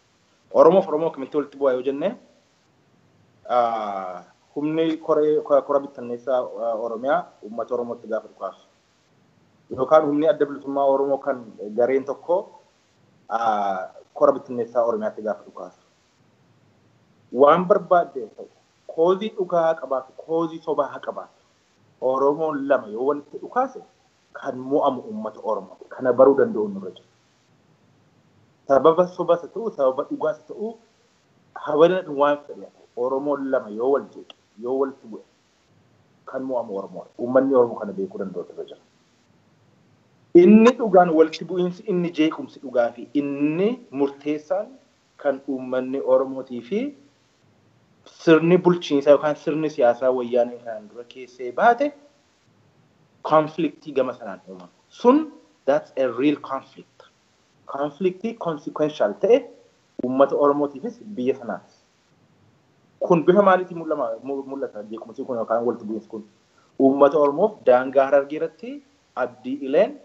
Oromoof Oromoo akkamitti walitti bu'a yoo jenne humni kora bittinneessaa Oromiyaa uummata Oromootti gaafa dhukaasu. Yookaan humni adda bilisummaa Oromoo kan gareen tokko kora bittinneessaa Oromiyaatti gaafa dhukaasu. Waan barbaadde ta'u causeii dhugaa haa qabaatu causeii sobaa haa qabaatu. Oromoon lama yoo walitti dhukaase kan mo'amu uummata Oromoo kana baruu danda'u nurra jira. Sababa sobas ta'u sababa dhugaas ta'u hawaasni waan fedhe Oromoon lama yoo wal jeeqe yoo walitti bu'e kan mo'amu Oromoodha. Uummanni Oromoo kana beekuu danda'u irra jira. Inni dhugaan walitti bu'iinsi inni jeequmsi dhugaa fi inni murteessaan kan uummanni Oromootii fi sirni bulchiinsaa yookaan sirni siyaasaa wayyaanee kanaan dura keessee baate conflictii gama sanaan uumamu. Sun that's a real conflict. Conflictii consequential ta'e uummata Oromootiifis biyya sanaafis. Kun bifa maaliitiin mul'ata jeequmsi kun yookaan walitti bu'iinsi kun? Uummata Oromoof daangaa Harargee irratti Abdii Ileen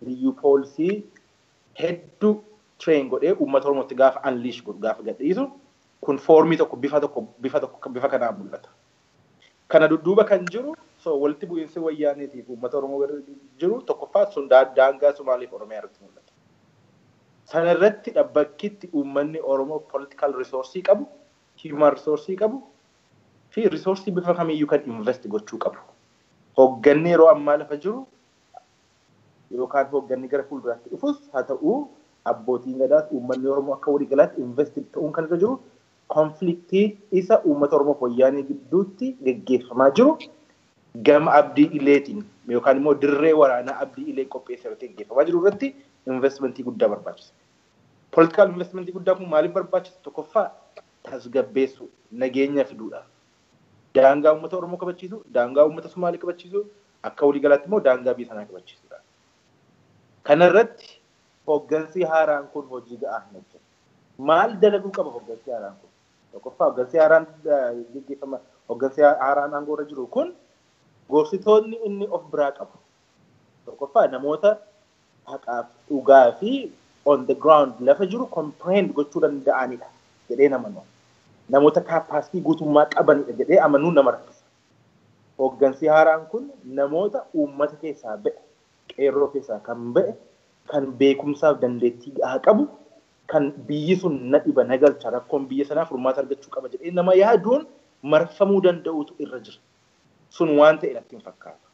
liyyuu poolisii hedduu train godhee uummata Oromootti gaafa unleash godhu gaafa gadhiisu kun formii tokko bifa tokko bifa tokko bifa kanaan mul'ata. Kana dudduuba kan jiru so walitti bu'iinsi wayyaaneetiif uummata Oromoo jiru tokkoffaa sun daangaa Somaaliif Oromiyaa irratti mul'ata. Sana irratti dhabbakkitti uummanni Oromoo political resource qabu, human resource qabu fi resource bifa kamiyyuu kan invest gochuu qabu. Hoogganni yeroo ammaa lafa jiru yookaan hoogganni gara fuulduraatti dhufus haa ta'u abbootiin gadaas uummanni Oromoo akka waliigalaatti invested ta'uun kan irra jiru konfliktii isa uummata Oromoo wayyaanee gidduutti geggeeffamaa jiru gama Abdii Ileetiin yookaan immoo dirree waraanaa Abdii Ilee qopheesse irratti geggeeffamaa jiru irratti investmentii guddaa barbaachisa. Political investmentii guddaa kun maaliif barbaachisa? Tokkoffaa tasgabbeessuu, nageenya fiduudhaaf. Daangaa uummata Oromoo kabachiisu, daangaa uummata Sumaalee kabachiisu, akka waliigalaatti immoo daangaa biyya sanaa kabachiisuudha. Kana irratti hooggansi haaraan kun hojii ga'aa hin hojjetu. Maal dalaguu qaba hooggansi haaraan kun? Tokkoffaa hooggansi haaraan geggeeffama, hooggansi haaraan aangoo irra jiru kun gorsitoonni inni of biraa qabu. Tokkoffaa namoota haqaaf dhugaa fi on the ground lafa jiru comprehend gochuu danda'anidha jedhee nama namoota capacity guutummaa qabanidha jedhee amanuu nama rakkisa. Hooggansi haaraan kun namoota uummata keessaa ba'e, qeerroo keessaa kan ba'e, kan beekumsaaf dandeettii gahaa qabu, kan biyyi sun na dhiba na galcha rakkoon biyya sanaa furmaata argachuu qaba jedhee nama yaaduun marfamuu danda'utu irra jira. Sun waan ta'e natti hin fakkaatu.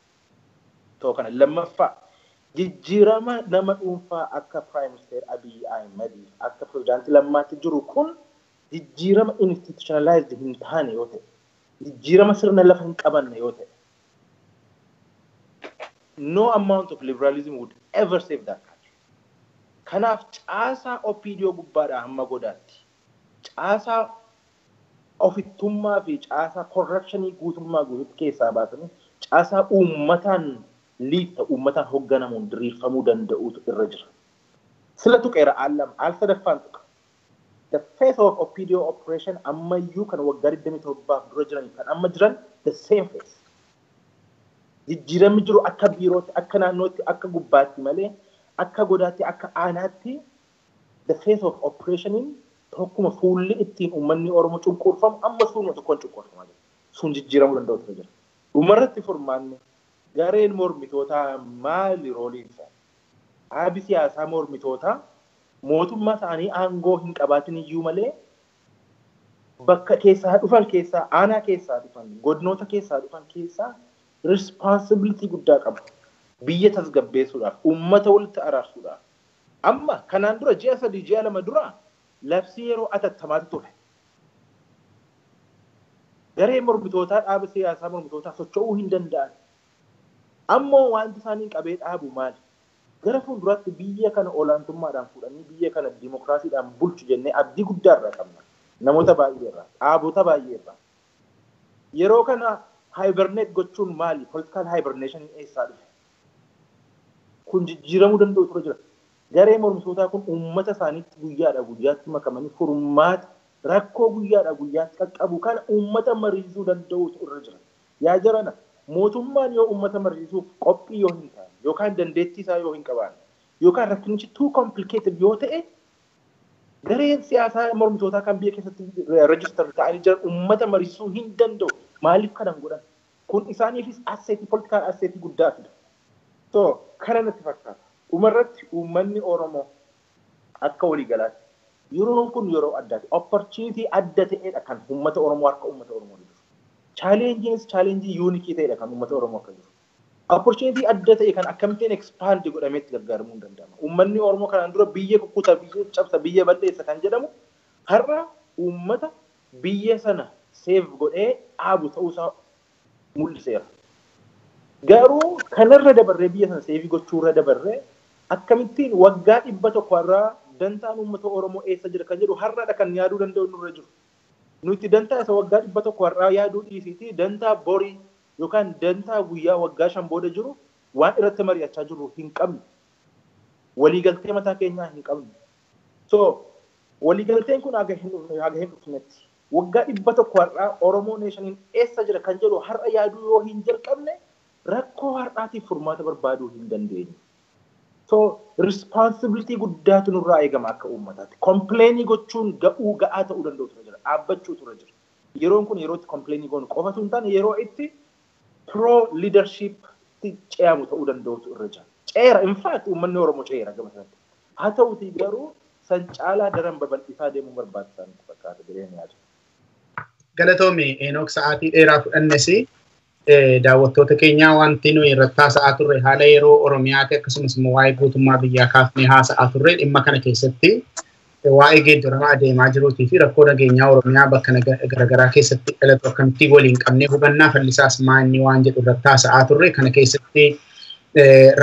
Ta'u kana lammaffaa jijjiirama nama dhuunfaa akka Prime Minister Abiy Ahmed akka Pirezidaantii Lammaatti jiru kun jijjiirama institutionalized hin taane yoo ta'e, jijjiirama sirna lafa hin qabanne yoo ta'e, no amount of liberalism would ever save that country. Kanaaf caasaa OPDO gubbaadhaa hamma godaatti, caasaa ofittummaa fi caasaa corruptionii guutummaa guutuutti keessaa baasanii caasaa uummataan liifta uummataan hoogganamuun diriirfamuu danda'uutu irra jira. Sila tuqeera al lama, al sadaffaan tuqa. The face of OPDO operation ammayyuu kan waggaa 27 dura jiran kan amma jiran the same face. Jijjiiramni jiru akka biirootti, akka naannootti, akka gubbaatti malee akka godaatti, akka aanaatti the face of operationiin tokkuma fuulli ittiin uummanni Oromoo cunqurfamu amma sunuma tokkoon cunqurfamaa jira. Sun jijjiiramuu danda'u ture jira. Dhumarratti furmaanni gareen mormitootaa maali rooliin isaa? Dhaabi siyaasaa mormitootaa mootummaa isaanii aangoo hin qabaatin iyyuu malee bakka keessaa dhufan keessaa, aanaa keessaa dhufan, godinoota keessaa dhufan keessaa responsibility guddaa qabu. Biyya tasgabbeessuudhaaf, uummata walitti araarsuudhaaf. Amma kanaan dura ji'a 3 ji'a 2 dura labsii yeroo atattamaatu ture. Garee mormitootaa dhaaba siyaasaa mormitootaa socho'uu hin danda'an. Ammoo wanti isaanii qabee dhaabu maali? Gara fuulduraatti biyya kana olaantummaadhaan fuudhanii biyya kana dimokiraasiidhaan bulchu jennee abdii guddaa irraa qabna. Namoota baay'ee irraa, dhaabota baay'ee irraa. Yeroo kana hibernate gochuun maali? Political hibernation eessaa dhufe? Kun jijjiiramuu danda'u ture jira. Garee mormitootaa kun uummata isaaniitti guyyaadhaa guyyaatti makamanii furmaata rakkoo guyyaadhaa guyyaatti qaqqabu kana uummata mariisuu danda'utu irra jira. Yaa jarana mootummaan yoo uummata mariisuuf qophii yoo hin taane yookaan dandeettii isaa yoo hin qabaanne yookaan rakkinichi too complicated yoo ta'e gareen siyaasaa mormitootaa kan biyya keessatti register ta'anii jiran uummata mariisuu hin danda'u. Maaliif kanan godhan? Kun isaaniifis asseetii political asseetii guddaa fida. So kana natti fakkaata. Dhumarratti uummanni Oromoo akka waliigalaatti yeroon kun yeroo addaati. Opportunity adda ta'edha kan uummata Oromoo harka uummata Oromoo jiru. Challenges challenge unique ta'edha kan uummata Oromoo akka jiru. Opportunity adda ta'e kan akkamittiin expand godhamee itti gargaaramuu hin danda'ama. Uummanni Oromoo kanaan dura biyya kukkuta, biyya cabsa, biyya balleessa kan jedhamu har'a uummata biyya sana save godhee dhaabu ta'uusaa mul'iseera. Garuu kanarra dabarree biyya sana save gochuurra dabarree akkamittiin waggaa 100 irraa dantaan uummata Oromoo eessa jira kan jedhu har'aadha kan yaaduu danda'u nurra jiru. Nuti dantaa isa waggaa 100 irraa yaaduu dhiisiitii dantaa borii yookaan dantaa guyyaa waggaa 5 booda jiru waan irratti mari'achaa jirru hin qabnu. Waliigaltee mataa keenyaa hin qabnu. So waliigalteen kun haga hin dhufnetti waggaa 100 irraa Oromoo neeshaniin eessa jira kan jedhu har'a yaaduu yoo hin jalqabne rakkoo har'aatiif furmaata barbaaduu hin dandeenyu. So responsibility guddaatu nurraa eegama akka uummataatti. Complainii gochuun ga'aa ta'uu danda'u ture jira. Dhaabbachuu ture jira. Yeroon kun yeroo itti complainii goonu qofatu hin taane yeroo itti pro leadership ce'amu ta'uu danda'utu irra jira. Ceera, in fact uummanni Oromoo ceera gama sanatti. Haa ta'utii garuu san caalaa daran babal'isaa deemuun barbaachisaa natti fakkaata jedhee yaadu. Galatoomi Enook sa'aatii dheeraa fudhannes Daawwattoota keenyaa, wanti nuyi irratti haasa'aa turre haala yeroo Oromiyaati, akkasumas immoo waa'ee guutummaa biyyaa kaafnee haasa'aa turre. Dhimma kana keessatti waa'ee geeddarama adeemaa jiruutii fi rakkoo nageenyaa Oromiyaa bakka garaagaraa keessatti dhalatu akkamitti waliin qabnee hubannaa fallisaas maanni waan jedhu irratti haasa'aa turre. Kana keessatti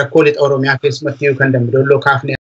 rakkoo lixa Oromiyaa keessumatti yookaan Dambidolloo kaafnee